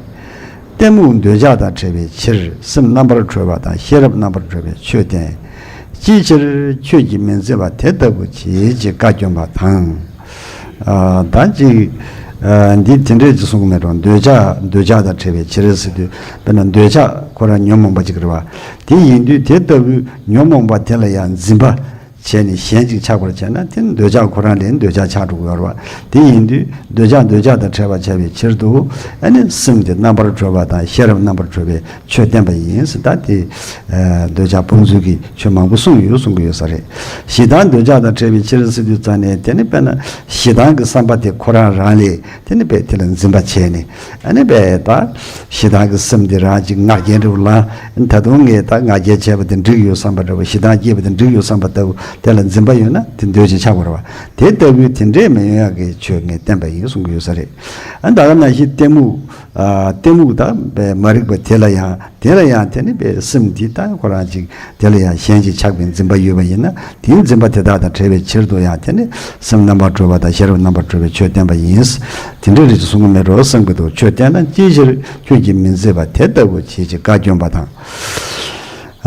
གཏི་མུག་འདོད་ཆགས་དང་བྲལ་བའི་ཕྱིར་སེམས་རྣམ་པར་གྲོལ་བ་དང་ཤེས་རབ་རྣམ་པར་གྲོལ་བའི་ཆོས་བསྟན། ཅིའི་ཕྱིར་ཁྱོད་ཀྱིས་མི་མཛེས་པ་དེ་ལྟ་བུ་བྱེད་ཅེས་བཀའ་བཀྱོན་པ་དང་། ཨ། ད་ཅིག་ཨ། འདི་དེ་འདྲས་ཅིག་གསུང་གི་མེད་འགྲོ། འདོད་ཆགས། འདོད་ཆགས་དང་བྲལ་བའི་ཕྱིར་ཟེར་དུས། དཔེར་ན་འདོད་ཆགས་ཁོ་རང་ཉོན་མོངས་པ་ཅིག་རེད་བ། དེ་ཡིན་དུས་དེ་ལྟ་བུའི་ཉོན་མོངས་པ་དེ་ལ་ཡང་འཛིན་པ། བྱས་ནས་གཞན་ཅིག་ཆགས་པར་བྱས་ན། དེ་ནི་འདོད་ཆགས་ཁོ་རང་ལས་འདོད་ཆགས་ཆགས་འགྲོ་གི་ཡོད་རེད་བ། དེ་ཡིན་དུས་འདོད་ཆགས་འདོད་ཆགས་དང་བྲལ་བར་བྱ་བའི་ཕྱིར་དུ། ཨ་ནི་སེམས་དེ་རྣམ་པར་གྲོལ་བ་དང་ཤེས་རབ་རྣམ་པར་གྲོལ་བའི་ཆོས་བསྟན་པ་ཡིན་ཟེར། ད་དེ་ཨ། འདོད་ཆགས་སྤོང་ཚུལ་གྱི་ཆོས་མང་པོ་གསུངས་ཡོད། གསུང་གི་ཡོད་ས་རེད། ཞེ་སྡང་འདོད་ཆགས་དང་བྲལ་བའི་ཕྱིར་ཟེར་དུས་ཙ་ནས། དེ་ནི་དཔེར་ན་ཞེ་སྡང་གི་བསམ་པ་དེ་ཁོ་རང་རང་ལས། དེ་ནི་དཔེ་དེ་ལ་འཛིན་པ་བྱས་ནས། ཨ་ནི་དཔེ་ད་ཞེ་སྡང་གི་སེམས་དེ་རང་ཅིག་ང་རྒྱལ་འདྲ་བོ་ལ། ད་དུང་ངས་ད་ང་རྒྱལ་བྱས་པ་དེ་འགྲིག་ཡོད་བསམ་པ་འདྲ་བོ། ཞེ་སྡང་སྐྱེས་པ་དེ་འགྲིག་ཡོད་བསམ་པ་ལྟ་བུ་དེ་ལ་འཛིན་པ་ཡོད་ན་དེ་འདོད་ཅིང་ཆགས་པ་རེད་བ། དེ་ལྟ་བུའི་དེ་འདྲས་མི་ཡོང་ཡག་གི་ཆོས་ངས་བསྟན་པ་ཡིན་གསུང་གི་ཡོད་ས་རེད། ཨ། ད་ག་ནང་བཞིན་གཏི་མུག་ཨ། གཏི་མུག་དང་མ་རིག་པ་དེ་ལ་ཡང་། དེ་ལ་ཡང་དེ་ནི་དཔེ་སེམས་འདི་ད་ཁོ་རང་ཅིག་དེ་ལ་ཡང་གཞན་གྱིས་ཆགས་པའི་འཛིན་པ་ཡོད་པ་ཡིན་ན། དེའི་འཛིན་པ་དེ་དག་དང་བྲལ་བའི་ཕྱིར་དུ་ཡང་དེ་ནི་སེམས་རྣམ་པར་གྲོལ་བ་དང་ཤེས་རབ་རྣམ་པར་གྲོལ་བའི་ཆོས་བསྟན་པ་ཡིན། དེ་འདྲ་རེད་ཅེས་གསུང་གི་མེད་འགྲོ་བསམ་གྱི་འདུག་ཆོས་བསྟན་ན་ཅིའི་ཕྱིར་ཁྱོད་ཀྱིས་མི་མཛེས་པ་དེ་ལྟ་བུ་བྱེད་ཅེས་བཀའ་བཀྱོན་པ་དང་།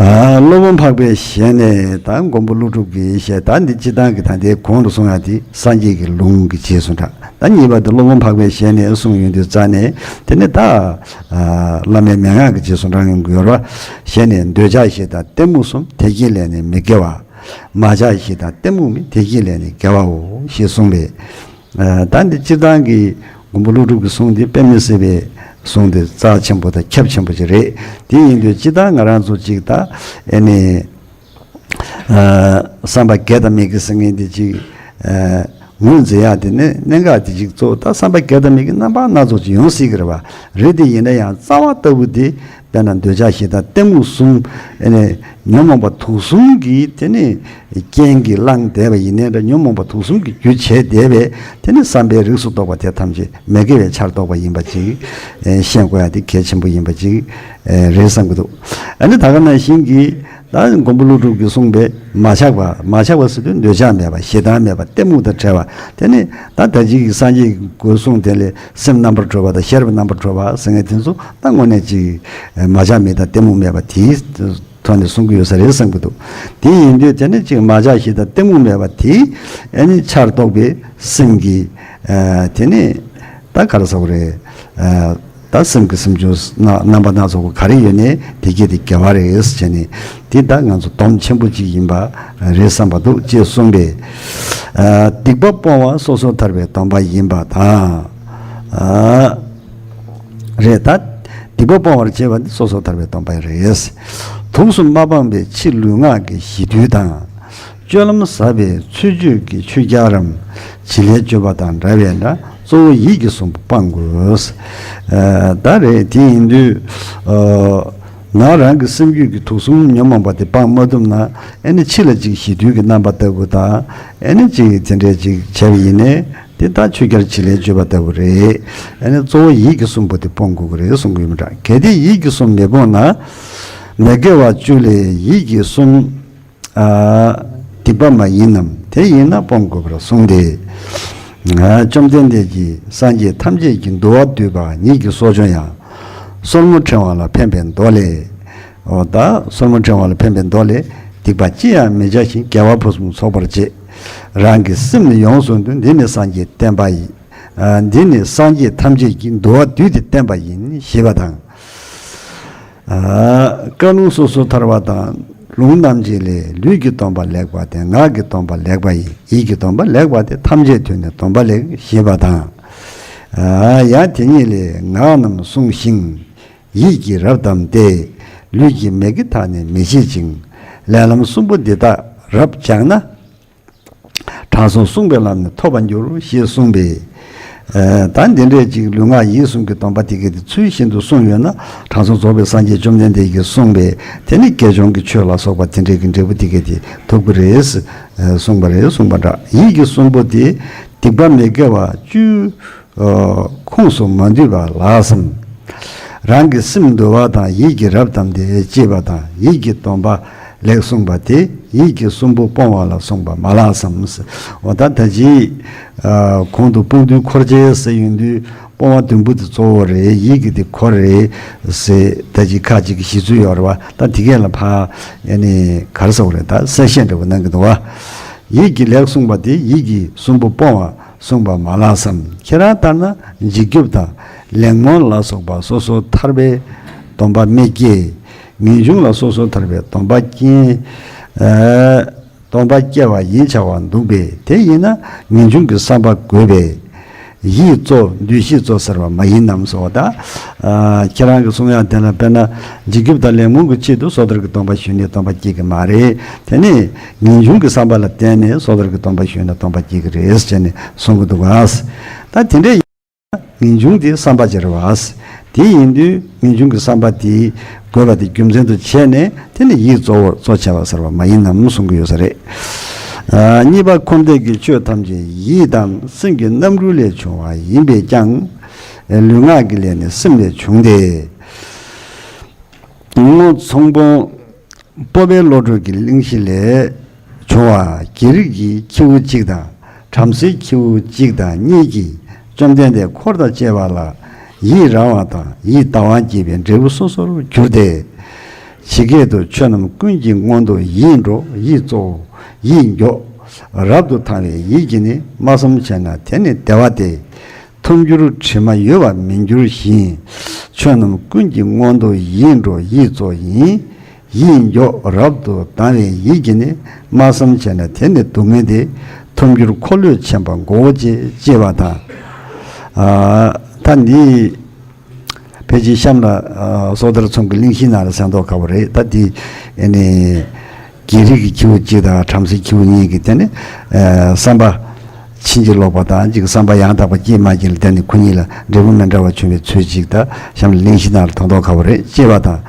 ཨ། སློབ་དཔོན་འཕགས་པའི་ཞལ་ནས། ད་མགོན་པོ་ཀླུ་སྒྲུབ་ཀྱི་ཞལ། ད་འདི་སྤྱིར་བཏང་གི་ད་ལྟའི་གོང་དུ་གསུངས་ཡ་དེ་སངས་རྒྱས་ཀྱི་ལུང་གི་རྗེས་སུ་འབྲང་། ད་གཉིས་པ་དེ་སློབ་དཔོན་འཕགས་པའི་ཞལ་ནས་གསུངས་ཡོང་དུས་ཙ་ནས། དེ་ནི་ད་ཨ། བླ་མའི་མན་ངག་གི་རྗེས་སུ་འབྲང་ཡོང་གི་ཡོད་རེད་བ། ཞལ་ནས། འདོད་ཆགས་ཞེ་སྡང་གཏི་མུག་གསུམ། དེ་བཞིན་ལས་ནི་མི་དགེ་བ། མ་ཆགས་ཞེ་སྡང་གཏི་མུག་མིན། དེ་བཞིན་ལས་ནི་དགེ་བའོ། ཞེས་གསུངས་པས། ཨ། ད་འདི་སྤྱིར་བཏང་གི་མགོན་པོ་ཀླུ་སྒྲུབ་ཀྱི་གསུང་འདི་དཔེ་མི་སྲིད་པའི་གསུང་འདི་རྩ་ཆེན་པོ་དང་ཁྱབ་ཆེན་པོ་ཅིག་རེད། དེ་ཡིན་དུས་སྤྱིར་བཏང་ང་རང་ཚོ་ཅིག་ད་ཨེ་ནི། ཨ། བསམ་པ་དགེ་དང་མི་དགེ་ཟེར་མཁན་དེ་ཅིག་ཨ། ངོས་འཛིན་ཡག་དེ་ནི་གནད་འགག་དེ་ཅིག་གཙོ་བོ་ད་བསམ་པ་དགེ་དང་མི་དགེ་རྣམ་པ་སྣ་ཚོགས་ཅིག་ཡོང་སྲིད་ཀྱི་རེད་བ། རེད་དེ་ཡིན་ན་ཡང་རྩ་བ་ལྟ་བུ་དེ། དཔེར་ན་འདོད་ཆགས་ཞེ་སྡང་གཏི་མུག་གསུམ། ཨེ་ནི་ཉོན་མོངས་པ་དུག་གསུམ་གྱི་དེ་ནི་རྐྱེན་གྱིས་བསླངས་བསྡད་པ་ཡིན་ནའི་འདྲ། ཉོན་མོངས་པ་དུག་གསུམ་གྱི་རྒྱུ་བྱས་བསྡད་པའི་དེ་ནི་བསམ་པའི་རིགས་སུ་གཏོགས་པ་དེ་ཐམས་ཅད་མི་དགེ་བའི་ཆར་གཏོགས་པ་ཡིན་པ་ཅིག་ཨེ། ཤེས་དགོས་ཡ་དེ་གལ་ཆེན་པོ་ཡིན་པ་ཅིག་ཨེ། རེད་བསམ་གྱི་འདུག་ཨ་ནི་ད་ག་ནང་བཞིན་གྱི། ད་མགོན་པོ་ཀླུ་སྒྲུབ་ཀྱིས་གསུངས་པའི་མ་ཆགས་པ། མ་ཆགས་པ་ཟེར་དུས་འདོད་ཆགས་མེད་པ། ཞེ་སྡང་མེད་པ། གཏི་མུག་དང་བྲལ་བ། དེ་ནི་ད་ད་ཅིག་གི་སངས་རྒྱས་ཀྱི་གོ་གསུང་དེ་ལས་སེམས་རྣམ་པར་གྲོལ་བ་དང་ཤེས་རབ་རྣམ་པར་གྲོལ་བ་ཟེར་མཁན་དེ་ཚོ་ད་དངོས་གནས་ཅིག་མ་ཆགས་མེད་དང་གཏི་མུག་མེད་པ་དེའི་ཐོག་ནས་གསུང་གི་ཡོད་ས་རེད་བསམ་གྱི་འདུག་དེ་ཡིན་དུས་དེ་ནི་ཅིག་མ་ཆགས་ཞེ་སྡང་གཏི་མུག་མེད་པ་དེ། ཨ་ནི་ཆར་གཏོགས་པའི་སེམས་ཀྱི། ཨ། དེ་ནས་ད་ག་རེ་ཟེར་དགོས་རེད། ཨ། ད་སེམས་ཀྱི་སེམས་བྱུང་སྣ་རྣམ་པ་སྣ་ཚོགས་པ་ག་རེ་ཡོད་ནའི་དེ་གས་དེ་དགེ་བ་རེད་ཟེར་ནས། དེ་ད་ང་ཚོ་སྡོམ་ཆེན་པོ་ཅིག་ཡིན་པ་རེད་བསམ་པ་འདུག་ཅེས་གསུངས་པས། ཨ། སྡིག་པ་སྤོང་བ་སོ་སོར་ཐར་པའི་སྡོམ་པ་ཡིན་པ་དང་། ཨ། རེད་ད། སྡིག་པ་སྤོང་བར་བྱེད་པ་ནི་སོ་སོར་ཐར་པའི་སྡོམ་པ་རེད། དུག་གསུམ་མ་སྤངས་པའི་ཕྱིར་ལུས་ངག་གི་ཞི་དུལ་དང་། སྤྱོད་ལམ་ཟབ་པའི་ཚུལ་འཆོས་ཀྱི་ཆོས་རྒྱལ་རམ། བྱིན་ལེན་བཅོལ་བ་དང་འདྲ་བས་ན་གཙོ་བོ་ཡིད་ཀྱི་གསུམ་པོ་སྤང་དགོས། ཨ། ད་རེད། དེ་ཡིན་དུས། ཨ། ན་རང་གི་སེམས་རྒྱུད་ཀྱི་དུག་གསུམ་ཉོན་མོངས་པ་དེ་སྤང་མ་ཐུབ་ན། ཨེ་ནི་ཕྱི་ལ་ཅིག་ཞི་དུལ་གྱི་རྣམ་པ་ལྟ་བུ་དང་། ཨེ་ནི་ཅིག་དེ་འདྲས་ཅིག་བྱས་པ་ཡིན་ནའི། དེ་ལྟར་ཆོས་རྒྱལ་བྱིན་ལེན་བཅོལ་བ་ལྟ་བུ་རེད། ཨ་ནི་གཙོ་བོ་ཡིད་ཀྱི་གསུམ་པོ་དེ་སྤོང་དགོས་ཀྱི་རེད་གསུང་གི་ཡོད་མི་འདྲ། གལ་ཏེ་ཡིད་ཀྱི་གསུམ་མི་སྤོང་ན། མི་དགེ་བ་བཅུ་ལས་ཡིད་ཀྱི་གསུམ། ཨ། སྡིག་པ་མ་ཡིན་ནམ། དེ་ཡིན་ན་སྤོང་དགོས་པར་གསུངས་ཏེ། ཨ། བཅོམ་ལྡན་འདས་ཀྱིས་སངས་རྒྱས་ཐམས་ཅད་ཀྱི་འདུལ་བ་བསྡུས་པ་ཉིད་ཀྱི་གསོ་སྦྱོང་ཡང་། སོར་མོ་ཕྲེང་བ་ལ་ཕན་པའི་མདོ་ལས། འོ་ད་སོར་མོ་ཕྲེང་བ་ལ་ཕན་པའི་མདོ་ལས། སྡིག་པ་ཅི་ཡང་མི་བྱ་ཞིང་དགེ་བ་ཕུན་སུམ་ཚོགས་པར་བྱེད། རང་གི་སེམས་ནི་ཡོངས་སུ་འདུལ། འདི་ནི་སངས་རྒྱས་བསྟན་པ་ཡིན། ཨ། འདི་ནི་སངས་རྒྱས་ཐམས་ཅད་ཀྱི་འདུལ་བ་བསྡུས་ཏེ་བསྟན་པ་ཡིན་ཞེས་པ་དང་། ཨ། བཀའ་ལུང་སོ་སོར་ཐར་པ་དང་། ལུང་རྣམ་འབྱེད་ལས། ལུས་ཀྱི་སྡོམ་པ་ལེགས་པ་སྟེ། ངག་གི་སྡོམ་པ་ལེགས་པ་ཡིན། ཡིད་ཀྱི་སྡོམ་པ་ལེགས་པ་སྟེ། ཐམས་ཅད་དོན་ནི་སྡོམ་པ་ལེགས་ཞེས་པ་དང་། ཨ། ཡང་དེ་ཉིད་ལས། ངག་རྣམས་བསྲུང་ཞིང་། ཡིད་ཀྱིས་རབ་བསྡམས་ཏེ། ལུས་ཀྱི་མི་དགེ་དག་ནི་མི་བྱེད་ཅིང་། ལས་ལམ་གསུམ་པོ་འདི་དག་རབ་སྦྱངས་ན། དྲང་སྲོང་བསྲུངས་པའི་ལམ་ནི་ཐོབ་པར་འགྱུར་ཞེས་གསུངས་པས། ཨ། ད་འདི་འདྲས་ཅིག་ལུས་ངག་ཡིད་གསུམ་གྱི་སྡོམ་པ་དེ་གས་དེ་ཚུལ་བཞིན་དུ་བསྲུངས་ཡོད་ན། དྲང་སྲོང་རྫོགས་པའི་སངས་རྒྱས་བཅོམ་ལྡན་འདས་ཀྱིས་གསུངས་པའི་དེ་ནི་དགེ་སྦྱོང་གི་ཆོས་ལ་སོགས་པ་དེ་འདྲས་ཀྱི་འབྲས་བུ་དེ་གས་དེ་ཐོབ་ཀྱི་རེད། ཨ། གསུངས་པ་རེད་གསུངས་པ་འདྲ། ཡིད་ཀྱི་གསུམ་པོ་དེ་སྡིག་པ་མི་དགེ་བ་བཅུ། ཨ། ཁོངས་སུ་མ་འདུས་པ་ལགས་སམ། རང་གི་སེམས་འདུལ་བ་དང་། ཡིད་ཀྱིས་རབ་བསྡམས་ཏེ་ཅེས་པ་དང་། ཡིད་ཀྱི་སྡོམ་པ་ལེགས་གསུངས་པ་དེ་ཡིད་ཀྱི་གསུམ་པོ་སྤོང་བ་ལ་གསུངས་པ་མ་ལགས་སམ། འོ་ད་ད་ཅི། ཨ། གོང་དུ་སྤོང་ཐུན་འཁོར་བཅས་ཟེར་ཡོང་དུས། སྤོང་བ་བདུན་པོ་དེ་གཙོ་བོ་རེད། ཡིད་ཀྱི་དེ་འཁོར་རེད་ཟེར། ད་ཅི་ཁ་ཅིག་གི་གཞི་ཚུལ་ཡོད་རེད་བ། ད་དེ་གས་ལ་ཕ། ཨ་ནི་ག་རེ་ཟེར་དགོས་རེད། ད་གསལ་བཤད་འདྲ་བོ་གནང་གི་འདུག་བ། ཡིད་ཀྱིས་ལེགས་གསུངས་པ་དེ་ཡིད་ཀྱི་གསུམ་པོ་སྤོང་བ་གསུངས་པ་མ་ལགས་སམ། ཁྱེད་རང་ལྟར་ན་འཇིགས་སྐྱོབ་དང་ལེགས་སྨོན་ལ་སོགས་པ་སོ་སོར་ཐར་པའི་སྡོམ་པ་མི་སྐྱེ། ངེས་འབྱུང་ལ་སོ་སོར་ཐར་པའི་སྡོམ་པ་སྐྱེ། ཨ། སྡོམ་པ་སྐྱེ་བ་ཡིན་བྱ་བ་འདུག་པས། དེ་ཡིན་ན་ངེས་འབྱུང་གི་བསམ་པ་དགོས་པས། ཡིད་གཙོ་འདུ་ཤེས་གཙོ་ཟེར་བ་མ་ཡིན་ནམ་ཟེར་བ་དང་། ཨ། ཁྱེད་རང་གི་གསུང་ཡག་དེ་ལ་དཔེར་ན། འཇིགས་སྐྱོབ་དང་ལེགས་སྨོན་གྱི་ཆེད་དུ་སོ་ཐར་གྱི་སྡོམ་པ་ཞུས་ནས་སྡོམ་པ་སྐྱེ་གི་མ་རེད། དེ་ནི་ངེས་འབྱུང་གི་བསམ་པ་ལ་བརྟེན་ནས་སོ་ཐར་གྱི་སྡོམ་པ་ཞུས་ན་སྡོམ་པ་སྐྱེ་གི་རེད་ཟེར་ནས་གསུང་གི་འདུག་ག། ད་དེ་འདྲས་ཡིན་ན་ངེས་འབྱུང་དེ་བསམ་པ་ཅིག་རེད་བ། དེ་ཡིན་དུས་ངེས་འབྱུང་གི་བསམ་པ་དེ་དགོས་པ་དེ་རྒྱུ་མཚན་དུ་བྱས་ནས། དེ་ནི་ཡིད་གཙོ་བོར་གཙོ་བྱས་པ་ཟེར་བ་མ་ཡིན་ནམ་གསུང་གི་ཡོད་ས་རེད། ཨ། གཉིས་པ། འཁོར་འདས་ཀྱི་ཆོས་ཐམས་ཅད་ཡིད་དང་སེམས་ཀྱི་རྣམ་འགྱུར་ལས་བྱུང་བ་ཡིན་པས་ཀྱང་། ལུས་ངག་གི་ལས་ནི་སེམས་ལས་བྱུང་སྟེ། སྔོ་ཚོང་དཔོན་སྤོབས་པའི་བློ་གྲོས་ཀྱི་གླེང་གཞི་ལས་བྱུང་བ། རྒྱལ་རིགས་ཀྱི་ཁྱེའུ་གཅིག་དང་བྲམ་ཟེའི་ཁྱེའུ་གཅིག་དང་གཉིས་ཀྱིས་བཅོམ་ལྡན་འདས་འཁོར་དང་བཅས་པ་ལ་ཡིད་རང་བ་དང་ཡིད་ལྡང་བ་བགྱིས་པའི་འབྲས་བུ་སོ་སོར་གྱུར་ཏེ། ཇི་སྐད་དུ། ཆོས་རྣམས་ཀུན་གྱི་སྔོན་དུ་ཡིད་འགྲོ། ཡིད་གཙོ་བོ་ཡིད་མགྱོགས། རབ་ཏུ་དང་བའི་ཡིད་ཀྱིས་ནི། སྨྲ་བསམ་བྱས་ན་དེ་ནི་བདེ་བ་སྟེ། ཐུབ་འགྱུར་དྲི་མ་ཡོད་པར་མི་འགྱུར་ཞིང་། ཆོས་རྣམས་ཀུན་གྱི་སྔོན་དུ་ཡིད་འགྲོ། ཡིད་གཙོ་ཡིན། ཡིད་མགྱོགས་རབ་ཏུ་དང་བའི་ཡིད་ཀྱིས་ནི། སྨྲ་བསམ་བྱས་ན་དེ་ནི་སྡུག་བསྔལ་ཏེ། ཐུབ་འགྱུར་འཁོར་ལོས་འཆིང་བ་མགོ་བོ་བཅད། ཅེས་པ་དང་། ཨ། ད་འདི་ཕལ་ཆེར་གཤམ་ལ། ཨ། སོ་ཐར་ཚོང་གི་གླེང་གཞི་ནང་ལ་གསན་མདོག་ཁ་པོ་རེད། ད་འདི་ཨེ་ནི། རྒྱལ་རིགས་ཀྱི་ཁྱེའུ་གཅིག་དང་བྲམ་ཟེའི་ཁྱེའུ་གཉིས་ཀྱིས་དེ་ནི། ཨ། བསམ་པ་ཕྱིན་ཅི་ལོག་པ་དང་། ཅིག་བསམ་པ་ཡང་དག་པ་སྐྱེས་མ་སྐྱེས་ལ་བརྟེན་ནས་ཁོ་གཉིས་ལ་འབྲས་བུ་མི་འདྲ་བ་བྱུང་བའི་ཚུལ་ཅིག་ད་གཤམ་ལ་གླེང་གཞི་ནང་ལ་མདོག་མདོག་ཁ་པོ་རེད། ཅེས་པ་དང་།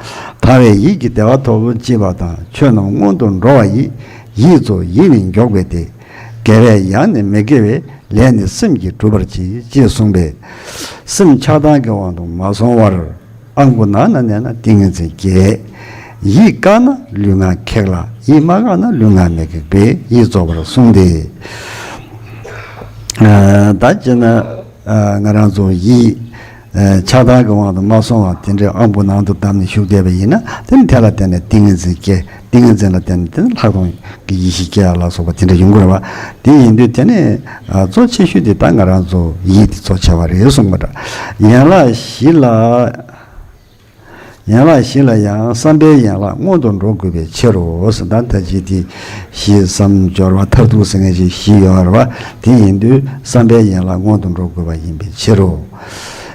དང་བའི་ཡིད་ཀྱིས་བདེ་བ་ཐོབ། ཅེས་པ་དང་། ཆོས་རྣམས་སྔོན་དུ་འགྲོ་བ་ཡི། ཡིད་གཙོ་ཡིད་ནི་མགྱོགས་པས་ཏེ། དགེ་བའི་ཡང་ནི་མི་དགེ་བའི། ལས་ནི་སེམས་ཀྱིས་སྒྲུབ་པར་བྱེད། ཅེས་གསུངས་པས། སེམས་ཆགས་སྡང་གི་དབང་དུ་མ་སོང་བར། ཨ་མགུ་ནང་ན་གནས་ན་ཏིང་ངེ་འཛིན་སྐྱེ། ཡིད་བཀག་ན་ལུས་ངག་ཁེགས་ལ། ཡིད་མ་བཀག་ན་ལུས་ངག་མི་ཁེགས་པས། ཡིད་གཙོ་བོར་གསུངས་ཏེ། ཨ། ད་བྱས་ན། ཨ། ང་རང་ཚོ་ཡིད། ཆགས་སྡང་གི་དབང་དུ་མ་སོང་བ་དེ་འདྲའི་དབང་པོ་ནང་དུ་བསྡམས་ནས་བཞུགས་བསྡད་པ་ཡིན་ན། དེ་ནི་དེ་ལ་བརྟེན་ནས་ཏིང་ངེ་འཛིན་སྐྱེ། ཏིང་ངེ་འཛིན་ལ་བརྟེན་ནས་དེ་ནི་ལྷག་མཐོང་གི་ཡེ་ཤེས་སྐྱེ་ཡ་ལ་སོགས་པ་དེ་འདྲ་ཡོང་གི་རེད་བ། དེ་ཡིན་དུས་དེ་ནི་གཙོ་ཆེ་ཤོས་དེ་ད་ང་རང་ཚོ་ཡིད་དེ་གཙོ་ཆེ་བ་རེད་གསུངས་པ་འདྲ། ཡན་ལག་བཞི་ལ། ཡན་ལག་བཞི་ལ་ཡང་བསམ་པའི་ཡན་ལག་སྔོན་དུ་འགྲོ་དགོས་པའི་ཕྱིར་རོ། ཟེར་ད་ལྟ་ཅི་དེ་བཞི་བསམ་སྦྱོར་བ་མཐར་ཐུག་ཟེར་མཁན་ཞིག་བཞི་ཡོད་རེད་བ། དེ་ཡིན་དུས་བསམ་པའི་ཡན་ལག་སྔོན་དུ་འགྲོ་དགོས་པ་ཡིན་པའི་ཕྱིར་རོ།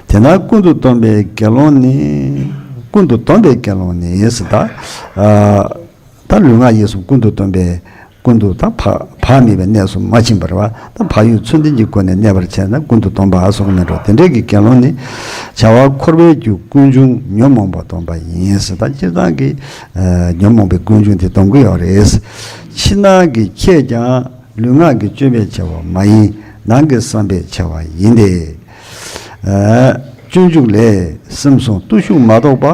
དེས་ན་ཀུན་ཏུ་སྟོང་པའི་དགེ་སློང་ནི། ཀུན་ཏུ་སྟོང་པའི་དགེ་སློང་ནི་ཟེར་ད། ད་ལུས་ངག་ཡིད་གསུམ་ཀུན་ཏུ་སྟོང་པའི། ཀུན་ཏུ་ད་བག་བག་མེད་པའི་གནས་སུ་མ་ཕྱིན་པར་བ། ད་བག་ཡོད་ཚུལ་ལྡན་གྱི་སྒོ་ནས་གནས་པར་བྱས་ན་ཀུན་ཏུ་སྟོང་པ་གསུངས་མེད་འགྲོ། དེ་འདྲའི་གི་དགེ་སློང་ནི། བྱ་བ་འཁོར་བའི་རྒྱུ་ཀུན་འབྱུང་ཉོན་མོངས་པ་སྟོང་པ་ཡིན་ཟེར། ད་སྤྱིར་བཏང་གི་ཉོན་མོངས་པའི་ཀུན་འབྱུང་དེ་སྟོང་གི་ཡོད་རེད། ཕྱི་ནང་གི་ཁྱད་ཀྱང་ལུས་ངག་གི་སྤྱོད་པས་ཕྱེ་བ་མ་ཡིན། ནང་གི་བསམ་པས་ཕྱེ་བ་ཡིན་ཏེ། སྤྱོད་འཇུག་ལས། སེམས་བཟུང་བརྟུལ་ཞུགས་མ་གཏོགས་པ།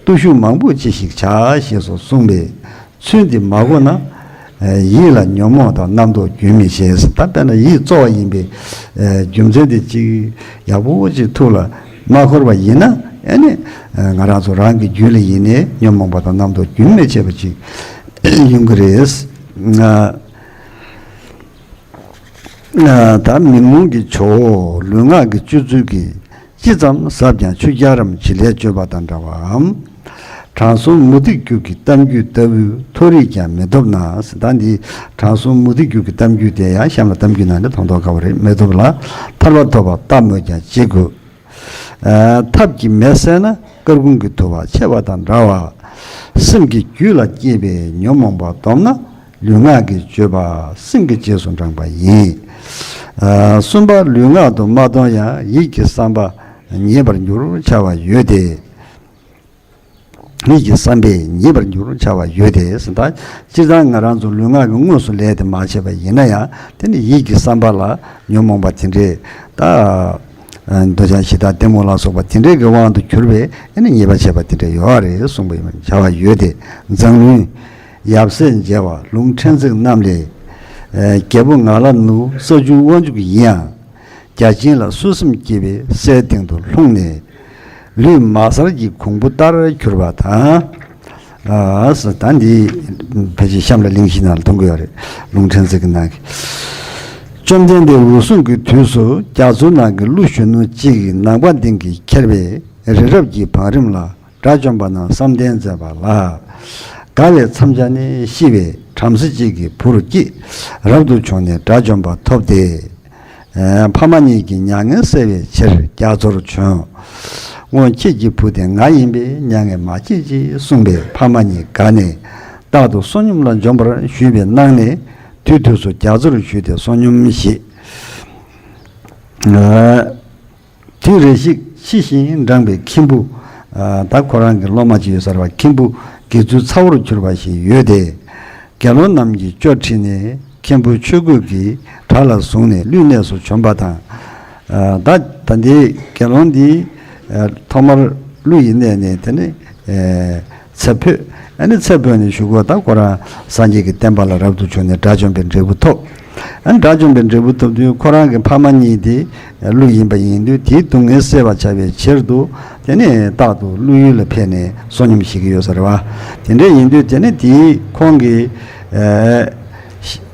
བརྟུལ་ཞུགས་མང་པོ་ཅི་ཞིག་བྱ། ཞེས་སོགས་གསུངས་པས། ཚུལ་འདི་མ་གོ་ན། ཡིད་ལ་ཉོན་མོངས་དང་རྣམ་རྟོག་རྒྱུན་མི་ཆད། ད་དཔེར་ན་ཡིད་གཙོ་བ་ཡིན་པའི་རྒྱུ་མཚན་དེ་གཅིག་ཡག་པོ་ཅིག་ཐུགས་ལ་མ་འཁོར་བ་ཡིན་ན། ཨེ་ནི་ང་རང་ཚོ་རང་གི་རྒྱུད་ལ་ཡིན་ནའི་ཉོན་མོངས་པ་དང་རྣམ་རྟོག་རྒྱུན་མི་ཆད་པ་ཅིག་ཡོང་གི་རེད། ད་མི་མངོན་གྱི་ཇོ་བོ་ལུས་ངག་གི་སྤྱོད་ཚུལ་གྱིས། ཅི་ཙམ་ཟབ་ཀྱང་ཆུ་རྐྱལ་རམ་བྱི་ལའི་སྤྱོད་པ་དང་འདྲ་བའམ། དྲང་སྲོང་མུ་སྟེགས་རྒྱུད་ཀྱི་གཏམ་རྒྱུད་ལྟ་བུའི་མཐོ་རིས་ཀྱང་མི་ཐོབ་ན། ད་འདི་དྲང་སྲོང་མུ་སྟེགས་རྒྱུད་ཀྱི་གཏམ་རྒྱུད་དེ་ཡང་གཤམ་ལ་གཏམ་རྒྱུད་ནང་ནས་མཐོང་མཐོང་དཀའ་བ་རེད། མི་ཐོབ་ལ། ཐར་པ་ཐོབ་པ་ལྟ་སྨོས་ཀྱང་ཅི་དགོས། ཐབས་ཀྱིས་མེ་བསད་ན་སྐར་ཁུང་གི་དུ་བ་ཆད་པ་དང་འདྲ་བ། སེམས་ཀྱི་རྒྱུད་ལ་སྐྱེས་པའི་ཉོན་མོངས་པ་སྡོམ་ན། ལུས་ངག་གི་སྤྱོད་པ་སེམས་ཀྱི་རྗེས་སུ་འབྲངས་པ་ཡིན། ཨ། གསུམ་པ་ལུས་ངག་ཏུ་མ་གཏོང་ཡང་ཡིད་ཀྱི་བསམ་པ་ཉེས་པར་འགྱུར་བྱ་བ་ཡོད་དེ། ཡིད་ཀྱི་བསམ་པས་ཉེས་པར་འགྱུར་བྱ་བ་ཡོད་དེ་ཟེར། ད་སྤྱིར་བཏང་ང་རང་ཚོ་ལུས་ངག་གི་དངོས་སུ་ལས་དེ་མ་བྱས་པ་ཡིན་ན་ཡང་། དེ་ནི་ཡིད་ཀྱི་བསམ་པ་ལ་ཉོན་མོངས་པ་དེ་འདྲས། ད་འདོད་ཆགས་ཞེ་སྡང་གཏི་མུག་ལ་སོགས་པ་དེ་འདྲས་ཀྱི་དབང་དུ་གྱུར་པའི་ཨ་ནི་ཉེས་པ་བྱས་པ་དེ་འདྲས་ཡོད་རེད་གསུངས་པ་ཡིན། བྱ་བ་ཡོད་དེ། མཛངས་བླུན། ཡབ་སྲས་མཇལ་བ་ལུང་ཕྲན་ཚེགས་རྣམས་ལས། ཨ། རྒྱལ་པོ་ང་ལ་ནུ་ས་ཆུ་དབང་ཕྱུག་ཡིན་ཡང་། བརྒྱ་བྱིན་ལ་བསོད་སེམས་བསྐྱེད་པའི་སའི་སྟེང་དུ་ལྷུང་ནས། ལུས་མ་གསར་གྱི་གོང་བུ་ལྟར་གྱུར་པ་དང་། ཨ། ད་འདི་ཕལ་ཆེར་གཤམ་ལ་གླེང་གཞི་ནང་ལ་མཐོང་གི་ཡོད་རེད། ལུང་ཕྲན་ཚེགས་ཀྱི་ནང་གི། བཅོམ་ལྡན་འདས་འོད་སྲུང་གི་དུས་སུ་རྒྱ་མཚོའི་ནང་གི་ཀླུ་གཞོན་ནུ་གཅིག་གིས་ནང་པ་སྡིངས་ཀྱིས་ཁྱེར་བའི་རི་རབ་ཀྱི་བང་རིམ་ལ་དགྲ་བཅོམ་པ་རྣམས་བསམ་གཏན་མཛད་པ་ལ། དགའ་བའི་མཚམས་སྦྱར་ནས་ཤི་བའི་བྲམ་ཟེ་གཅིག་གི་བུར་སྐྱེས། རབ་ཏུ་བྱུང་ནས་དགྲ་བཅོམ་པ་ཐོབ་སྟེ། ཨ། ཕ་མ་གཉིས་ཀྱི་མྱ་ངན་བསལ་བའི་ཕྱིར་རྒྱ་མཚོར་བྱོན། སྔོན་ཁྱེད་ཀྱི་བུ་དེ་ང་ཡིན་པས་མྱ་ངན་མ་བྱེད་ཅེས་གསུངས་པས་ཕ་མ་གཉིས་དགའ་ནས་རྟག་ཏུ་བསོད་སྙོམས་ལ་འབྱོན་པར་ཞུས་པའི་གནང་ནས། དུས་དུས་སུ་རྒྱ་མཚོར་བཞུད་དེ་བསོད་སྙོམས་བཞེས། ཨ། དུས་རེ་ཞིག་ཕྱི་བཞིན་འབྲངས་པའི་མཁན་པོ། ཨ། ད་ཁོ་རང་གི་སློབ་མ་ཅིག་ཡོད་ས་རེད་བ། མཁན་པོ་དགེ་ཚུལ་ཚ་བོར་གྱུར་པ་ཞིག་ཡོད་དེ། དགེ་སློང་རྣམས་ཀྱིས་ཅོ་འཁྲིད་ནས་མཁན་པོ་ཆོས་གོས་ཀྱི་གྲྭ་ལ་བཟུང་ནས་ཀླུའི་གནས་སུ་བྱོན་པ་དང་། ཨ། ད་ད་འདི་དགེ་སློང་འདི། ཨ། ཐོག་མར་ཀླུ་ཡི་གནས་ནས་དེ་ནས། ཨ། ཚེ་འཕོས། ཨ་ནི་ཚེ་འཕོས་ནས་གཞུག་གུ་ད་ཁོ་རང་སངས་རྒྱས་ཀྱི་བསྟན་པ་ལ་རབ་ཏུ་བྱུང་ནས་དགྲ་བཅོམ་པའི་འབྲས་བུ་ཐོབ། ཨ་ནི་དགྲ་བཅོམ་པའི་འབྲས་བུ་ཐོབ་དུས་ཁོ་རང་གི་ཕ་མ་གཉིས་དེ་ཀླུ་ཡིན་པ་ཡིན་དུས། དེའི་སྡུག་བསྔལ་སེལ་བར་བྱ་བའི་ཕྱིར་དུ་དེ་ནས་རྟག་ཏུ་ཀླུ་ཡུལ་ལ་ཕེབས་ནས་བསོད་སྙོམས་བཞེས་ཀྱི་ཡོད་ས་རེད་བ། དེ་འདྲ་ཡིན་དུས་དེ་ནས་དེའི་ཁོང་གི། ཨ།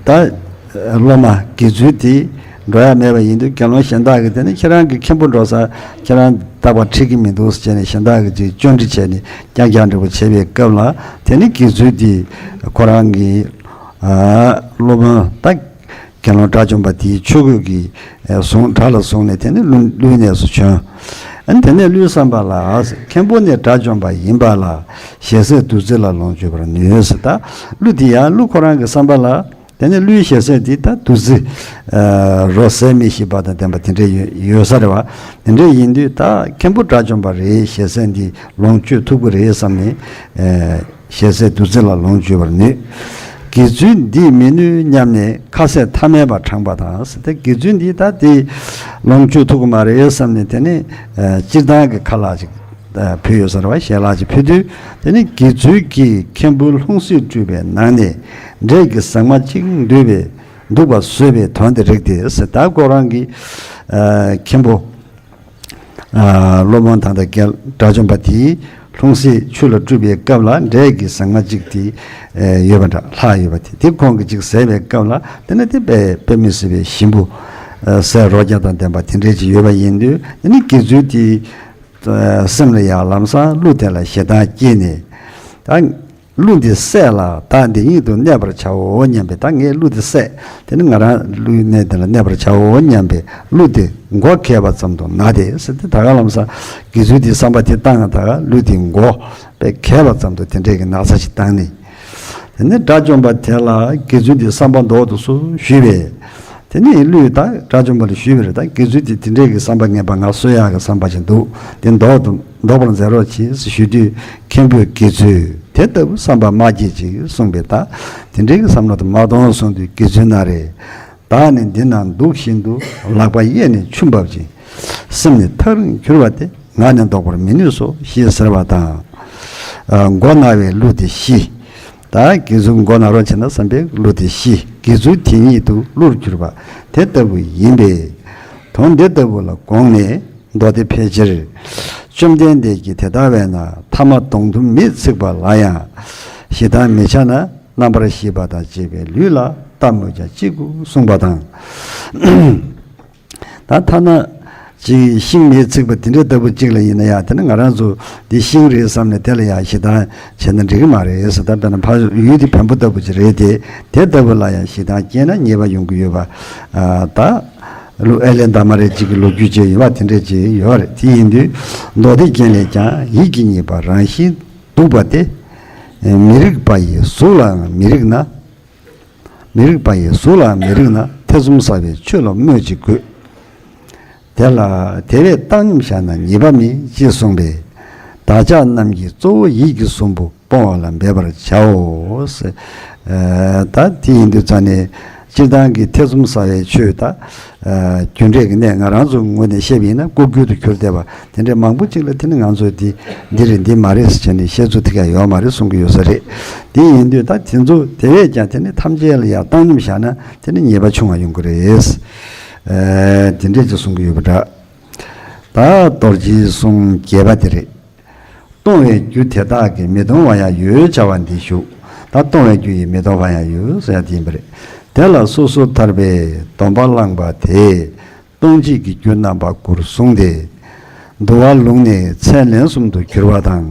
ད་སློབ་མ་དགེ་ཚུལ་དེ་འགྲོ་ཡ་མེད་པ་ཡིན་དུས། དགེ་སློང་གཞན་དག་གིས་དེ་ནི་ཁྱེད་རང་གི་མཁན་པོ་འགྲོ་ས། ཁྱེད་རང་རྟག་པར་ཁྲིད་ཀྱི་མི་འདུག་ཟེར་བྱས་ནས་གཞན་དག་གིས་ཅིག་ཅོ་འདྲི་བྱས་ནས་རྐྱང་རྐྱང་འདྲ་པོ་བྱས་པའི་སྐབས་ལ། དེ་ནི་དགེ་ཚུལ་དེ་ཁོ་རང་གི། ཨ། སློབ་དཔོན་ད་དགེ་སློང་དགྲ་བཅོམ་པ་དེའི་ཆོས་གོས་ཀྱིས་བཟུང་། གྲྭ་ལ་བཟུང་ནས་དེ་ནི་ཀླུ་ཀླུའི་གནས་སུ་བྱོན། ཨ་ནི་དེ་ནས་ཀླུའི་བསམ་པ་ལ། མཁན་པོ་ནི་དགྲ་བཅོམ་པ་ཡིན་པ་ལ་ཞལ་ཟས་བདུད་རྩི་ལ་ལོངས་སྤྱོད་པར་ནུས་ཟེར། ད་ཀླུ་དེ་ཡང་ཀླུ་ཁོ་རང་གི་བསམ་པ་ལ། དེ་ནས་ཀླུའི་ཞལ་ཟས་འདི་ད་བདུད་རྩི། ཨ། རོ་ཟད་མི་ཤེས་པ་དང་ལྡན་པ་དེ་འདྲས་ཡོད་ཡོད་ས་རེད་བ། དེ་འདྲས་ཡིན་དུས་ད་མཁན་པོ་དགྲ་བཅོམ་པ་རེད། ཞལ་ཟས་འདི་ལོངས་སྤྱོད་ཐུབ་ཀྱི་རེད་བསམ་ནས། ཨ། ཞལ་ཟས་བདུད་རྩི་ལ་ལོངས་སྤྱོད་པར་ནུས། དགེ་ཚུལ་འདིས་མི་ནུས་སྙམ་ནས་ཁ་ཟས་ཐ་མལ་པ་དྲངས་པ་དང་ཟེར། ད་དགེ་ཚུལ་འདིས་ད་དེ་ལོངས་སྤྱོད་ཐུབ་ཀྱི་མ་རེད་བསམ་ནས། དེ་ནས། ཨ། སྤྱིར་བཏང་གི་ཁ་ལག་ཅིག་ཕུལ་ཡོད་ས་རེད་བ། ཞལ་ལག་ཅིག་ཕུལ་དུས། དེ་ནི་དགེ་ཚུལ་གྱིས་མཁན་པོའི་ལྷུང་བཟེད་སྤྲུལ་པའི་ནང་ནས་འབྲས་ཀྱི་ཟེགས་མ་གཅིག་འདུས་པའི་འདུག་པ་ཟོས་པའི་དོན་དེ་རིགས་ཏེ་ཟེར། ད་ཁོ་རང་གི། ཨ། མཁན་པོ། ཨ། བློ་སྦྱོང་ད་ལྟ་རྒྱལ་དགྲ་བཅོམ་པ་དེའི་ལྷུང་བཟེད་ཆུ་ལ་སྤྲུལ་པའི་སྐབས་ལ་འབྲས་ཀྱི་ཟེགས་མ་གཅིག་དེ་ཨེ་ཡོད་པ་འདྲ། ལྷག་ཡོད་པ་དེ། དེ་ཁོང་གིས་གཅིག་ཟས་པའི་སྐབས་ལ་དེ་ནི་དེ་དཔེ་དཔེ་མི་སྲིད་པའི་ཞིམ་པོ། ཨ། ཟས་རོ་བརྒྱ་དང་ལྡན་པ་དེ་འདྲས་ཅིག་ཡོད་པ་ཡིན་དུས། དེ་ནི་དགེ་ཚུལ་དེའི་སེམས་ལ་ཡང་ལམ་སང་གླུ་དེ་ལ་ཞེ་སྡང་སྐྱེས་ནས། ད་གླུ་འདི་བསད་ལ་བདག་འདི་ཉིད་དུ་གནས་པར་བྱའོ་སྙམ་པའི། ད་ངས་གླུ་འདི་བསད། དེ་ནི་ང་རང་ཀླུའི་གནས་དེ་ལ་གནས་པར་བྱའོ་སྙམ་པའི་གླུ་དེ་མགོ་གས་པ་ཙམ་དུ་ན་སྟེ་ཟེར་ཏེ། ད་ག་ལམ་སང་དགེ་ཚུལ་དེའི་བསམ་པ་དེ་བཏང་། ད་ག་གླུ་དེ་མགོ་དཔེ་གས་པ་ཙམ་དུ་དེ་འདྲས་ཀྱི་ན་ཚ་ཞིག་བཏང་ནས། དེ་ནས་དགྲ་བཅོམ་པ་དེ་ལ་དགེ་ཚུལ་དེའི་བསམ་པ་མདོར་བསྡུས་སུ་ཞུས་པས། དེ་ནས་ཀླུས་ད་དགྲ་བཅོམ་པ་ལ་ཞུས་པ་རེད། ད་དགེ་ཚུལ་དེ་དེ་འདྲས་ཀྱི་བསམ་པ་ངན་པ་ང་གསོ་ཡག་གི་བསམ་པ་ཞིག་འདུག། དེ་ལྡོག་ཏུ་ལྡོག་པར་མཛད་རོགས་གྱིས་ཞུས་དུས། མཁན་པོས་དགེ་ཚུལ་དེ་ལྟ་བུ་བསམ་པ་མ་སྐྱེད་ཅིག་གསུངས་པས། ད་དེ་འདྲའི་གི་བསམ་བློ་དེ་མ་གཏོང་གསུངས་དུས། དགེ་ཚུལ་ན་རེ། བདག་ནི་འདི་ན་འདུག་བཞིན་དུ། ལག་པ་གཡས་ནས་ཆུ་འབབ་ཅིང་། སེམས་ནི་ཐག་རིང་གྱུར་པ་སྟེ། ང་ནི་ལྡོག་པར་མི་ནུས་སོ། ཞེས་ཟེར་བ་དང་། ཨ། མགོ་ན་བའི་ཀླུ་དེ་ཤི། ད་དགེ་ཚུལ་མགོ་ན་རོགས་བྱས་ན་བསམ་པའི་ཀླུ་དེ་ཤི། དགེ་ཚུལ་དེ་ཉིད་དུ་ཀླུར་གྱུར་པ་དེ་ལྟ་བུ་ཡིན་པས། དོན་འདི་ལྟ་བུ་ལ་དགོངས་ནས། མདོ་སྡེ་ཕལ་ཆེར། བཅོམ་ལྡན་འདས་ཀྱིས་དེ་ལྟ་བས་ན་ཐ་མ་གདོང་དུ་མི་ཚིག་པ་ལ་ཡང་ཞེ་སྡང་མི་བྱ་ན། རྣམ་པར་ཤེས་པ་དང་བཅས་པའི་ལུས་ལ་ལྟ་སྨོས་ཀྱང་ཅི་དགོས་གསུངས་པ་དང་། ད་ཐ་ན་ཅིག་ཤིང་མེ་ཚིག་པ་དེ་འདྲ་ལྟ་བུ་ཅིག་ལ་ཡིན་ན་ཡང་། དེ་ནི་ང་རང་ཚོ་འདི་ཤིང་རེད་བསམ་ནས་དེ་ལ་ཡང་ཞེ་སྡང་བྱས་ན་འགྲིག་གི་མ་རེད་ཟེར། ད་དཔེར་ན་ཕ་ཡུལ་དེ་བེམ་པོ་ལྟ་བུ་ཅིག་རེད་དེ། དེ་ལྟ་བུ་ལ་ཡང་ཞེ་སྡང་སྐྱེས་ན་ཉེས་པ་ཡོང་གི་ཡོད་པ། ཨ། ད་ལོ་ཨེ་ལས་འདབ་མ་རེད་ཅིག་གི་ལོ་རྒྱུས་ཅིག་ཡོད་པ་དེ་འདྲ་ཅིག་ཡོད་རེད། དེ་ཡིན་དུས་མདོ་སྡེ་རྒྱན་ལས་ཀྱང་། ཡིད་ཀྱི་ཉེས་པ་རང་བཞིན་སྡུག་པ་སྟེ། མི་རིགས་པ་ཡི་གཟུགས་ལའང་མི་རིགས་ན། མི་རིགས་པ་ཡི་གཟུགས་ལའང་མི་རིགས་ན། ཐེ་ཚོམ་ཟ་བའི་ཆོས་ལ་སྨོས་ཅི་དགོས། དེ་ལ་དེ་བས་བཏང་སྙོམས་བཞག་ན་ཉེས་པ་མེད། ཅེས་གསུངས་པས། བདག་ཅག་རྣམས་ཀྱིས་གཙོ་བོ་ཡིད་ཀྱི་གཟུགས་པོ་སྤོང་བ་ལ་འབད་པར་བྱའོ། ཨ། ད་དེ་ཡིན་དུས་ཙང་ནས་སྤྱིར་བཏང་གི་ཐེ་ཚོམ་ཟ་བའི་ཆོས་ད། ཨ། རྒྱུ་འབྲས་ཀྱི་གནས་ང་རང་ཚོའི་ངོས་ནས་བཤད་པ་ཡིན་ན་ལྐོག་གྱུར་དུ་གྱུར་བསྡད་པ་དེ་འདྲའི་མང་པོ་ཅིག་ལ། དེ་ནི་ང་ཚོས་འདི་འདི་རེད་འདི་མ་རེད་ཟེར་བྱས་ནས་བཤད་ཚུལ་དེ་ག་ཡོད་མ་རེད་གསུང་གི་ཡོད་ས་རེད། དེ་ཡིན་དུས་ད་དེ་ཚོ་དེ་བས་ཀྱང་དེ་ནི་ཐམས་ཅད་ལ་ཡང་བཏང་སྙོམས་བཞག་ན་དེ་ནི་ཉེས་པ་ཆུང་བ་ཡོང་གི་རེད། ཨ། དེ་འདྲས་ཅིག་གསུང་གི་ཡོད་པ་འདྲ། ད་རྡོ་རྗེའི་གསུང་རྒྱས་པ་དེ་རེད། གཏོང་བའི་རྒྱུ་དེ་དག་གིས། མི་གཏོང་བ་ཡང་ཡོད་བྱ་བ་འདི་ཞུ། ད་གཏོང་བའི་རྒྱུ་ཡིས་མི་གཏོང་བ་ཡང་ཡོད་ཟེར་ཡ་དེ་ཡིན་པ་རེད། དེ་ལ་སོ་སོ་ཐར་པའི་སྡོམ་པ་བླངས་པ་དེས་གཏོང་བྱེད་ཀྱི་རྒྱུ་རྣམ་པ་དགུར་བཟུང་སྟེ། འདུལ་བ་ལུང་ནས་ཚད་ལན་གསུམ་དུ་གྱུར་པ་དང་།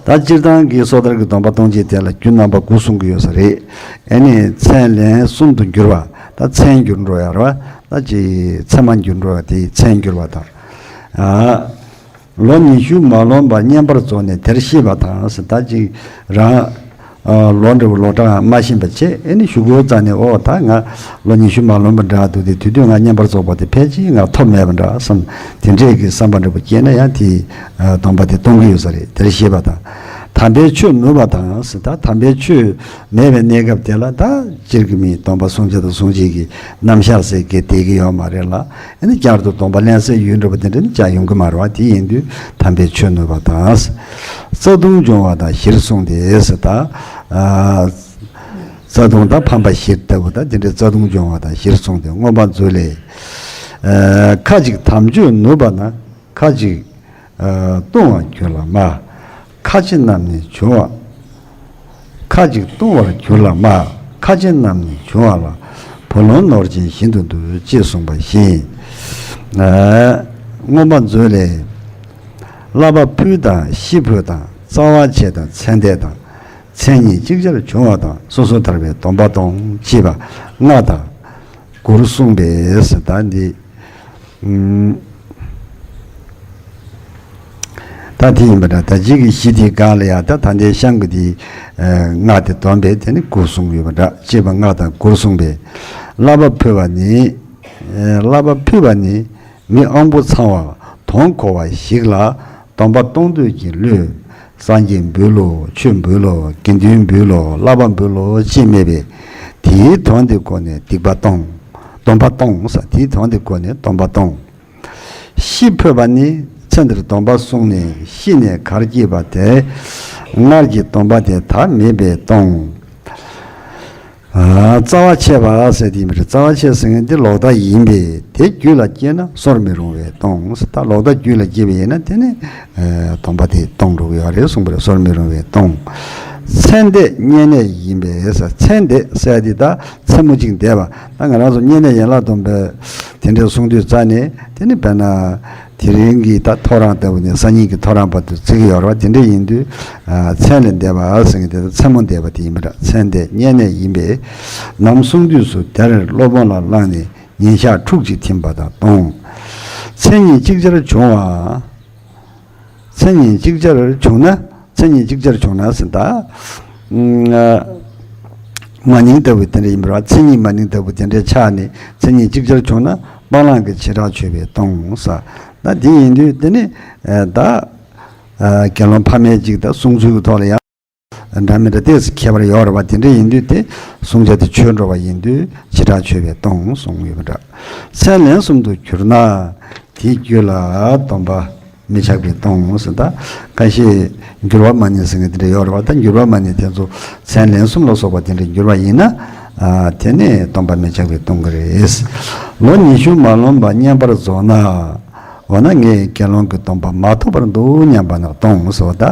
ད་སྤྱིར་བཏང་གི་སོ་ཐར་གྱི་སྡོམ་པ་གཏོང་བྱེད་དེ་ལ་རྒྱུ་རྣམ་པ་དགུ་གསུང་གི་ཡོད་ས་རེད། ཨ་ནི་ཚད་ལན་གསུམ་དུ་འགྱུར་བ། ད་མཚན་འགྱུར་འགྲོ་ཡ་རེད་བ། ད་ཅིག་མཚན་མ་འགྱུར་འགྲོ་ཡ་དེ་མཚན་འགྱུར་བ་དང་། ཨ། ལོ་ཉི་ཤུ་མ་ལོན་པར་བསྙེན་པར་རྫོགས་ནས་དེར་ཤེས་པ་དང་ཟེར། ད་ཅིག་རང་ཨ། ལོ་འདྲ་བོ་ལོ་གྲངས་མ་ཤེས་པ་བྱས། ཨ་ནི་གཞུག་གུ་ཙ་ནས་ཨོ་ད་ང་ལོ་ཉི་ཤུ་མ་ལོན་པ་འདྲ་འདུག་སྟེ། དེ་དུས་ང་བསྙེན་པར་རྫོགས་པ་དེ་ཕལ་ཆེར་ང་ཐོབ་མེད་པ་འདྲ་བསམ། དེ་འདྲས་ཀྱི་བསམ་པ་འདྲ་བོ་སྐྱེས་ན་ཡང་དེ་ཨ། སྡོམ་པ་དེ་གཏོང་གི་ཡོད་ས་རེད། དེར་ཤེས་པ་དང་། དམ་པའི་ཆོས་ནུབ་པ་དང་ཟེར། ད་དམ་པའི་ཆོས་མེད་པའི་གནས་སྐབས་དེ་ལ་ད་སྤྱིར་གྱི་མི་སྡོམ་པ་བསྲུང་བྱ་དང་བསྲུང་བྱེད་ཀྱི་རྣམ་གཞག་ཟེར་གྱི་བསྡད་ཀྱི་ཡོད་མ་རེད་ལ། ཨ་ནི་བསྐྱར་དུ་སྡོམ་པ་ལེན་སའི་ཡུལ་འདྲ་བོ་དེ་འདྲ་ནི་ཅང་ཡོང་གི་མ་རེད་བ། དེ་ཡིན་དུས་དམ་པའི་ཆོས་ནུབ་པ་དང་། རྩ་ལྟུང་སྦྱོང་བ་དང་གཞིར་བཟུང་སྟེ་ཟེར། ད་ཨ། རྩ་ལྟུང་དང་ཕམ་པ་བཞི་ལྟ་བུ་ད་དེ་འདྲའི་རྩ་ལྟུང་སྦྱོང་བ་དང་གཞིར་བཟུང་སྟེ་མངོན་པ་མཛོད་ལས། ཨ། ཁ་ཅིག་དམ་ཆོས་ནུབ་པ་ན། ཁ་ཅིག་ཨ། ལྟུང་བར་འགྱུར་ལ་སྨྲ། ཁ་ཅིག་རྣམས་ནི་འབྱུང་བ། ཁ་ཅིག་ལྟུང་བར་འགྱུར་ལ་སྨྲ། ཁ་ཅིག་རྣམས་ནི་འབྱུང་བ་ལ། བུ་ལོན་ནོར་ཅན་བཞིན་དུ་འདུ། ཅེས་གསུངས་པ་བཞིན། ཨ། མངོན་པ་མཛོད་ལས། བསླབ་པ་ཕུལ་དང་ཤི་འཕོས་དང་། རྩ་བ་ཆད་དང་ཚེ་འདས་དང་། མཚན་ཉིད་ཅིག་ཅར་འབྱུང་བ་དང་། སོ་སོ་ཐར་པའི་སྡོམ་པ་གཏོང་། ཅེས་པ་ལྔ་དང་དགུར་གསུངས་པས་ཟེར། ད་འདི། ཨུམ། ད་དེ་ཡིན་པ་འདྲ། ད་ཅིག་གི་གཞི་དེའི་སྒང་ལ་ཡང་ད་ད་ལྟའི་ཤང་གི་དེ་ཨ། ལྔ་དེ་བསྡོམས་པས་དེ་ནི་དགུ་གསུངས་ཡོད་པ་འདྲ། ཅེས་པ་ལྔ་དང་དགུར་གསུངས་པས། བསླབ་པ་ཕུལ་བ་ནི། ཨ། བསླབ་པ་ཕུལ་བ་ནི་མི་དབང་པོ་ཚང་བ་དོན་གོ་བ་ཞིག་ལ་སྡོམ་པ་གཏོང་འདོད་ཀྱི་བློས། སངས་རྒྱས་འབུལ་ལོ། ཆོས་འབུལ་ལོ། དགེ་འདུན་འབུལ་ལོ། བསླབ་པ་འབུལ་ལོ་ཅེས་སྨྲས་པས། དེའི་དོན་དེ་གོ་ནས་སྡིག་པ་གཏོང་། སྡོམ་པ་གཏོང་ཟེར། དེའི་དོན་དེ་གོ་ནས་སྡོམ་པ་གཏོང་། ཤི་འཕོས་པ་ནི་ཚེ་འདིར་སྡོམ་པ་བསྲུངས་ནས་ཤི་ནས་གར་སྐྱེས་པ་དེ་སྔར་གྱི་སྡོམ་པ་དེ་ད་མེད་པས་གཏོང་། རྩ་བ་ཆད་པ་ཟེར་དེ་ཡིན་པ་རེད། རྩ་བ་ཆད་ཟེར་མཁན་དེ་ལོག་ལྟ་ཡིན་པས་དེ་རྒྱུད་ལ་སྐྱེས་ན་གསོར་མི་རུང་བས་སྟོང་ཟེར། ད་ལོག་ལྟ་རྒྱུད་ལ་སྐྱེས་པ་ཡིན་ན་དེ་ནི་སྡོམ་པ་དེ་སྟོང་འགྲོ་གི་ཡོད་རེད་གསུངས་པ་རེད། གསོར་མི་རུང་བས་སྟོང་། ཚེ་འདས་བསྙེན་གནས་ཡིན་པས་ཟེར། ཚེ་འདས་ཟེར་དེ་ད་མཚན་མོ་གཅིག་འདས་པ། ད་ང་རང་ཚོ་བསྙེན་གནས་ཡན་ལག་སྡོམ་པའི་དེ་འདྲའི་གསུང་དུས་རྩ་ནས་དེ་ནི་དཔེར་ན། དེ་རིང་གི་ད་ཐོ་རངས་ལྟ་བུ་ནས་སང་ཉིན་གྱི་ཐོ་རངས་བར་དུ་བརྩི་གི་ཡོད་རེད་བ། དེ་འདྲ་ཡིན་དུས། ཚེ་ལས་འདས་པ་ཟེར་མཁན་དེ་ཚེ་མོ་འདས་པ་དེ་ཡིན་པ་འདྲ། ཚེ་འདས་བསྙེན་གནས་ཡིན་པས། ནམ་གསུང་དུས་སུ་དེར་སློབ་དཔོན་ལ་བླངས་ནས་ཉིན་ཞག་ཕྲུགས་གཅིག་ཐིམ་པ་དང་སྟོང་། མཚན་ཉིད་ཅིག་ཅར་བྱུང་བ། མཚན་ཉིད་ཅིག་ཅར་བྱུང་ན། མཚན་ཉིད་ཅིག་ཅར་བྱུང་ན་ཟེར་ད། མ་ནིང་ལྟ་བུ་དེ་འདྲ་ཡིན་པ་རེད་བ། མཚན་ཉིད་མ་ནིང་ལྟ་བུ་དེ་འདྲའི་ཆ་ནས་མཚན་ཉིད་ཅིག་ཅར་བྱུང་ན་སྤང་བླང་གི་བྱེ་བྲག་ཆོད་པས་སྟོང་ཟེར། ད་དེ་ཡིན་དུས་དེ་ནི་ད་དགེ་སློང་ཕ་མས་ཅིག་ད་གསུང་ཚུལ་གྱི་ཐོག་ལ་ཡང་འདྲ་མི་འདྲ་ཏོག་ཙམ་ཁྱད་པར་ཡོད་རེད་བ། དེ་འདྲ་ཡིན་དུས་དེ་གསུང་བྱ་དེ་ཆོད་འགྲོ་བ་ཡིན་དུས་བྱེ་བྲག་ཆོད་པས་སྟོང་གསུངས་ཡོད་པ་འདྲ། ཚེ་ལན་གསུམ་དུ་གྱུར་ན་དེའི་རྒྱུད་ལ་སྡོམ་པ་མི་ཆགས་པས་སྟོང་ཟེར། ད་ཁ་ཤས་འགྱུར་བ་མ་ནིང་ཟེར་མཁན་དེ་འདྲ་ཡོད་རེད་བ། ད་འགྱུར་བ་མ་ནིང་དེ་ཚོ་ཚེ་ལན་གསུམ་ལ་སོགས་པ་དེ་འདྲ་འགྱུར་བ་ཡིན་ན། དེ་ནས་སྡོམ་པ་མི་ཆགས་པས་སྟོང་གི་རེད། ལོ་ཉི་ཤུ་མ་ལོན་པར་བསྙེན་པར་རྫོགས་ན། འོ་ན་ངས་དགེ་སློང་གི་སྡོམ་པ་མ་ཐོབ་པར་འདུག་སྙམ་པ་ན་སྟོང་ཟེར་བ། ད་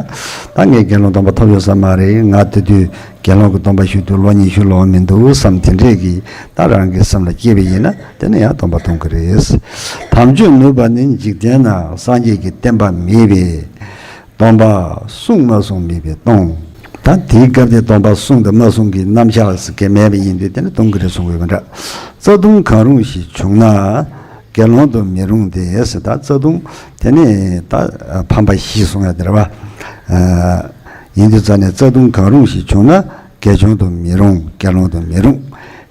ད་ངས་དགེ་སློང་སྡོམ་པ་ཐོབ་ཡོད་ས་མ་རེད། ང་དེ་དུས་དགེ་སློང་གི་སྡོམ་པ་ཞུ་དུས་ལོ་ཉི་ཤུ་ལོན་མི་འདུག་བསམ་དེ་འདྲས་ཀྱི་ད་རང་གི་སེམས་ལ་སྐྱེས་པ་ཡིན་ན་དེ་ནི་ཡང་སྡོམ་པ་སྟོང་གི་རེད། དམ་ཆོས་ནུས་པ་ནི་འཇིག་རྟེན་ན་སངས་རྒྱས་ཀྱི་བསྟན་པ་མེད་པས། སྡོམ་པ་བསྲུང་མ་བསྲུང་མེད་པས་སྟོང་། ད་དེའི་སྐབས་དེ་སྡོམ་པ་བསྲུང་དང་མ་བསྲུང་གི་རྣམ་གཞག་ཟེར་མཁན་མེད་པ་ཡིན་དུས་དེ་ནི་སྟོང་གི་རེད་གསུང་དགོས་པ་འདྲ། རྩ་ལྟུང་གང་རུང་ཞིག་བྱུང་ན་དགེ་སློང་དུ་མི་རུང་སྟེ་ཟེར། ད་རྩ་ལྟུང་དེ་ནི་ད་ཕམ་པ་བཞི་གསུང་ཡ་དེ་རེད་བ། ཡིན་དུས་རྩ་ནས་རྩ་ལྟུང་གང་རུང་ཞིག་བྱུང་ན་དགེ་སློང་དུ་མི་རུང་། དགེ་སློང་དུ་མི་རུང་།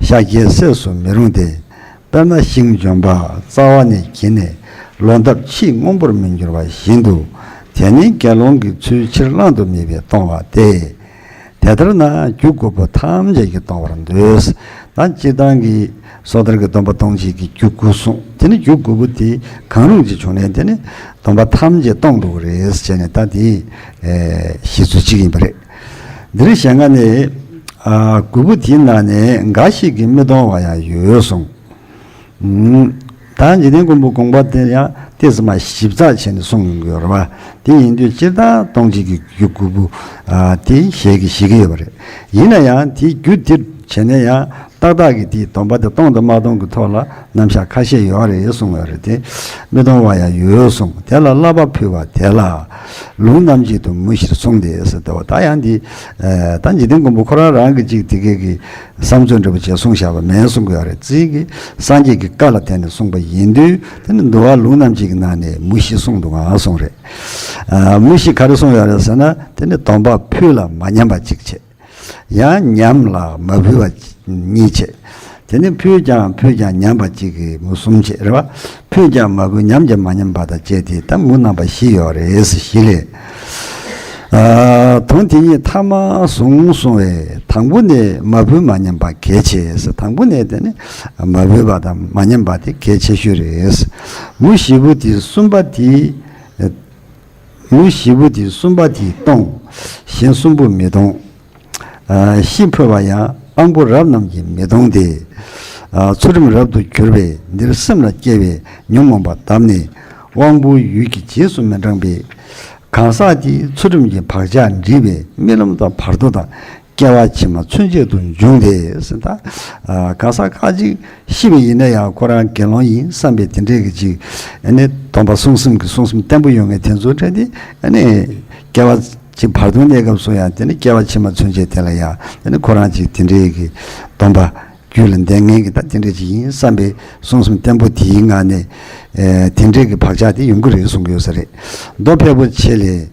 ཤཱཀྱའི་སྲས་སུ་མི་རུང་སྟེ། དཔེར་ན་ཤིང་ལྗོན་པ་རྩ་བ་ནས་གྱེས་ནས་ལོ་འདབ་ཕྱིས་སྔོན་པོར་མི་འགྱུར་བ་བཞིན་དུ། དེ་ནི་དགེ་སློང་གི་ཚུལ་ཕྱིར་བླང་དུ་མེད་པས་སྟོང་བ་སྟེ། དེ་ལྟར་ན་རྒྱུ་དགུ་པོ་ཐམས་ཅད་ཀྱིས་སྟོང་བར་འདོད། ད་སྤྱིར་བཏང་གི་སོ་ཐར་གྱི་སྡོམ་པ་སྟོང་བྱེད་ཀྱི་རྒྱུ་དགུ་གསུངས། དེ་ནི་རྒྱུ་དགུ་པོ་དེ་གང་རུང་ཅིག་བྱུང་ནས་དེ་ནི་སྡོམ་པ་ཐམས་ཅད་སྟོང་འགྲོ་གི་རེད་ཟེར་ནས་ད་དེ་གཞི་ཚུལ་གཅིག་ཡིན་པ་རེད། འདིར་ཞེ་ལྔ་ནས་དགུ་པོ་དེའི་ནང་ནས་འགའ་ཞིག་གིས་མི་གཏོང་བ་ཡང་ཡོད་གསུངས། ད་འཇིག་རྟེན་མགོན་པོ་དགོངས་པ་དེ་ཡང་ཏོག་ཙམ་མ་ཞིབ་ཚགས་བྱས་ནས་གསུངས་ཡོང་གི་ཡོད་རེད་བ། དེ་ཡིན་དུས་སྤྱིར་བཏང་སྟོང་བྱེད་ཀྱི་རྒྱུ་དགུ་པོ་དེ་ཞལ་གྱིས་བཞེས་ཀྱི་ཡོད་པ་རེད། ཡིན་ན་ཡང་དེའི་རྒྱུ་དེ་བྱས་ན་ཡང་ཏག་ཏག་གི་དེའི་སྡོམ་པ་དེ་གཏོང་དང་མ་གཏོང་གི་ཐོག་ལ་རྣམ་གཞག་ཁ་ཤས་ཡོད་རེད་གསུངས་ཡོད་རེད་དེ། མི་གཏོང་བ་ཡང་ཡོད་གསུངས། དེ་ལ་བསླབ་པ་ཕུལ་བ་དེ་ལ་ལུང་རྣམ་འབྱེད་དུ་མུ་བཞིར་གསུངས་ཏེ་ཟེར་ཏེ། ད་ཡང་འདི་ད་འཇིག་རྟེན་མགོན་པོ་ཁོ་རང་རང་གི་ཅིག་དེ་གས་ཀྱི་བསམ་ཚུལ་འདྲ་པོ་བྱས་གསུངས་བཞག་པ་མིན་གསུང་གི་ཡོད་རེད། རྩིས་ཀྱི་སངས་རྒྱས་ཀྱི་བཀའ་ལ་བརྟེན་ནས་གསུངས་པ་ཡིན་དུས་དེ་ནི་འདུལ་བ་ལུང་རྣམ་འབྱེད་ཀྱི་ནང་ནས་མུ་བཞི་གསུངས་འདུག་ག་གསུངས་རེད། མུ་བཞི་ག་རེ་གསུངས་ཡོད་རེད་ཟེར་ན། དེ་ནི་སྡོམ་པ་ཕུལ་ལ་མ་ཉན་པ་གཅིག་བྱས། ཡང་ཉམས་ལ་མ་ཕུལ་བ་གཉིས་བྱས། དེ་ནི་ཕུལ་ཀྱང་ཕུལ་ཀྱང་ཉམས་པ་གཅིག་གི་མུ་གསུམ་བྱས་རེད་བ། ཕུལ་ཀྱང་མ་ཕུལ་ཉམས་ཀྱང་མ་ཉམས་པ་དང་བཅས་ཏེ་ད་མུ་རྣམ་པ་བཞི་ཡོད་རེད་ཟེར། བཞི་ལས། དོན་དེ་ཉིད་ཐ་མ་བཟུང་གསུང་བས་དང་པོ་ནས་མ་ཕུལ་མ་ཉམས་པ་གལ་ཆེ་ཟེར། དང་པོ་ནས་དེ་ནི་མ་ཕུལ་བ་དང་མ་ཉམས་པ་དེ་གལ་ཆེ་ཤོས་རེད། མུ་བཞི་པོ་དེ་གསུམ་པ་དེ། མུ་བཞི་པོ་དེ་གསུམ་པ་དེས་སྟོང་། གཞན་གསུམ་པོ་མི་གཏོང་། ཤི་འཕོས་པ་ཡང་དཔང་པོ་རབ་རྣམས་ཀྱིས་མི་གཏོང་སྟེ། ཚུལ་ཁྲིམས་རབ་ཏུ་གྱུར་པས་འདིར་སེམས་ལ་སྐྱེ་བའི་ཉོན་མོངས་པ་དག་ནི་དབང་པོའི་ཡུལ་གྱི་རྗེས་སུ་མི་འབྲང་པས། གང་ཟག་དེས་ཚུལ་ཁྲིམས་ཀྱི་བག་ཆགས་འདྲིས་པས་རྨི་ལམ་དང་བར་དོ་དང་སྐྱེ་བ་ཕྱི་མ་ཚུན་ཆད་དུ་འབྱུང་སྟེ་ཟེར། ད་གང་ཟག་ཁ་ཅིག་ཤི་བ་ཡིན་ན་ཡང་ཁོ་རང་དགེ་སློང་ཡིན་བསམ་པའི་དེ་འདྲས་ཀྱི་ཅིག་ཨ་ནི་སྡོམ་པ་བསྲུང་སེམས་ཀྱི་བསྲུང་སེམས་བརྟན་པོ་ཡོད་མཁན་དེ་ཚོ་འདྲ་དེ་ཨ་ནི་སྐྱེ་བ་ཅིག་བར་དོའི་གནས་སྐབས་སུ་ཡང་དེ་ནི་སྐྱེ་བ་ཕྱི་མ་ཚུན་ཆད་དེ་ལ་ཡང་དེ་ནི་ཁོ་རང་ཅིག་དེ་འདྲས་ཀྱི་སྡོམ་པ་རྒྱུད་ལ་ལྡན་མཁན་གྱི་ད་དེ་འདྲས་ཅིག་ཡིན་བསམ་པའི་བསྲུང་སེམས་བརྟན་པོ་དེའི་ངང་ནས་དེ་འདྲས་ཀྱི་བག་ཆགས་དེ་ཡོང་གི་རེད་གསུང་གི་ཡོད་ས་རེད། མདོ་ཕལ་པོ་ཆེ་ལས།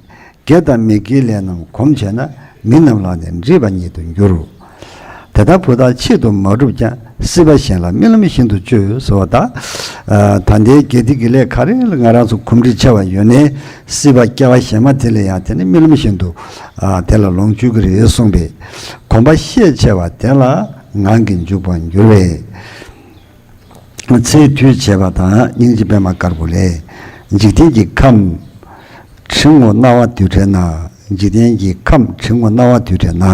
དགེ་དང་མི་དགེའི་ལས་རྣམས་གོམས་བྱས་ན། མི་རྣམས་ལ་ནི་འདྲིས་པ་ཉིད་དུ་འགྱུར། དེ་ལྟར་བུ་དག་ཆེད་དུ་མ་བསྒྲུབས་ཀྱང་། སྲིད་པ་གཞན་ལ་རྨི་ལམ་བཞིན་དུ་སྤྱོད་ཟེར་བ་དག་ད་ལྟའི་དགེ་སྡིག་གི་ལས་ག་རེ་ལ་ང་རང་ཚོ་གོམས་འདྲིས་ཆེ་བ་ཡོད་ནའི་སྲིད་པ་སྐྱེ་བ་གཞན་མ་དེ་ལ་ཡང་དེ་ནི་རྨི་ལམ་བཞིན་དུ་དེ་ལ་ལོངས་སྤྱོད་ཀྱི་རེད་གསུངས་པས། གོམས་པ་ཤས་ཆེ་བ་དེ་ལ་ངང་གིས་འཇུག་པར་འགྱུར་བས། ཚེའི་དུས་བྱས་པ་དང་སྙིང་རྗེ་པད་མ་དཀར་པོ་ལས། འཇིག་རྟེན་གྱི་ཁམས་དྲི་ངོ་རྣ་བ་དུས་བྲལ་ན། འཇིག་རྟེན་གྱི་ཁམས་དྲི་ངོ་རྣ་བ་དུས་བྲལ་ན།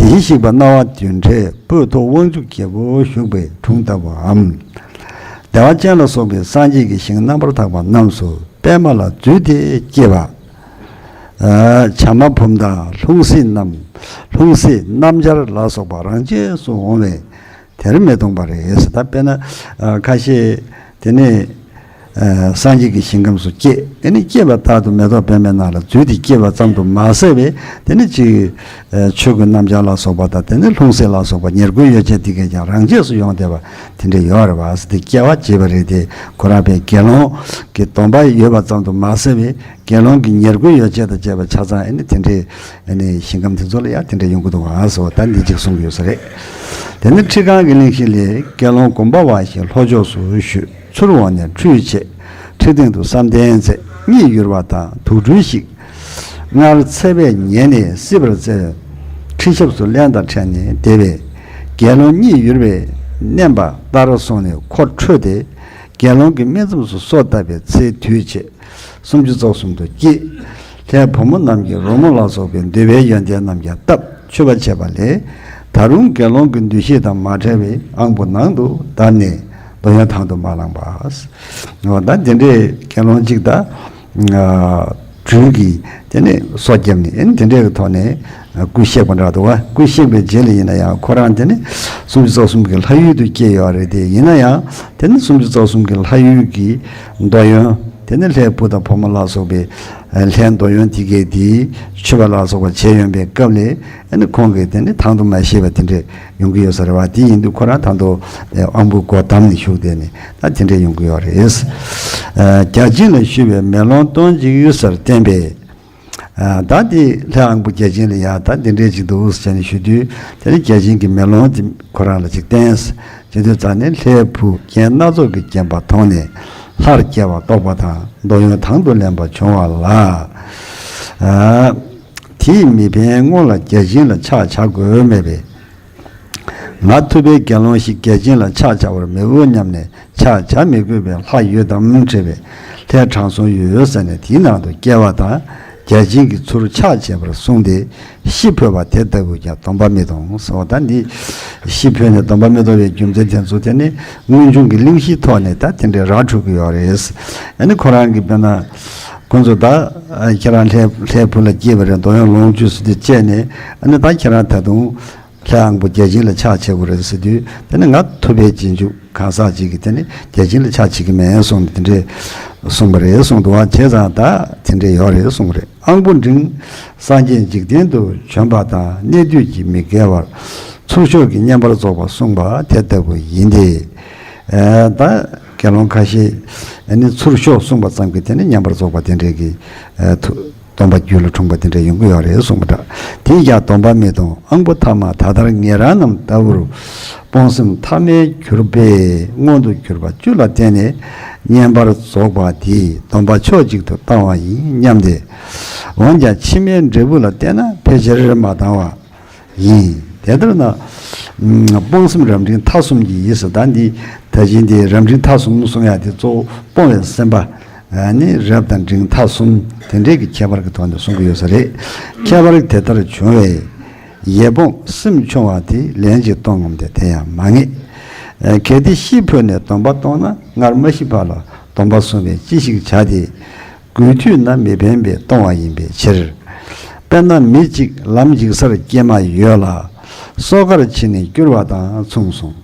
དེ་བཞིན་གཤེགས་པ་སྣང་བ་བདུན་ཕྲག་སྤོས་ཐོག་དབང་ཕྱུག་རྒྱལ་པོ་བཞུགས་པའི་དྲུང་ལྟ་བུའམ། བདེ་བ་ཅན་ལ་སོགས་པའི་སངས་རྒྱས་ཀྱི་ཞིང་རྣམ་པར་དག་པ་རྣམས་སུ་པདྨ་ལ་བརྫུས་ཏེ་སྐྱེས་པ། ཨ། བྱམས་པ་བུམ་དང་ལྷུང་བཟེད་རྣམས། ལྷུང་བཟེད་སྣམ་སྦྱར་ལ་སོགས་པ་རང་རྗེས་སུ་འོང་བས་དེར་མི་གཏོང་བ་རེད། ད་དཔེར་ན། ཨ། ཁ་ཤས་དེ་ནས། ཨ། སངས་རྒྱས་ཀྱི་ཞིང་ཁམས་སུ་སྐྱེས། དེ་ནས་སྐྱེས་པ་ལྟར་དུ་མེ་ཏོག་པདྨའི་ནང་ལ་བརྫུས་ཏེ་སྐྱེས་པ་ཙམ་དུ་མ་ཟད་པས། དེ་ནས་ཅིག་ཨ། ཆོས་གོས་སྣམ་སྦྱར་ལ་སོགས་པ་དང་། དེ་ནས་ལྷུང་བཟེད་ལ་སོགས་པ་ཉེར་བགོའི་ཡོ་བྱད་དེ་གས་ཀྱང་རང་རྗེས་སུ་ཡོང་བསྡད་པ་དེ་འདྲ་ཡོད་རེད་པ། དེ་སྐྱེ་བ་བྱེད་པ་རེད་དེ། ཁོ་རང་དཔེ་དགེ་སློང་གི་སྡོམ་པ་ཡོད་པ་ཙམ་དུ་མ་ཟད་པས། དགེ་སློང་གི་ཉེར་བགོའི་ཡོ་བྱད་དང་བཅས་པ་ཆ་ཚང་། ཨ་ནི་དེ་འདྲའི། ཨ་ནི་ཞིང་ཁམས་དེ་ཚོ་ལ་ཡང་དེ་འདྲ་ཡོང་གི་འདུག་ཨ་ཟེར་བ་ད་འདི་གཅིག་གསུང་གི་ཡོད་ས་རེད། དེ་ནི་ཁྲི་སྒང་གི་གླེང་གཞི་ལས། དགེ་སློང་གུམ་པ་བ་ཞིག་ལྷོ་ཕྱོགས་སུ་བཞུད། ཚུར་འོངས་ནས་ཁྲུས་བྱས། ཁྲི་སྟེང་དུ་བསམ་གཏན་མཛད། གཉིད་ཡུར་བ་དང་དུག་སྦྲུལ་ཞིག་སྔར་ཚེ་བས་ཉལ་ནས་སྲིད་པར་བཙལ་བའི་ཁྲི་ཞབས་སུ་རླན་དང་ཕྲད་ནས་བསྡད་པས། དགེ་སློང་གཉིད་ཡུར་བས་མནན་པ་ལྟར་སོང་ནས་ཁོ་ཁྲོས་ཏེ། དགེ་སློང་གི་སྨིན་མཚམས་སུ་སོ་བཏབ་པའི་ཚེ་དུས་བྱས། སུམ་ཅུ་རྩ་གསུམ་དུ་སྐྱེས། ལྷའི་བུ་མོ་རྣམས་ཀྱིས་རོལ་མོ་ལ་སོགས་པའི་འདུལ་བའི་ཡོན་ཏན་རྣམས་ཀྱང་བཏབ། མཆོད་པ་བྱས་པ་ལས། ད་རུང་དགེ་སློང་གི་འདུ་ཤེས་དང་མ་བྲལ་བའི་དབང་པོ་ནང་དུ་བདར་ནས་འདོད་ཡོན་དང་དུ་མ་བླངས་པ། འོ་ད་དེ་འདྲའི་དགེ་སློང་གཅིག་དང་། ཨ། སྦྲུལ་གྱིས་དེ་ནས་སོ་བརྒྱབ་ནས། ཨེ། དེ་འདྲའི་གི་ཐོག་ནས། ཨ། སྐུ་གཤེགས་པ་འདྲ་འདུག་བ། སྐུ་གཤེགས་པའི་རྗེས་ལ་ཡིན་ན་ཡང་ཁོ་རང་དེ་ནི་སུམ་ཅུ་རྩ་གསུམ་གྱི་ལྷ་ཡུལ་དུ་སྐྱེས་ཡོད་རེད་དེ། ཡིན་ན་ཡང་དེ་ནི་སུམ་ཅུ་རྩ་གསུམ་གྱི་ལྷ་ཡུལ་གྱི་འདོད་ཡོན། དེ་ནི་ལྷའི་བུ་དང་བུ་མོ་ལ་སོགས་པའི། ཨ། ལྷའི་འདོད་ཡོན་དེ་གས་དེ་མཆོད་པ་ལ་སོགས་པ་བྱས་ཡོང་པའི་སྐབས་ལ། ཨ་ནི་ཁོང་གིས་དེ་ནི་དང་དུ་མ་ཤེས་པ་དེ་འདྲས་ཡོང་གི་ཡོད་ས་རེད་བ། དེ་ཡིན་དུས་ཁོ་རང་དང་དུ་དབང་པོའི་སྒོ་བསྡམས་ནས་བཞུགས་བསྡད་ནས་ད་དེ་འདྲས་ཡོང་གི་ཡོད་རེད། ཨ། བརྒྱ་བྱིན་ལ་ཞུ་བའི་མེ་ལོང་སྟོང་གཅིག་ཡོད་སར་བསྟན་པས། ཨ། ད་དེ་ལྷའི་དབང་པོ་བརྒྱ་བྱིན་ལ་ཡ་ད་འདི་འདྲས་ཅིག་འདུག་ཟེར་ནས་ཞུ་དུས། དེ་ནི་བརྒྱ་བྱིན་གྱི་མེ་ལོང་དེ་ཁོ་རང་ལ་ཅིག་བསྟན། བྱེད་དུས་ཙང་ནས་ལྷའི་བུ་རྒྱན་སྣ་ཚོགས་ཀྱིས་བརྒྱན་པ་མཐོང་ནས་ལྷར་སྐྱེ་བ་རྟོགས་པ་དང་འདོད་ཡོན་དང་དུ་ལེན་པ་བྱུང་བ་ལ། ཨ། དེས་མི་ཕན་སྔོན་ལ་བརྒྱ་བྱིན་ལ་ཕྱག་བྱ་དགོས་མེད་པས། ང་ཐུབ་པའི་དགེ་སློང་ཞིག་བརྒྱ་བྱིན་ལ་ཕྱག་བྱ་བར་མི་འོས་སྙམ་ནས་ཕྱག་བྱ་མི་དགོས་པའི་ལྷ་ཡོད་དམ་དྲིས་པས། ལྷའི་དྲང་སྲོང་ཡོད་ཟེར་ནས་དེའི་ནང་དུ་སྐྱེ་བ་དང་བརྒྱ་བྱིན་གྱིས་ཚུར་ཕྱག་བྱས་པར་གསུངས་ཏེ། ཤི་འཕོས་པ་དེ་ལྟ་བུས་ཀྱང་སྡོམ་པ་མི་གཏོང་ཟེར་བ། ད་འདི་ཤི་འཕོས་ནས་སྡོམ་པ་མི་གཏོང་བའི་རྒྱུ་མཚན་དེ་ཚོ་དེ་ནི་དངོས་བྱུང་གི་གླེང་གཞིའི་ཐོག་ནས་ད་དེ་འདྲའི་ར་འཕྲོད་ཀྱི་ཡོད་རེད། ཨ་ནི་ཁོ་རང་གིས་དཔེར་ན་ཁོང་ཚོ་ད་ཁྱེད་རང་ལྷའི་ལྷའི་བུ་ལ་སྐྱེས་པ་རེད། འདོད་ཡོན་ལོངས་སྤྱོད་ཟེར་དུས་བཅད་ནས། ཨ་ནི་ད་ཁྱེད་རང་ད་དུང་ལྷའི་དབང་པོ་བརྒྱ་བྱིན་ལ་ཕྱག་བྱེད་དགོས་རེད་ཟེར་དུས། དེ་ནི་ང་ཐུབ་པའི་རྗེས་འཇུག་གང་ཟག་ཅིག་གིས་དེ་ནི་བརྒྱ་བྱིན་ལ་ཕྱག་བྱེད་ཀྱི་མེད་གསུངས་ནས་དེ་འདྲས་གསུངས་པ་རེད་གསུངས་འདུག་བ། བྱས་ཙང་ད་དེ་འདྲས་ཡོད་རེད་གསུངས་པ་རེད། དབང་པོ་འབྲིང་། སངས་རྒྱས་འཇིག་རྟེན་དུ་བྱོན་པ་དང་གནས་དུས་ཀྱི་མི་དགེ་བར་ཚུར་ཤོག་གི་བསྙེན་པར་རྫོགས་པ་གསུངས་པ་དེ་ལྟ་བུ་ཡིན་ཏེ། ཨ། ད་དགེ་སློང་ཁ་ཤས་ནི་ཚུར་ཤོག་གསུངས་པ་ཙམ་གྱིས་དེ་ནི་བསྙེན་པར་རྫོགས་པ་དེ་འདྲས་ཀྱི། ཨ། ཐུ། སྡོམ་པ་རྒྱུད་ལ་འཁྲུངས་པ་དེ་འདྲ་ཡོང་གི་ཡོད་རེད་གསུངས་པ་འདྲ། དེས་ཀྱང་སྡོམ་པ་མི་གཏོང་། དབང་པོ་ཐ་མ་ད་ལྟར་ངེད་རང་རྣམས་ལྟ་བུར་སྤོང་སེམས་ཐ་མལ་གྱུར་པས་མངོན་དུ་གྱུར་པ་བཅུ་ལ་བརྟེན་ནས་བསྙེན་པར་རྫོགས་པ་དེས་སྡོམ་པ་ཕྱོགས་གཅིག་ཏུ་བཏང་བ་ཡིན་སྙམ་སྟེ། འོན་ཀྱང་ཕྱི་མའི་འབྲས་བུ་ལ་བལྟས་ན་ཕལ་ཆེར་མ་བཏང་བ་ཡིན། དེ་ལྟར་ན། སྤོང་སེམས་རབ་འབྲིང་ཐ་གསུམ་གྱི་ཡིད་ཟེར། ད་འདི་ད་གིན་འདི་རབ་འབྲིང་ཐ་གསུམ་གསུང་ཡ་དེ་གཙོ་བོ་སྤོང་བའི་སེམས་པ། ཨ་ནི་རབ་དང་འབྲིང་ཐ་གསུམ་དེ་འདྲས་ཀྱི་ཁྱད་པར་གྱི་ཐོག་ནས་གསུང་གི་ཡོད་ས་རེད། ཁྱད་པར་དེ་ལྟར་བྱུང་བས་ཡིད་སྤོང་སེམས་ཆུང་བ་དེ་ལན་ཅིག་གཏོང་ངམ་སྟེ་དེ་ཡང་མ་ངེས། ཨ། གལ་ཏེ་ཤི་འཕོས་ནས་སྡོམ་པ་གཏོང་ན་སྔར་མ་ཤི་བར་ལ་སྡོམ་པ་བཟུང་བས་ཅི་ཞིག་བྱ་སྟེ། དགོས་དུས་ན་མི་ཕན་པས་གཏོང་བ་ཡིན་པའི་ཕྱིར། དཔེར་ན་མི་གཅིག་ལམ་འཇིགས་སར་སྐྱེས་མ་ཡོད་ལ། སོ་ཀར་ཕྱིན་ནས་སྐྱུར་བ་དང་མཚུངས་སོ།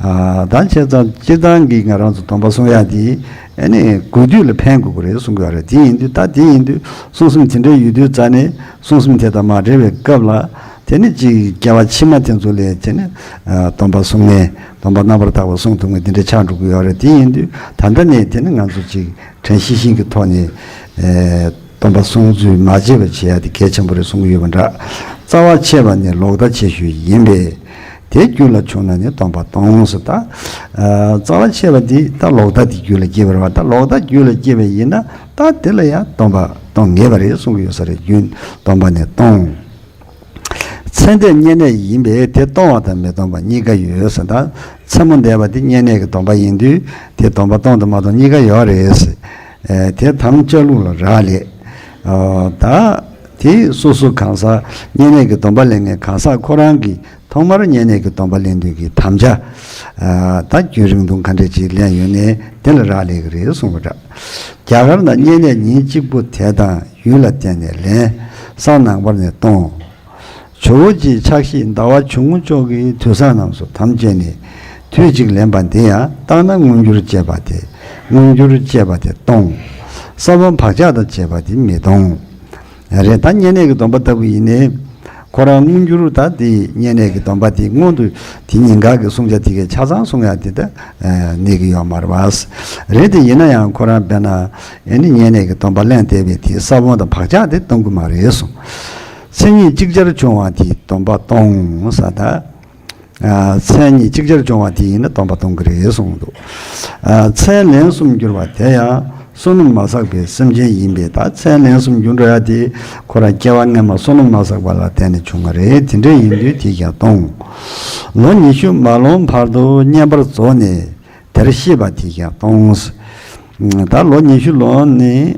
ཨ། ད་བྱས་ཙང་སྤྱིར་བཏང་གི་ང་རང་ཚོ་སྡོམ་པ་བཟུང་ཡ་དེ་ཨ་ནི་དགོས་དུས་ལ་ཕན་དགོས་ཀྱི་རེད་གསུང་གི་ཡོད་རེད། དེ་ཡིན་དུས་ད་དེ་ཡིན་དུས་བསྲུང་སེམས་དེ་འདྲ་ཡོད་དུས་ཙང་ནས་བསྲུང་སེམས་དེ་དང་མ་བྲལ་བའི་སྐབས་ལ་དེ་ནི་ཅིག་སྐྱེ་བ་ཕྱི་མ་དེ་ཚོ་ལ་དེ་ནི། ཨ། སྡོམ་པ་བསྲུང་མཁན། སྡོམ་པ་རྣམ་པར་དག་པ་བསྲུང་ཐུབ་མཁན་དེ་འདྲ་ཆགས་འགྲོ་གི་ཡོད་རེད། དེ་ཡིན་དུས་ད་ལྟ་ནས་དེ་ནི་ང་ཚོ་ཅིག་དྲན་ཤེས་བཞིན་གྱི་ཐོག་ནས། ཨེ། སྡོམ་པ་བསྲུང་ཚུལ་མ་བརྗེད་པ་བྱེད་ཡ་དེ་གལ་ཆེན་པོ་རེད་གསུང་གི་ཡོད་པ་འདྲ། རྩ་བ་ཆད་པ་ནི་ལོག་ལྟ་ཆེ་ཤོས་ཡིན་པས། དེ་རྒྱུད་ལ་བྱུང་ན་ནི་སྡོམ་པ་གཏོང་ཟེར། ད། ཨ། རྩ་བ་ཆད་པ་འདི་ད་ལོག་ལྟ་དེ་རྒྱུད་ལ་སྐྱེས་པ་རེད་བ། ད་ལོག་ལྟ་རྒྱུད་ལ་སྐྱེས་པ་ཡིན་ན་ད་དེ་ལ་ཡང་སྡོམ་པ་གཏོང་ངེས་པ་རེད་གསུང་གི་ཡོད་ས་རེད། རྒྱུན་སྡོམ་པ་ནི་གཏོང་། ཚེ་འདས་བསྙེན་གནས་ཡིན་པས་དེ་གཏོང་བ་དང་མི་གཏོང་བ་གཉིས་ཀ་ཡོད་ཟེར། ད་མཚན་མོ་འདས་པ་དེ་བསྙེན་གནས་ཀྱི་སྡོམ་པ་ཡིན་དུས་དེ་སྡོམ་པ་གཏོང་དང་མ་གཏོང་གཉིས་ཀ་ཡོད་རེད་ཟེར། ཨེ། དེ་དམ་བཅའ་ལུགས་ལ་རག་ལས། ཨོ། ད་ དེ་སོ་སོ་གང་ཟག་བསྙེན་གནས་ཀྱི་སྡོམ་པ་ལེན་མཁན་གང་ཟག་ཁོ་རང་གིས་ཐོག་མར་བསྙེན་གནས་ཀྱི་སྡོམ་པ་ལེན་དུས་ཀྱི་དམ་བཅའ། ད་རྒྱུན་རིང་ཐུང་ག་འདྲས་ཅིག་ལེན་ཡོད་ནས་དེ་ལ་རག་ལས་ཀྱི་རེད་གསུངས་པ་འདྲ། རྒྱ་གར་ན་བསྙེན་གནས་ཉིན་གཅིག་པུ་དེ་དང་ཡུལ་ལ་བརྟེན་ནས་ལེན། སང་ནངས་པར་ནས་གཏོང་། ཇོ་བོ་རྗེའི་ཕྱག་བཞེས་ཟླ་བ་ཆུང་ངུ་ཅོག་གི་དུས་བཟང་རྣམས་སུ་དམ་བཅས་ནས་དུས་གཅིག་ལེན་པ་འདི་ཡང་བརྟགས་ན་མངོན་གྱུར་བཅས་པ་དེ། མངོན་གྱུར་བཅས་པ་དེ་གཏོང་། ས་བོན་བག་ཆགས་དང་བཅས་པ་དེ་མི་གཏོང་། རེད། ད་བསྙེན་གནས་ཀྱི་སྡོམ་པ་ལྟ་བུ་ཡིན་ནའི། ཁོ་རང་མངོན་གྱུར་ད་དེ་བསྙེན་གནས་ཀྱི་སྡོམ་པ་དེ་སྔོན་དུ་དེ་ཉིན་གང་གི་བསྲུང་བྱ་དེ་གའི་ཆ་ཚང་བསྲུང་ཡ་དེ་ད་གནས་ཀྱི་ཡོད་མ་རེད་པ། རེད་དེ་ཡིན་ན་ཡང་ཁོ་རང་དཔེར་ན་ཨེ་ནི་བསྙེན་གནས་ཀྱི་སྡོམ་པ་ལེན་བསྡད་པའི་དེའི་ས་བོན་དང་བག་ཆགས་དེ་གཏོང་གི་མ་རེད་གསུངས། མཚན་ཉིད་ཅིག་ཅར་བྱུང་བ་དེའི་སྡོམ་པ་གཏོང་ས་ད། མཚན་ཉིད་ཅིག་ཅར་བྱུང་བ་དེ་ཡིན་ན་སྡོམ་པ་གཏོང་གི་རེད་གསུངས་འདུག། མཚན་ལན་གསུམ་འགྱུར་བ་དེ་ཡང་བསོད་ནམས་མ་བསགས་པའི་སེམས་ཅན་ཡིན་པས། ད་མཚན་ལན་གསུམ་འགྱུར་འགྲོ་ཡ་དེ་ཁོ་རང་སྐྱེ་བ་སྔ་མ་བསོད་ནམས་མ་བསགས་པ་ལ་བརྟེན་ནས་བྱུང་བ་རེད། དེ་འདྲ་ཡིན་དུས་དེ་ཀྱང་གཏོང་། ལོ་ཉི་ཤུ་མ་ལོན་བར་དུ་བསྙེན་པར་རྫོགས་ནས་དེར་ཤེས་པ་དེ་ཀྱང་གཏོང་། ད་ལོ་ཉི་ཤུ་ལོན་ནས།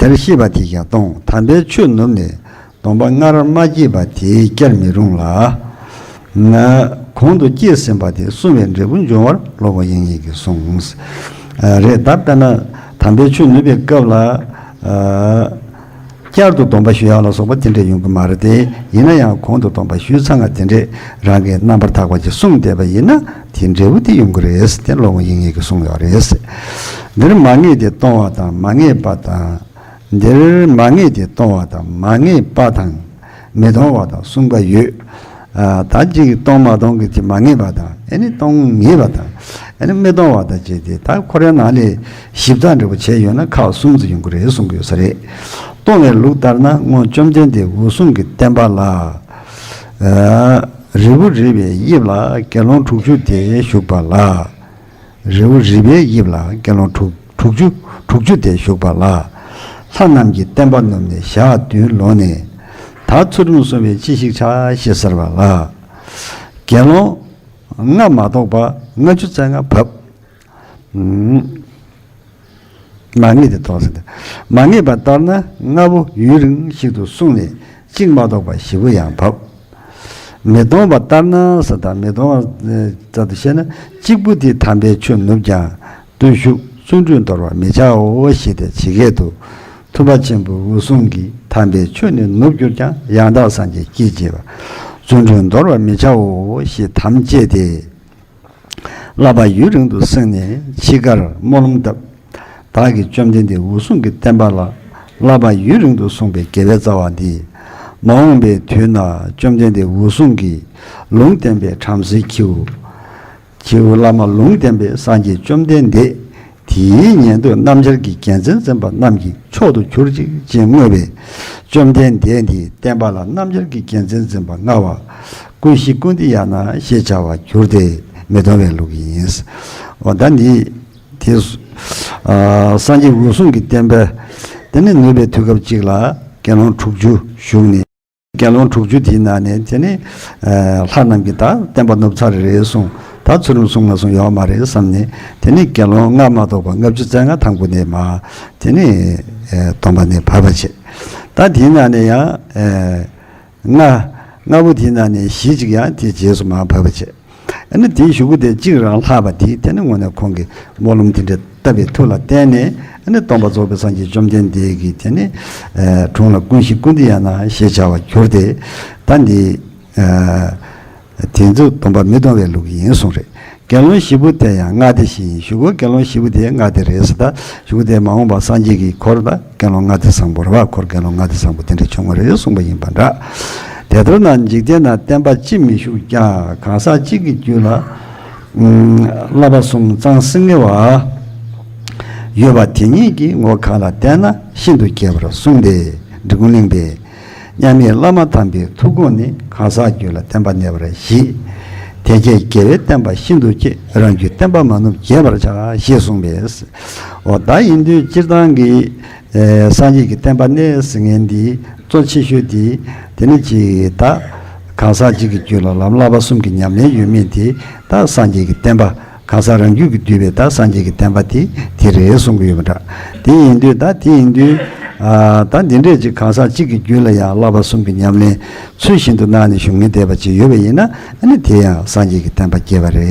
དེར་ཤེས་པ་དེ་ཀྱང་གཏོང་། དམ་པའི་ཆོས་ནུབ་ནས་སྡོམ་པ་སྔར་མ་བསྐྱེད་པ་དེ་བསྐྱར་མི་རུང་ལ། གོང་དུ་བསྐྱེད་ཟིན་པ་དེ་བསྲུང་བའི་འབྲས་བུ་འབྱུང་བར་སློབ་དཔོན་དབྱིག་གཉེན་གྱིས་གསུངས། རེད། ད་དཔེར་ན་དམ་པའི་ཆོས་ནུབ་པའི་སྐབས་ལ། བསྐྱར་དུ་སྡོམ་པ་ཞུ་ཡག་ལ་སོགས་པ་དེ་འདྲས་ཡོང་གི་མ་རེད་དེ། ཡིན་ན་ཡང་གོང་དུ་སྡོམ་པ་ཞུས་ཚར་སྔ་དེ་འདྲས་རང་གིས་རྣམ་པར་དག་པ་ཅིག་བསྲུངས་བསྡད་པ་ཡིན་ན་དེའི་འབྲས་བུ་དེ་ཡོང་གི་རེད་དེ་སློབ་དཔོན་དབྱིག་གཉེན་གྱིས་གསུངས་ཡོད་རེད། འདིར་མ་ངེས་ཏེ་གཏོང་བ་དང་མ་ངེས་པ་དང་། འདིར་མ་ངེས་ཏེ་གཏོང་བ་དང་མ་ངེས་པ་དང་། མི་གཏོང་བ་དང་གསུམ་ཀ་ཡོད། ད་གཅིག་གིས་གཏོང་མ་གཏོང་གི་དེ་མ་ངེས་པ་དང་ཨེ་ནི་གཏོང་ངེས་པ་དང་ཨེ་ནི་མི་གཏོང་བ་དང་བཅས་ཏེ། ད་ཁོ་རའི་ནང་ལས་ཞིབ་ཚགས་འདྲ་པོ་བྱས་ཡོད་ན་ཁག་གསུམ་ཙམ་ཡོང་གི་རེད་གསུང་གི་ཡོད་ས་རེད། གཏོང་བའི་ལུགས་ལྟར་ན་སྔོན་བཅོམ་ལྡན་འདས་འོད་སྲུང་གི་བསྟན་པ་ལ། རི་བོ་རི་བའི་དབྱིབས་ལ་དགེ་སློང་དྲུག་ཅུ་དེ་བཞུགས་པ་ལ། རི་བོ་རི་བའི་དབྱིབས་ལ་དགེ་སློང་དྲུག་དྲུག་ཅུ་དྲུག་ཅུ་དེ་བཞུགས་པ་ལ། ལྷ་རྣམས་ཀྱི་བསྟན་པ་ནུབ་ནས་ཞག་བདུན་ལོན་ནས། ད་ཚུལ་ཁྲིམས་སྲུང་བའི་ཅི་ཞིག་བྱ་ཞེས་ཟེར་བ་ལ། དགེ་སློང་ལྔ་མ་གཏོགས་པ་ལྔ་བཅུ་རྩ་ལྔ་བབས། མ་ངེས་ཏེ་གཏོང་ཟེར་ཏེ། མ་ངེས་པ་ལྟར་ན་ལྔ་པོ་ཡུན་རིང་ཞིག་ཏུ་བསྲུངས་ནས་གཅིག་མ་གཏོགས་པ་བཞི་པོ་ཡང་བབས། མི་གཏོང་བ་ལྟར་ན་ཟེར་དང་མི་གཏོང་བ་ལྟར་དུ་བཤད་ན་གཅིག་པུ་དེ་དམ་པའི་ཆོས་ནུབ་ཀྱང་བརྟུལ་ཞུགས་བརྩོན་འགྲུས་འདོར་བར་མི་བྱའོ་ཞེས་ཏེ་ཇི་སྐད་དུ། ཐུབ་པ་ཆེན་པོའི་འོད་སྲུང་གིས་དམ་པའི་ཆོས་ནི་ནུབ་གྱུར་ཀྱང་ཡང་དག་སངས་རྒྱས་སྐྱེད་བྱེད་པ། བརྩོན་འགྲུས་འདོར་བར་མི་བྱའོ་ཞེས་དམ་བཅས་ཏེ། བསླབ་པ་ཡུན་རིང་དུ་བསྲིངས་ནས་འཆི་ཁར་སྨོན་ལམ་བཏབ། བདག་གིས་བཅོམ་ལྡན་འདས་འོད་སྲུང་གི་བསྟན་པ་ལ་བསླབ་པ་ཡུན་རིང་དུ་བསྲུངས་པའི་དགེ་བའི་རྩ་བ་འདིས། མ་འོངས་པའི་དུས་ན་བཅོམ་ལྡན་འདས་འོད་སྲུང་གིས་ལུང་བསྟན་པའི་བྲམ་ཟེའི་ཁྱེའུ། ཁྱེའུ་བླ་མ་ལུང་བསྟན་པའི་སངས་རྒྱས་བཅོམ་ལྡན་འདས་དེའི་ཉན་ཐོས་སྣམ་སྦྱར་གྱི་རྒྱལ་མཚན་འཛིན་པ་རྣམས་ཀྱི་མཆོག་ཏུ་གྱུར་ཅིག་ཅེས་བསྔོས་པས། བཅོམ་ལྡན་འདས་དེའི་བསྟན་པ་ལ་སྣམ་སྦྱར་གྱི་རྒྱལ་མཚན་འཛིན་པ་མངའ་བ་ཀུན་གཞི་ཀུན་ཏུ་ཡ་ན་ཞེས་བྱ་བར་གྱུར་ཏེ་མི་གཏོང་བའི་ལུགས་ཡིན། འོ་ད་འདི་དེ་སངས་རྒྱས་འོད་སྲུང་གི་བསྟན་པ་དེ་ནི་ནུབ་པའི་དུས་སྐབས་གཅིག་ལ་དགེ་སློང་དྲུག་ཅུ་བཞུགས་ནས། དགེ་སློང་དྲུག་ཅུ་དེའི་ནང་ནས་དེ་ནི་ལྷ་རྣམས་ཀྱིས་ད་བསྟན་པ་ནུབ་ཚར་རེད་གསུངས། ད་ཚུལ་ཁྲིམས་སྲུང་མ་སྲུང་ཡོད་མ་རེད་བསམ་ནས་དེ་ནི་དགེ་སློང་ལྔ་མ་གཏོགས་པ་ལྔ་བཅུ་རྩ་ལྔ་དང་པོ་ནས་མར་དེ་ནི་སྡོམ་པ་ནས་བབས་པ་བྱས། ད་དེའི་ནང་ནས་ཡང་ལྔ་ལྔ་པོ་དེའི་ནང་ནས་བཞི་ཅིག་ཡང་དེའི་རྗེས་སུ་མར་བབས་པ་བྱས། ཨ་ནི་དེའི་གཞུག་གུ་དེ་གཅིག་རང་ལྷག་པ་དེ་དེ་ནི་དངོས་གནས་ཁོང་གིས་སྨོན་ལམ་དེ་འདྲ་བཏབ་པའི་མཐུ་ལ་བརྟེན་ནས་ཨ་ནི་སྟོན་པ་རྫོགས་པའི་སངས་རྒྱས་བཅོམ་ལྡན་འདས་ཀྱི་དེ་ནི་དྲུང་ལ་ཀུན་གཞི་ཀུན་ཏུ་ཡ་ན་ཞེས་བྱ་བ་གྱུར་ཏེ། ད་འདི་དེ་ཚོ་སྡོམ་པ་མི་གཏོང་བའི་ལུགས་ཡིན་གསུངས་རེད། དགེ་སློང་བཞི་པོ་དེ་ཡང་ལྔ་སྡེ་བཞི་ཡིན། གཞུག་གུ་དགེ་སློང་བཞི་པོ་དེ་ལྔ་སྡེ་རེད་ཟེར། ད་གཞུག་གུ་དེ་མ་འོངས་པ་སངས་རྒྱས་ཀྱི་འཁོར་ད་དགེ་སློང་ལྔ་སྡེ་བཟང་པོ་རེད་བ། འཁོར་དགེ་སློང་ལྔ་སྡེ་བཟང་པོ་དེ་འདྲ་བྱུང་བ་རེད་གསུངས་པ་ཡིན་པ་འདྲ། དེ་ལྟར་ན་འཇིག་རྟེན་ན་བསྟན་པ་ཅི་མི་བཞུགས་ཀྱང་གང་ཟག་གཅིག་གི་རྒྱུད་ལ་བསླབ་པ་གསུམ་གཙང་སིང་ངེ་བ་ཡོད་པ་དེ་ཉིད་ཀྱི་ངོ་གང་ལ་བལྟས་ན་ཤིན་ཏུ་རྒྱས་པར་གསུངས་ཏེ། འབྲི་གུང་གླིང་པས། མཉམ་མེད་བླ་མ་དམ་པའི་ཐུགས་དགོངས་ནི། གང་ཟག་རྒྱུད་ལ་བསྟན་པ་གནས་པར་བཞེད། དེ་སྐད་རྒྱལ་བའི་བསྟན་པ་ཤིན་ཏུ་རྒྱས། རང་རྒྱུད་བསྟན་པ་མ་ནུབ་རྒྱས་པར་བྱ། ཞེས་གསུངས་པས། འོ་ད་ཡིན་དུས་སྤྱིར་བཏང་གི་སངས་རྒྱས་ཀྱི་བསྟན་པ་གནས་ཟེར་མཁན་འདི་གཙོ་ཆེ་ཤོས་འདི་དེ་ནི་ཅིག་ད་གང་ཟག་གཅིག་གི་རྒྱུད་ལ་ལམ་བསླབ་པ་གསུམ་གྱི་ཉམས་ལེན་ཡོད་མེད་དེ་ད་སངས་རྒྱས་ཀྱི་བསྟན་པ། གང་ཟག་རང་རྒྱུད་ཀྱིས་བསྡུས་པའི་ད་སངས་རྒྱས་ཀྱི་བསྟན་པ་དེ་དེ་རེད་གསུང་གི་ཡོད་པ་འདྲ། དེ་ཡིན་དུས་ད་དེ་ཡིན་དུས་ ཨ། ད་འདི་འདྲས་ཅིག་གང་ཟག་གཅིག་གི་རྒྱུད་ལ་ཡང་བསླབ་པ་གསུམ་གྱི་ཉམས་ལེན་ཚུལ་བཞིན་དུ་གནང་ནས་བཞུགས་མི་བསྡད་པ་ཅིག་ཡོད་པ་ཡིན་ན། ཨ་ནི་དེ་ཡང་སངས་རྒྱས་ཀྱི་བསྟན་པ་སྐྱེས་པ་རེད།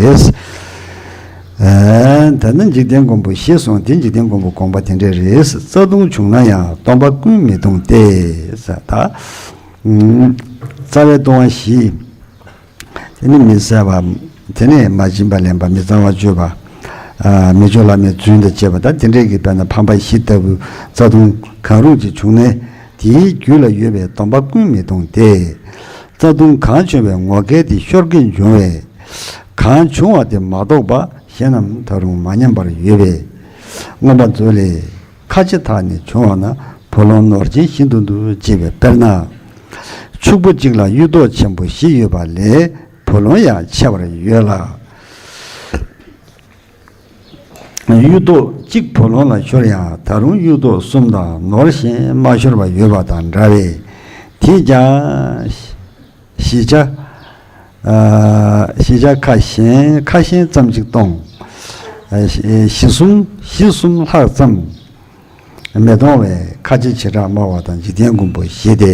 ཨ། ད་ནི་འཇིག་རྟེན་མགོན་པོ་ཞེས་གསུངས་ཏེ། འཇིག་རྟེན་མགོན་པོ་དགོངས་པ་དེ་འདྲས་རེད། རྩ་ལྟུང་བྱུང་ན་ཡང་སྟོང་པ་ཀུན་མི་ལྟུང་སྟེ། ཟེར་ད། ཨ། རྩ་བའི་ལྟུང་བ་བཞི། དེ་ནི་མི་བཟད་པ། དེ་ནི་མ་བྱིན་པ་ལེན་པ། མི་གཙང་བ་སྤྱོད་པ། ཨ། མི་ཆོས་བླ་མའི་རྫུན་དང་བཅས་པ་དང་། དེ་འདྲས་ཀྱི་དཔེར་ན་ཕམ་པ་བཞི་ལྟ་བུ་རྩ་ལྟུང་གང་རུང་ཅིག་བྱུང་ནས། དེའི་རྒྱུད་ལ་ཡོད་པའི་སྡོམ་པ་ཀུན་མི་ལྟུང་སྟེ། རྩ་ལྟུང་གང་བྱུང་བའི་ངོ་སྐལ་དེ་ཤོར་གྱིས་འབྱུང་བས། གང་བྱུང་བ་དེ་མ་རྟོགས་པ་གཞན་རྣམས་ད་རུང་མ་ཉམས་པར་ཡོད་པས། མངོན་པ་མཛོད་ལས། ཁ་ཕྱེ་ཐག་ནས་བྱུང་བ་ན་བུ་ལོན་ནོར་ཆེན་བཞིན་དུ་འདུ། ཅེས་པའི་དཔེར་ན། ཕྱུག་པོ་གཅིག་ལ་གཡུ་ཐོག་ཆེན་པོ་བཞི་ཡོད་པ་ལས་བུ་ལོན་ཡང་ཆེ་བར་ཡོད་ལ། གཡུ་ཐོག་གཅིག་བུ་ལོན་ལ་ཤོར་ཡང་ད་རུང་གཡུ་ཐོག་གསུམ་དང་ནོར་གཞན་མ་ཤོར་བར་ཡོད་པ་དང་འདྲ་བས། དེས་ཀྱང་། བཞི་ཆ། ཨ། བཞི་ཆ་ཁ་གཞན་ཁ་གཞན་ཙམ་ཅིག་གཏོང་། ཨ། བཞི་གསུམ་བཞི་གསུམ་ལྷག་ཙམ་མི་གཏོང་བས་ཁ་ཕྱེ་བྱེ་བྲག་སྨྲ་བ་དང་འཇིག་རྟེན་མགོན་པོ་བཞི་སྟེ།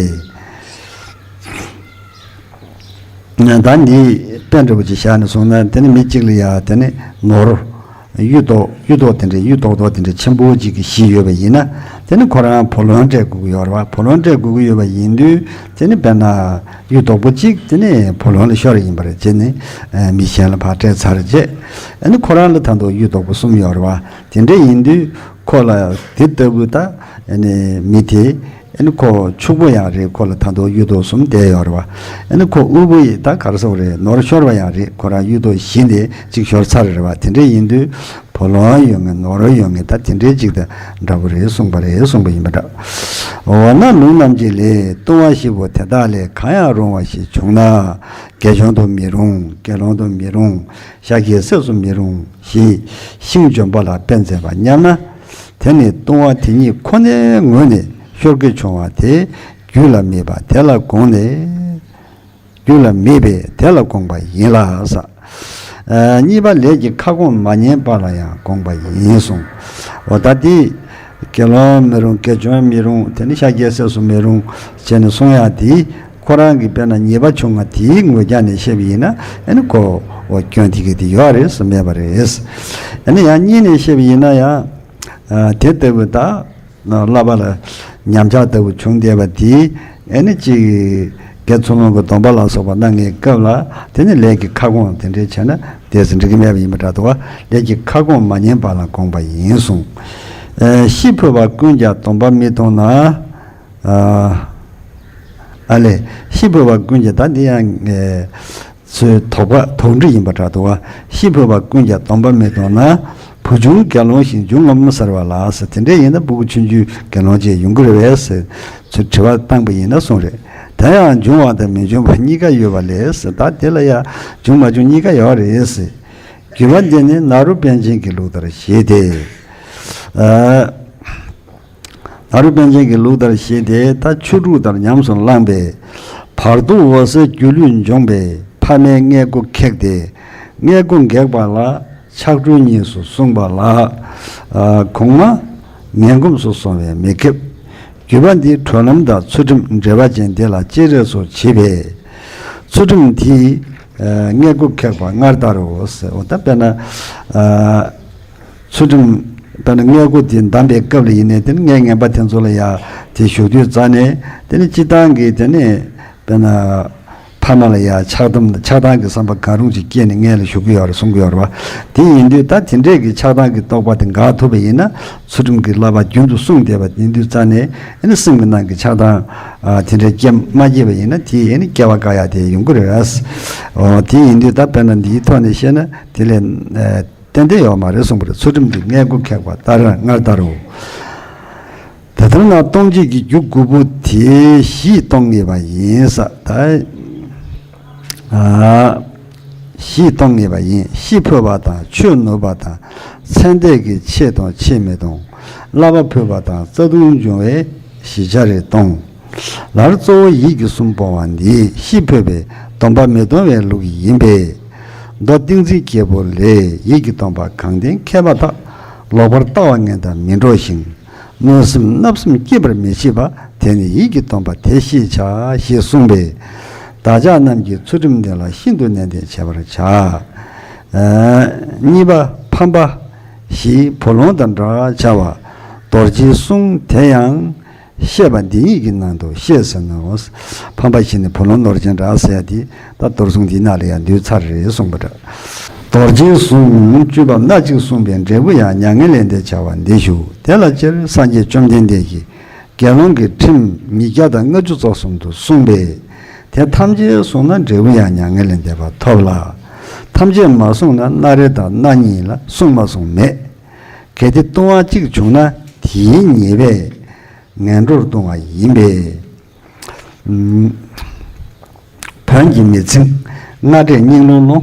ད་འདི་དཔེ་འདྲ་པོ་ཅིག་བཞག་ནས་སོང་ན། དེ་ནི་མི་གཅིག་ལ་ཡ་དེ་ནི་ནོར། གཡུ་ཐོག་གཡུ་ཐོག་དེ་འདྲའི་གཡུ་ཏོག་ཏོག་དེ་འདྲའི་ཆེན་པོ་གཅིག་གི་བཞི་ཡོད་པ་ཡིན་ན། དེ་ནི་ཁོ་རང་བུ་ལོན་སྤྲད་དགོས་ཀྱི་ཡོད་རེད་བ། བུ་ལོན་སྤྲད་དགོས་ཀྱི་ཡོད་པ་ཡིན་དུས། དེ་ནི་དཔེར་ན་གཡུ་དོག་པོ་གཅིག་དེ་ནི་བུ་ལོན་ལ་ཤོར་ཡིན་པ་རེད། བྱས་ནས་མི་གཞན་ལ་ཕར་སྤྲད་ཚར་རྗེས། ཨ་ནི་ཁོ་རང་ལ་ད་དུང་གཡུ་དོག་པོ་གསུམ་ཡོད་རེད་བ། དེ་འདྲ་ཡིན་དུས་ཁོ་ལ་དེ་ལྟ་བུ་ད་ཨ་ནི་མི་དེ། ཨ་ནི་ཁོ་ཕྱུག་པོ་ཡང་རེད། ཁོ་ལ་ད་དུང་གཡུ་ཐོག་གསུམ་བསྡད་ཡོད་རེད་བ། ཨ་ནི་ཁོ་དབུལ་པོ་ཡི་ད་ག་རེ་ཟེར་དགོས་རེད། ནོར་ཤོར་བ་ཡང་རེད། ཁོ་རང་གཡུ་ཐོག་བཞི་འདི་གཅིག་ཤོར་ཚར་རེད་བ། དེ་འདྲ་ཡིན་དུས་བུ་ལོན་ཡོད་མཁན་ནོར་ཡོད་མཁན་ད་དེ་འདྲའི་གཅིག་དང་འདྲ་པོ་རེད་གསུངས་པ་རེད་གསུངས་པ་ཡིན་པ་འདྲ། འོ་ན་ལུང་རྣམ་འབྱེད་ལས། ལྟུང་བ་བཞི་པོ་དེ་དག་ལས་གང་ཡང་རུང་བ་ཞིག་བྱུང་ན། དགེ་སྦྱོང་དུ་མི་རུང་། དགེ་སློང་དུ་མི་རུང་། ཤཱཀྱའི་སྲས་སུ་མི་རུང་ཞེས་ཤིང་ལྗོན་པ་ལ་དཔེ་མཛད་པ་སྙམ་ན། དེ་ནི་ལྟུང་བ་དེ་ཉིད་ཁོ་ནའི་ངོས་ནས་ཤོར་གྱི་བྱུང་བ་དེ། རྒྱུད་ལ་མེད་པ་དེ་ལ་དགོངས་ནས། རྒྱུད་ལ་མེད་པས་དེ་ལ་དགོངས་པ་ཡིན་ལ་ཟེར། ཨ། གཉིས་པ་ལས་ཀྱི་ཁ་སྐོང་མ་ཉན་པ་ལ་ཡང་དགོངས་པ་ཡིན་གསུངས། འོ་ད་དེ་དགེ་སློང་མི་རུང་། དགེ་སྦྱོང་མི་རུང་། དེ་ནི་ཤཱཀྱའི་སྲས་སུ་མི་རུང་ཞེས་ནས་གསུང་ཡག་དེ། ཁོ་རང་གི་དཔེར་ན་ཉེས་པ་བྱུང་བ་དེའི་ངོས་ཀྱང་ནས་བཤད་པ་ཡིན་ན། ཨ་ནི་ཁོ་འོ་སྐྱོན་དེ་གི་དེ་ཡོད་རེད་ཟེར་མེད་པ་རེད། ཨ་ནི་ཡང་གཉིས་ནས་བཤད་པ་ཡིན་ན་ཡང་། ཨ། དེ་ལྟ་བུ་ད་བསླབ་པ་ལ་ཉམས་ཆག་ལྟ་བུ་བྱུང་བསྡད་པ་དེ། ཨ་ནི་གཅིག་དགེ་ཚུལ་སློང་གི་སྡོམ་པ་ལ་སོགས་པ་གནང་མཁན་སྐབས་ལ། དེ་ནི་ལས་ཀྱི་ཁ་སྐོང་དེ་འདྲའི་བྱས་ན་དེ་ཚོ་འགྲིག་གི་མེད་པ་ཡིན་པ་འདྲ་འདུག་བ། ལས་ཀྱི་ཁ་སྐོང་མ་ཉན་པ་ལ་དགོངས་པ་ཡིན་གསུངས། ཨ། ཤི་འཕོས་པ་ཀུན་ཀྱང་སྡོམ་པ་མི་གཏོང་ན། ཨ། ཨ་ལས། ཤི་འཕོས་པ་ཀུན་ཀྱང་། ད་འདི་ཡང་། ཨ། ཚུལ་དོགས་པ་དོགས་འདྲི་ཡིན་པ་འདྲ་འདུག་བ། ཤི་འཕོས་པ་ཀུན་ཀྱང་སྡོམ་པ་མི་གཏོང་ན། བུ་ཆུང་དགེ་སློང་ཞིག་འབྱུང་ངོ་མི་ཟེར་བ་ལ་ཟེར། དེ་འདྲ་ཡིན་ན་ཕྲུ་གུ་ཆུང་ཆུང་དགེ་སློང་ཅིག་ཡོང་གི་རེད་པས་ཟེར་ཚུལ་དྲི་བ་བཏང་པ་ཡིན་ན་གསུངས་རེད། དེ་ཡང་འབྱུང་བ་དང་མི་འབྱུང་བ་གཉིས་ཀ་ཡོད་པ་ལས་ཟེར། ད་དེ་ལ་ཡང་འབྱུང་མ་འབྱུང་གཉིས་ཀ་ཡོད་རེད་ཟེར། བརྒྱུད་པ་འདི་ནི་ནཱ་རོ་པཎ་ཆེན་གྱི་ལུགས་ལྟར་བཞེད་དེ། ཨ། ནཱ་རོ་པཎ་ཆེན་གྱི་ལུགས་ལྟར་བཞེད་དེ། ད་ཆོས་དྲུག་ལྟར་ཉམས་སུ་བླངས་པས། བར་དུ་འོད་གསལ་སྒྱུ་ལུས་འབྱོངས་པས་ཕ་མའི་མངལ་སྒོ་ཁེགས་ཏེ། མངལ་སྒོ་འགེགས་པ་ལ་ཆགས་གྲོལ་གཉིས་སུ་གསུངས་པ་ལ། ཨ། གོང་མ་ངན་གོམས་སུ་སོང་བས་མི་ཁེབས། བརྒྱུད་པ་འདིའི་གྲོལ་ལམ་དང་ཚུལ་ཁྲིམས་འབྲེལ་བ་ཅན་དེ་ལ་སྤྱན་རས་གཟིགས་བྱེད་པས། ཚུལ་ཁྲིམས་དེས། ཨ། མངལ་སྒོ་ཁེགས་པ་སྔར་ལྟར་རོ་ཟེར། འོ་ད་དཔེར་ན། ཨ། ཚུལ་ཁྲིམས་དཔེར་ན་མངལ་སྒོ་དེ་བསྡམས་པའི་སྐབས་ལ་ཡིན་ནའི་དེ་ནི་མངལ་ངན་པ་དེ་ཚོ་ལ་ཡ་དེ་ཞུགས་དུས་རྩ་ནས་དེ་ནི་སྤྱིར་བཏང་གི་དེ་ནི་དཔེར་ན་ཕ་མ་ལ་ཡ་ཆགས་སྡང་ཆགས་སྡང་གི་བསམ་པ་གང་རུང་ཅིག་སྐྱེས་ནས་མངལ་ལ་ཞུགས་ཀྱི་ཡོད་རེད་གསུང་གི་ཡོད་རེད་བ། དེ་ཡིན་དུས་ད་དེ་འདྲས་ཀྱི་ཆགས་སྡང་གི་རྟོག་པ་དེ་འགག་ཐུབ་པ་ཡིན་ན། ཚུལ་ཁྲིམས་ཀྱི་བསླབ་པ་རྒྱུན་དུ་བསྲུངས་བསྡད་པ་ཡིན་དུས་རྩ་ནས་ཨ་ནི་སེམས་ཀྱི་ནང་གི་ཆགས་སྡང་ཨ་དེ་འདྲས་སྐྱེ་མ་སྐྱེས་པ་ཡིན་ན། དེ་ཨ་ནི་སྐྱེ་བ་དགག་ཡ་དེ་ཡོང་གི་རེད། འོ་དེ་ཡིན་དུས་ད་དཔེར་ན་འདིའི་ཐོག་ནས་བཤད་ན། དེ་ལས་ཨ་ཏན་ཏན་ཡོད་མ་རེད་གསུངས་པ་རེད། ཚུལ་ཁྲིམས་ཀྱི་མངལ་སྒོ་ཁེགས་པ་ལྟར་སྔར་ལྟར་རོ། དེ་ལྟར་ན་ལྟུང་བྱེད་ཀྱི་རྒྱུ་དགུ་པོ་དེ་བཞིས་གཏོང་ངེས་པ་ཡིན་ས། ད་ཨ་བཞིས་གཏོང་ངེས་པ་ཡིན། ཤི་འཕོས་པ་དང་ཆོས་ནུབ་པ་དང་། ཚེ་འདས་ཀྱི་ཆད་དང་ཆད་མི་གཏོང་། བསླབ་པ་འཕོས་པ་དང་རྩ་ལྟུང་འབྱུང་བའི་བཞི་ཆ་རེ་གཏོང་། ལར་གཙོ་བོ་ཡིད་ཀྱི་གསུམ་སྤོང་བ་འདིས་ཤི་འཕོས་པའི་སྡོམ་པ་མི་གཏོང་བའི་ལུགས་ཡིན་པས། མདོ་ཏིང་འཛིན་རྒྱལ་པོ་ལས། ཡིད་ཀྱི་སྡོམ་པ་གང་བསྟེན་མཁས་པ་དག །ལོག་པར་ལྟ་བ་ངན་དང་མི་འགྲོགས་ཤིང་། གནོད་སེམས་བརྣབ་སེམས་སྐྱེད་པར་མི་བྱེད་པ། དེ་ནི་ཡིད་ཀྱི་སྟོན་པ་དེ་ཤེས་བྱ། ཞེས་གསུངས་པས། བདག་ཅག་རྣམས་ཀྱིས་ཚུལ་ཁྲིམས་འདི་ལ་ཤིན་ཏུ་ནན་ཏན་བྱེད་པར་བྱ། ཨ། གཉིས་པ་ཕམ་པ་བཞི། བུ་ལོང་དང་འདྲ་བར་བྱ་བ། རྡོ་རྗེའི་གསུང་དེ་ཡང་བཤད་པ་འདི་ཉིད་ཀྱི་ནང་དུ་བཤད་ཟིན་ནོ། ཕམ་པ་བཞི་ནི་བུ་ལོང་ནོར་ཅན་འདྲ་ཟེར་ཡ་འདི་ད་རྡོར་གསུང་འདིའི་ནང་ལ་ཡང་འདུས་ཚར་རེད་གསུངས་པ་འདྲ། རྡོ་རྗེའི་གསུང་བཅུ་པ་སྣ་གཅིག་གསུངས་པའི་འབྲས་བུ་ཡང་མྱ་ངན་ལས་འདས་བྱ་བ་འདི་ཞུ། དེ་ལ་སྤྱིར་སངས་རྒྱས་བཅོམ་ལྡན་འདས་ཀྱིས་དགེ་སློང་གི་ཁྲིམས་ཉིས་བརྒྱ་དང་ལྔ་བཅུ་རྩ་གསུམ་དུ་གསུངས་པས། དེ་ཐམས་ཅད་བསྲུངས་ན་འབྲས་བུ་ཡང་མྱ་ངན་ལས་འདས་པ་ཐོབ་ལ། ཐམས་ཅད་མ་བསྲུངས་ན་སྣ་རེ་དང་སྣ་གཉིས་ལ་བསྲུངས་མ་བསྲུངས་མེད། གལ་ཏེ་ལྟུང་བ་གཅིག་བྱུང་ན་དེའི་ཉེས་པས་ངན་འགྲོར་ལྟུང་བ་ཡིན་པས། བོན་གྱི་མི་ཚིག་སྔ་འདྲེས་སྙིང་རླུང་ལོ།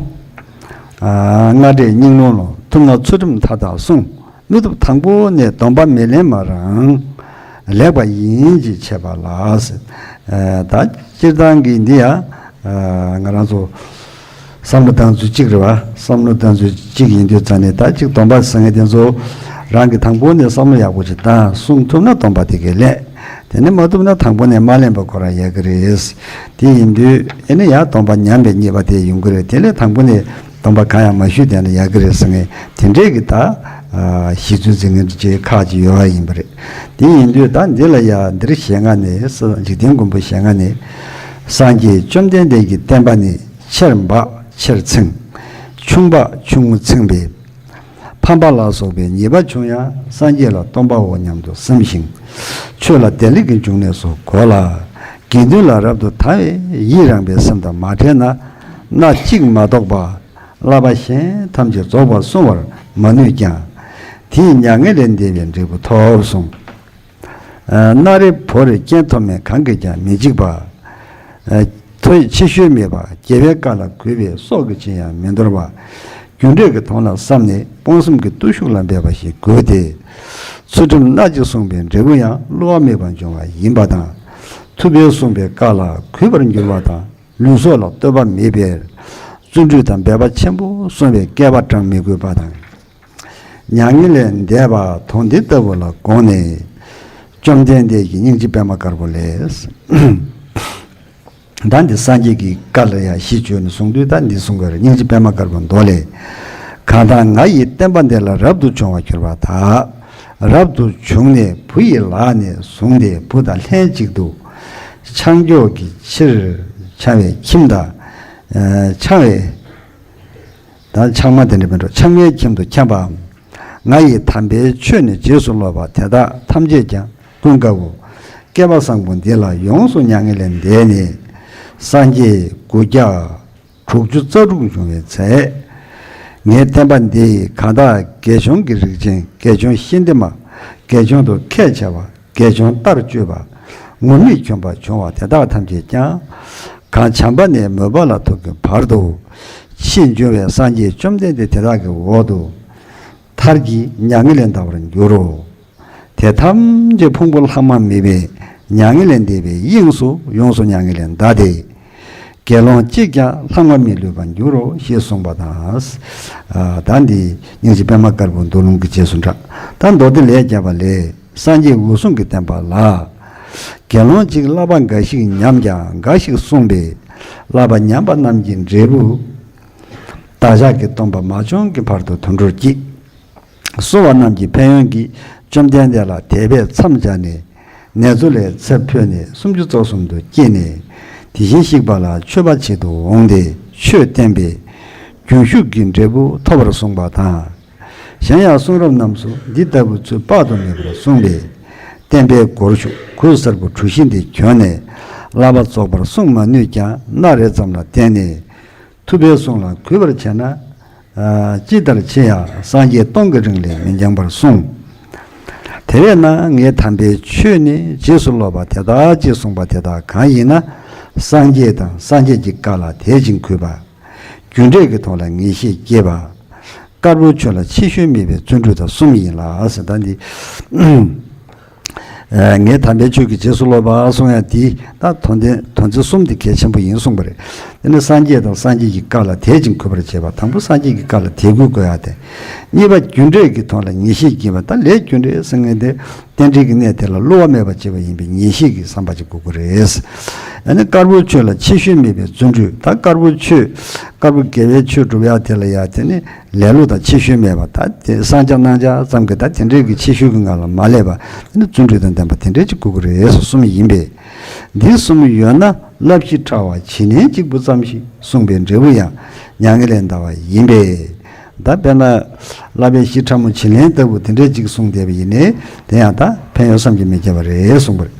ཨ། སྔ་འདྲེས་སྙིང་རླུང་ལོ། ཐུབ་ན་ཚུལ་ཁྲིམས་མཐའ་དག་བསྲུང་། མི་ཐུབ་དང་པོ་ནས་སྡོམ་པ་མི་ལེན་པ་རང་ལེགས་པ་ཡིན་ཅེས་འཆད་པ་ལ། ཨ། ད་སྤྱིར་བཏང་གི་འདི་ཡང་ང་རང་ཚོ་བསམ་བློ་བཏང་ཚུལ་གཅིག་རེད་བ། བསམ་བློ་བཏང་ཚུལ་གཅིག་ཡིན་དུས་ཙང་ནས། ད་གཅིག་སྡོམ་པ་ཟེར་མཁན་དེ་ཚོ་རང་གི་དང་པོ་ནས་བསམ་བློ་ཡག་པོ་ཅིག་བཏང་། བསྲུང་ཐུབ་ན་སྡོམ་པ་དེ་གས་ལེན། དེ་ནས་མ་ཐུབ་ན་དང་པོ་ནས་མ་ལེན་པ་ཁོ་རང་ཡག་གི་རེད། དེ་ཡིན་དུས་ཨེ་ནི་ཡང་སྡོམ་པ་ཉམས་པའི་ཉེས་པ་དེ་ཡོང་གི་རེད། དེ་ལས་དང་པོ་ནས་སྡོམ་པ་གང་ཡང་མ་ཞུས་བསྡད་ན་ཡག་གི་རེད་ཟེར་མཁན་དེ་འདྲས་ཀྱི་ད་ཨ་གཞི་རྩའི་འཛིན་མཁན་ཅིག་ཁག་ཅིག་ཡོད་པ་ཡིན་པ་རེད། དེ་ཡིན་དུས་ད་འདི་ལ་ཡ་འདིར་ཞལ་སྔ་ནས། འཇིག་རྟེན་མགོན་པོ་ཞལ་སྔ་ནས། སངས་རྒྱས་བཅོམ་ལྡན་འདས་ཀྱི་བསྟན་པ་ནི་ཆེར་འབག་ཆེར་ཚིམ། ཆུང་འབག་ཆུང་ངུ་ཚིམ་པས། ཕམ་པ་ལ་སོགས་པའི་ཉེས་པ་བྱུང་ཡང་། སངས་རྒྱས་ལ་སྟོན་པའོ་སྙམ་དུ་སེམས་ཤིང་། ཆོས་ལ་བདེ་ལེགས་ཀྱི་འབྱུང་གནས་སུ་གོ་ལ། དགེ་འདུན་ལ་རབ་ཏུ་དང་བའི་ཡིད་རངས་པའི་སེམས་དང་མ་བྲལ་ན། སྣ་གཅིག་མ་གཏོགས་པ་བསླབ་པ་གཞན་ཐམས་ཅད་རྫོགས་པར་བསྲུང་བར་མ་ནུས་ཀྱང་། དེས་མྱ་ངན་ལས་འདས་པའི་འབྲས་བུ་ཐོབ་གསུངས། ཨ། སྣ་རེ་བོར་རྐྱེན་ཐོབ་མིན་གང་གིས་ཀྱང་མི་འཇིགས་པ། ཨ། མཐོ་ཕྱི་བཤོལ་མེད་པ། རྒྱལ་བའི་བཀའ་ལ་གུས་པས་སྲོག་གི་ཕྱིར་ཡང་མི་འདོར་བ། རྒྱུ་འབྲས་ཀྱི་དོན་ལ་བསམས་ནས་སྤོང་གསུམ་གྱི་བརྟུལ་ཞུགས་ལ་འབད་པ་ཞིག་དགོས་ཏེ། ཚུལ་ཁྲིམས་སྣ་གཅིག་བསྲུངས་པའི་འབྲས་བུ་ཡང་བསླུ་བ་མེད་པར་འབྱུང་བ་ཡིན་པ་དང་། ཐུབ་པས་གསུངས་པའི་བཀའ་ལ་གུས་པར་འགྱུར་བ་དང་། ལུས་སྲོག་ལ་ལྟོས་པ་མེད་པར་བརྩོན་འགྲུས་དང་འབད་པ་ཆེན་པོ་བསྲུང་བའི་བསྐལ་པ་བགྲང་མི་དགོས་པ་དང་། མྱ་ངན་ལས་འདས་པ་དོན་འདི་ལྟ་བུ་ལ་དགོངས་ནས། བཅོམ་ལྡན་འདས་ཀྱིས་སྙིང་རྗེ་པད་མ་དཀར་པོ་ལས། ད་འདི་སངས་རྒྱས་ཀྱི་བཀའ་ལ་ཡང་གཞི་བཅོལ་ནས་གསུངས་དུས། ད་འདི་གསུང་གི་རེད། སྙིང་རྗེ་པད་མ་དཀར་པོ་མདོ་ལས། གང་དག་ང་ཡི་བསྟན་པ་འདི་ལ་རབ་ཏུ་བྱུང་བར་གྱུར་པ་དག། རབ་ཏུ་བྱུང་ནས་བུ་ཡི་ལག་ནས་བཟུང་སྟེ་བུ་དང་ལྷན་ཅིག་ཏུ་ཆང་འགྱོགས་ཀྱི་ཕྱིར་འཆང་བའི་ཁྱིམ་དང་། ཨ། འཆང་བའི། ད་འཆང་མ་དེ་འདྲ་མིན་འགྲོ། འཆང་བའི་ཁྱིམ་དུ་འཁྱམས་པའམ། ང་ཡི་དམ་པའི་ཆོས་ནི་རྗེས་སུ་སློབ་པ་དེ་དག་ཐམས་ཅད་ཀྱང་ཀུན་དགའ་བོ། བསྐལ་པ་བཟང་པོ་འདི་ལ་ཡོངས་སུ་མྱ་ངན་ལས་འདས་ནས། སངས་རྒྱས་དགུ་བརྒྱ་དྲུག་ཅུ་རྩ་དྲུག་འབྱུང་བའི་ཚེ། ངའི་བསྟན་པ་འདི་གང་དག་དགེ་སྦྱོང་གི་རིགས་ཅན། དགེ་སྦྱོང་ཤིན་ཏུ་མ། དགེ་སྦྱོང་དུ་ཁས་འཆེ་བ། དགེ་སྦྱོང་ལྟར་སྤྱོད་པ། ངུར་སྨྲིག་གྱོན་པ་བྱུང་བ་དེ་དག་ཐམས་ཅད་ཀྱང་། གང་བྱམས་པ་ནས་མོས་པ་ལ་ཐུག་གི་བར་དུ། ཕྱིས་འབྱུང་བའི་སངས་རྒྱས་བཅོམ་ལྡན་འདས་དེ་དག་གི་འོག་ཏུ་མཐར་གྱིས་མྱ་ངན་ལས་འདའ་བར་འགྱུར་རོ། དེ་ཐམས་ཅད་ཕུང་པོ་ལྷག་མ་མེད་པའི་མྱ་ངན་ལས་འདས་པའི་དབྱིངས་སུ་ཡོངས་སུ་མྱ་ངན་ལས་འདའ་སྟེ། དགེ་སློང་གཅིག་ཀྱང་ལྷག་མ་མི་ལུས་པར་འགྱུར་རོ། ཞེས་གསུངས་པ་དང་། ཨ། ད་འདི་སྙིང་རྗེ་པད་མ་དཀར་པོའི་མདོ་ལུང་གི་རྗེས་སུ་འབྲངས། ད་མདོ་སྡེ་ལས་བརྒྱ་པ་ལས། སངས་རྒྱས་འོད་སྲུང་གི་བསྟན་པ་ལ། དགེ་སློང་གཅིག་བསླབ་པ་འགའ་ཞིག་ཉམས་ཀྱང་འགའ་ཞིག་བསྲུངས་པས། བསླབ་པ་ཉམས་པ་རྣམས་ཀྱི་འབྲས་བུ། བདག་ཅག་གི་སྟོན་པ་མ་བྱོན་གྱི་བར་དུ་དུད་འགྲོར་སྐྱེ། གསོ་བ་རྣམས་ཀྱི་ཕན་ཡོན་གྱིས་བཅོམ་ལྡན་འདས་ལ་དད་པས་མཚམས་སྦྱར་ནས། ནེ་ཙོ་ལས་ཚེ་འཕོས་ནས་སུམ་ཅུ་རྩ་གསུམ་དུ་སྐྱེས་ནས། དེ་བཞིན་གཤེགས་པ་ལ་མཆོད་པ་བྱེད་དུ་འོངས་ཏེ་ཆོས་བསྟན་པས། རྒྱུན་ཞུགས་ཀྱི་འབྲས་བུ་ཐོབ་པར་གསུངས་པ་དང་། གཞན་ཡང་གསུང་རབ་རྣམས་སུ་འདི་ལྟ་བུའི་ཚུལ་དཔག་ཏུ་མེད་པར་གསུངས་པས། བསྟན་པའི་སྒོར་ཞུགས་གོས་གསར་པ་གྲུ་བཞི་འདི་གྱོན་ནས་བསླབ་པ་རྫོགས་པར་བསྲུང་མ་ནུས་ཀྱང་སྣ་རེ་ཙམ་ལ་བརྟེན་ནས། ཐུབ་པའི་གསུང་ལ་གུས་པར་བྱས་ན། ཨ། ཅི་ལྟར་ཆེ་ཡང་སངས་རྒྱས་སྟོང་གི་རིང་ལས་མི་འགྱངས་པར་གསུངས། དེ་བས་ན་ངའི་དམ་པའི་ཆོས་ནི་རྗེས་སུ་སློབ་པ་དེ་དག་ཅེས་གསུངས་པ་དེ་དག་གང་ཡིན་ན། སངས་རྒྱས་དང་སངས་རྒྱས་ཀྱི་བཀའ་ལ་དད་ཅིང་གུས་པ། རྒྱུ་འབྲས་ཀྱི་དོན་ལ་ངེས་ཤེས་སྐྱེས་པ། དཀར་པོའི་ཆོས་ལ་ཕྱི་བཤོལ་མེད་པའི་བརྩོན་འགྲུས་དང་གསུམ་ཡིན་ལ་ཟེར། ད་འདི། ངས་དམ་པའི་ཆོས་ཀྱི་རྗེས་སུ་སློབ་པ་གསུང་ཡ་དེ་ད་དོན་ཚན་དོན་ཚན་གསུམ་དེ་གལ་ཆེན་པོ་ཡིན་གསུངས་པ་རེད། དེ་ནི་སངས་རྒྱས་དང་སངས་རྒྱས་ཀྱི་བཀའ་ལ་དད་ཅིང་གུས་པར་བྱེད་པ། དང་པོ་སངས་རྒྱས་ཀྱི་བཀའ་ལ་དད་གུས་དགོས་ཡ་དེ། གཉིས་པ་རྒྱུ་འབྲས་ཀྱི་དོན་ལ་ངེས་ཤེས་བསྐྱེད་པ། ད་ལས་རྒྱུ་འབྲས་ཟེར་མཁན་དེ་རྟེན་འབྲེལ་གྱི་གནས་དེ་ལ་བསླུ་བ་མེད་པར་བྱེད་པ་ཡིན་པའི་ངེས་ཤེས་ཀྱི་བསམ་པ་ཅིག་དགོས་ཀྱི་རེད། ཨ་ནི་དཀར་པོའི་ཆོས་ལ་ཕྱི་བཤོལ་མེད་པའི་བརྩོན་འགྲུས། ད་དཀར་པོའི་ཆོས་དཀར་པོ་དགེ་བའི་ཆོས་སྒྲུབ་ཡ་དེ་ལ་ཡ་དེ་ནི་ལེ་ལོ་དང་ཕྱི་བཤོལ་མེད་པ། ད་དེ་བསང་རྒྱ་གནང་རྒྱ་ཙམ་གྱི་ད་དེ་འདྲའི་གི་ཕྱི་བཤོལ་གྱི་ངང་ལ་མ་སླེབས་པ། དེ་ནི་བརྩོན་འགྲུས་དང་ལྡན་པ་དེ་འདྲའི་ཅིག་དགོས་ཀྱི་རེད་ཟེར་གསུངས་ཡིན་པས། འདི་གསུམ་ཡོད་ན་བསླབ་གཞི་ཕྲ་བ་བྱིན་ལེན་གཅིག་པུ་ཙམ་ཞིག་གསུངས་པའི་འབྲས་བུ་ཡང་མྱ་ངན་ལས་འདའ་བ་ཡིན་པས། ད་དཔེར་ན་བསླབ་པའི་གཞི་ཕྲ་མོ་བྱིན་ལེན་ལྟ་བུ་དེ་འདྲའི་ཅིག་གསུངས་བསྡད་པ་ཡིན་ནའི་དེ་ཡང་ད་ཕན་ཡོན་བསམ་གྱིས་མི་ཁྱབ་པ་རེད་གསུངས་པ་རེད།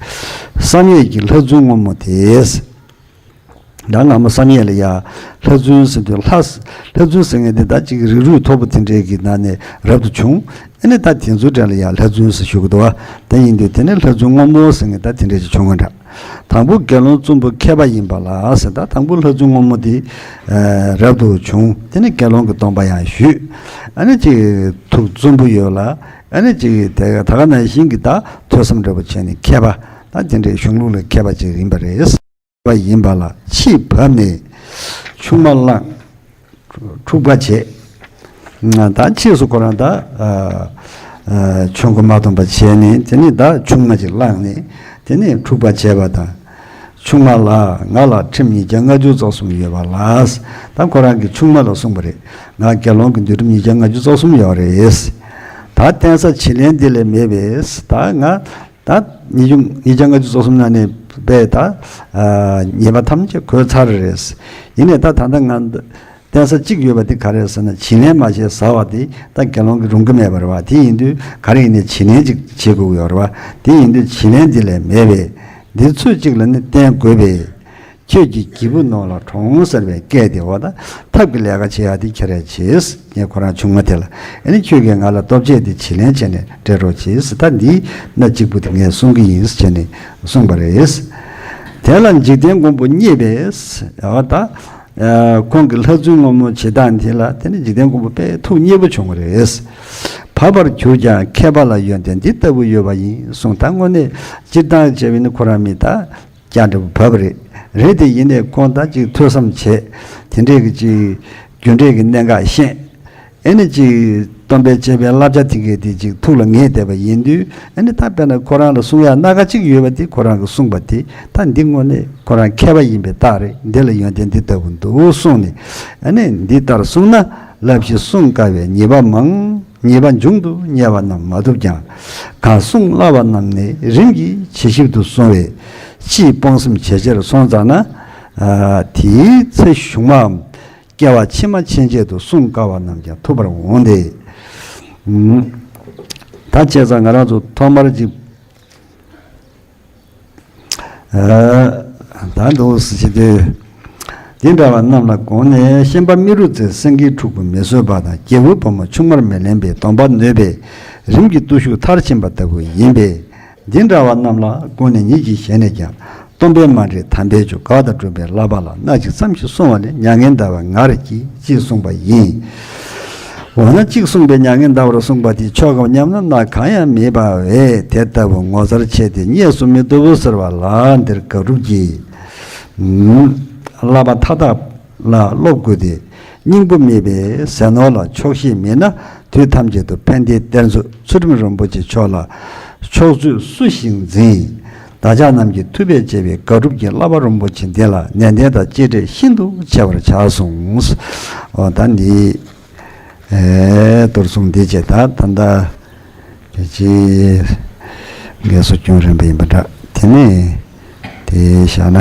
བསམ་ཡས་ཀྱི་ལྷ་རྫུན་སྔོན་མོ་དེས། ད་སྔ་མོ་བསམ་ཡས་ལ་ཡ་ལྷ་རྫུན་ཟེར་དུས་ལྷ་ལྷ་རྫུན་ཟེར་མཁན་དེ་ད་ཅིག་རིགས་རུས་མཐོ་པོ་དེ་འདྲའི་གི་ནང་ནས་རབ་ཏུ་བྱུང་། ཨ་ནི་ད་དེ་ཚོའི་གྲས་ལ་ཡ་ལྷ་རྫུན་ཟེར་ཞུ་གི་འདུག་བ། དེ་ཡིན་དུས་དེ་ནི་ལྷ་རྫུན་སྔོན་མོ་ཟེར་མཁན་ད་དེ་འདྲ་ཅིག་བྱུང་བ་འདྲ། དང་པོ་དགེ་སློང་བཙུན་པོ་མཁས་པ་ཡིན་པ་ལ་ཟེར། ད་དང་པོ་ལྷ་རྫུན་སྔོན་མོ་དེ་རབ་ཏུ་བྱུང་། དེ་ནི་དགེ་སློང་གི་སྡོམ་པ་ཡང་ཞུས། ཨ་ནི་ཅིག་ཐུགས་བཙུན་པོ་ཡོད་ལ། ཨ་ནི་ཅིག་དེ་ད་ག་ནང་བཞིན་གྱི་ད་ཐོས་བསམ་འདྲ་པོ་བྱས་ནས་མཁས་པ། ད་དེ་འདྲའི་གཞུང་ལུགས་ལ་མཁས་པ་ཅིག་ཡིན་པ་རེད། པ་ཡིན་པ་ལ་ཕྱིས་བབས་ནས་ཆུང་མ་བླངས། འཁྲུག་པ་བྱས། ད་ཕྱིས་སུ་ཁོ་རང་ད་ཨ་ཨ་ཆོས་མགོ་མ་ཐོན་པ་བྱས་ནས་དེ་ནས་ད་ཆུང་མ་ཅིག་བླངས་ནས་དེ་ནས་འཁྲུག་པ་བྱས་པ་དང་། ཆུང་མ་ལགས། ང་ལ་ཁྲིམས་ཉིས་བརྒྱ་ལྔ་བཅུ་རྩ་གསུམ་ཡོད་པ་ལགས། ད་ཁོ་རང་གིས་ཆུང་མ་ལ་གསུངས་པ་རེད། ང་དགེ་སློང་གི་འདུལ་ཁྲིམས་ཉིས་བརྒྱ་ལྔ་བཅུ་རྩ་གསུམ་ཡོད་རེད། ད་བསྟེན་ས་བྱིན་ལེན་འདི་ལས་མེད་པས། ད་ང་ད་ཉིས་བརྒྱ་ཉིས་བརྒྱ་ལྔ་བཅུ་རྩ་གསུམ་ནང་ནས་པས་ད་ཨ་ཉེས་པ་ཐམས་ཅད་གོས་ཚར་རེད། ཡིན་ནའི་ད་ད་ལྟ་ང་བསྟེན་ས་གཅིག་ཡོད་པ་དེ་ག་རེ་རེད་ཟེར་ན། བྱིན་ལེན་མ་བྱས་ཟ་བ་དེ་ད་དགེ་སློང་གིས་རུང་གི་མེད་པ་རེད་བ། དེ་ཡིན་དུས་ག་རེ་ཡིན་ནའི་བྱིན་ལེན་ཅིག་བྱེད་དགོས་ཀྱི་ཡོད་རེད་བ། དེ་ཡིན་དུས་བྱིན་ལེན་འདི་ལས་མེད་པས། འདི་ཚོད་ཅིག་ལ་ནི་བསྟེན་དགོས་པས། ཁྱོད་ཀྱི་སྐྱེས་བུ་ནོར་ལ་གྲོངས་ཟེར་བའི་སྐད་དེ་འོ་ད་ཐབས་ཀྱི་ལས་ཀ་བྱེད་ཡ་དེ་ཁྱེད་རས་བྱེད། ངས་ཁོ་རང་ཆུང་མ་དེ་ལ། ཨ་ནི་ཁྱོད་ཀྱིས་ང་ལ་ལྟོ་ཆས་དེ་བྱིན་ལེན་བྱས་ནས་སྤྲད་རོགས་བྱེད་ཟེར། ད་འདི་སྣ་གཅིག་པུ་དེ་ངས་གསུང་གི་ཡིན་ཟེར་བྱས་ནས་གསུངས་པ་རེད། དེ་ལ་འཇིག་རྟེན་མགོན་པོ་མཉེས་པས། འོ་ད་ཁོང་གི་ལྷ་རྫུན་སྔོན་མོ་བྱེད་སྟངས་དེ་ལ་དེ་ནི་འཇིག་རྟེན་མགོན་པོ་དཔེ་ཐུགས་མཉེས་པོ་བྱུང་བ་རེད། བབ་པར་གྱུར་ཀྱང་མཁས་པ་ལ་ཡོན་ཏན་འདི་ལྟ་བུ་ཡོད་པ་ཡིན་གསུངས། ད་དངོས་གནས་སྤྱིར་བཏང་བྱས་པ་ཡིན་ན་ཁོ་རང་མི་ད་སྐྱ་འདྲ་བོ་བབ་པ་རེད། རེད་དེ་ཡིན་ནའི་ཁོང་ད་ཅིག་ཐོས་བསམ་བྱས། དེ་འདྲས་ཀྱི་ཅིག་རྒྱུ་འབྲས་ཀྱི་གནད་འགག་ཤེས། ཨེ་ནི་ཅིག་སྟོན་པས་བྱས་པའི་བསླབ་བྱ་དེ་གའི་དེ་ཅིག་ཐུགས་ལ་ངེས་བསྡད་པ་ཡིན་དུས། ཨེ་ནི་ད་དཔེར་ན་ཁོ་རང་ལ་གསུང་ཡ་སྣ་ཁ་ཅིག་ཡོད་པ་དེ་ཁོ་རང་གིས་གསུངས་པ་དེ་ད་འདི་དངོས་གནས་ཁོ་རང་མཁས་པ་ཡིན་པའི་རྟགས་རེད། འདི་ལ་ཡོན་ཏན་འདི་ལྟ་བུ་འདུག་གསུངས་ནས། ཨེ་ནི་འདི་ལྟར་གསུངས་ན་བསླབ་གཞི་སྲུང་དཀའ་བས་ཉེས་པ་མང་། ཉེས་པ་འབྱུང་དུ་དམྱལ་བ་རྣམས་མ་ཐུབ་ཀྱང་། གང་སྲུང་བསླབ་པ་རྣམས་ནི་རིམ་གྱིས་ཇེ་ཞིབ་ཏུ་སོང་བས། ཕྱིས་སྤོང་སེམས་ཇེ་ཆེར་སོང་ཙ་ན། ཨ་དེའི་ཚེ་གཞུག་མའམ་སྐྱེ་བ་ཕྱི་མ་ཕྱིན་ཆད་དུ་སྲུང་དཀའ་བ་རྣམས་ཀྱང་ཐུབ་པར་འོང་སྟེ། ད་བྱས་ཙང་ང་རང་ཚོ་ཐོག་མར་ཅིག་ད་འདུག་སེ་བྱེད་དུས། འདི་འདྲ་བ་རྣམས་ལ་དགོངས་ནས་ཤན་པ་རྨེ་རུ་རྩེས་སེང་གེའི་ཕྲུ་གུ་མི་བཟོད་པ་དང་རྒྱལ་བུ་བུ་མོ་ཆུང་མར་མི་ལེན་པའི་སྡོམ་པ་ནོད་པས་རིམ་གྱིས་བརྟུལ་ཞུགས་མཐར་ཕྱིན་པ་ལྟ་བུ་ཡིན་པས། འདི་འདྲ་བ་རྣམས་ལ་དགོངས་ནས་ཉིད་ཀྱི་ཞལ་ནས་ཀྱང་སྟོན་པས་མ་འདྲེས་དམ་པའི་ཆོས་དགའ་དང་སྒྲུབ་པའི་བསླབ་པ་ལ་སྣ་གཅིག་ཙམ་ཞིག་གསུང་བ་ལས་མྱ་ངན་འདའ་བར་ངར་གྱིས་ཅེས་གསུངས་པ་ཡིན། འོ་ན་གཅིག་གསུངས་པའི་མྱ་ངན་འདའ་བར་གསུངས་པ་དེ་ཆོག་གམ་སྙམ་ན་སྣ་གང་ཡང་མེད་པ་བས། དེ་ལྟ་བུ་ངོ་མཚར་ཆེ་སྟེ་རྙེད་སུ་མི་བཏུབ་བོ་ཟེར་བ་ལ་འདིར་དགག་སྒྲུབ་ཀྱི་བསླབ་པ་མཐའ་དག་ལ་སློབ་དགོས་ཏེ། སྙིང་པོ་མེད་པའི་ཟས་ནོར་ལ་ཆོག་ཤེས་མེད་ན་དུས་ཐམས་ཅད་དུ་ཕན་བདེའི་གཏེར་མཛོད་ཚུལ་ཁྲིམས་རིན་པོ་ཆེ་མཆོག་ལ་ཕྱོགས་བཅུའི་སུ་ཞིག་འཛིན། བདག་ཅག་རྣམས་ཀྱི་ཐུབ་པས་དཔྱད་པའི་དགག་སྒྲུབ་ཀྱི་བསླབ་པ་རིན་པོ་ཆེ་འདི་ལ་ནན་ཏན་དང་གཅེས་སྤྲས་ཤིན་ཏུ་ཆེ་བར་བྱ་གསུངས། འོ་ད་འདི། ཨེ་གཏོར་གསུམ་འདི་བྱས། ད་ད་ལྟ་དེ་ཅི་དགེ་སོ་སྐྱོན་རན་པ་ཡིན་པ་འདྲ། དེ་ནས་དེ་བཞག་ན།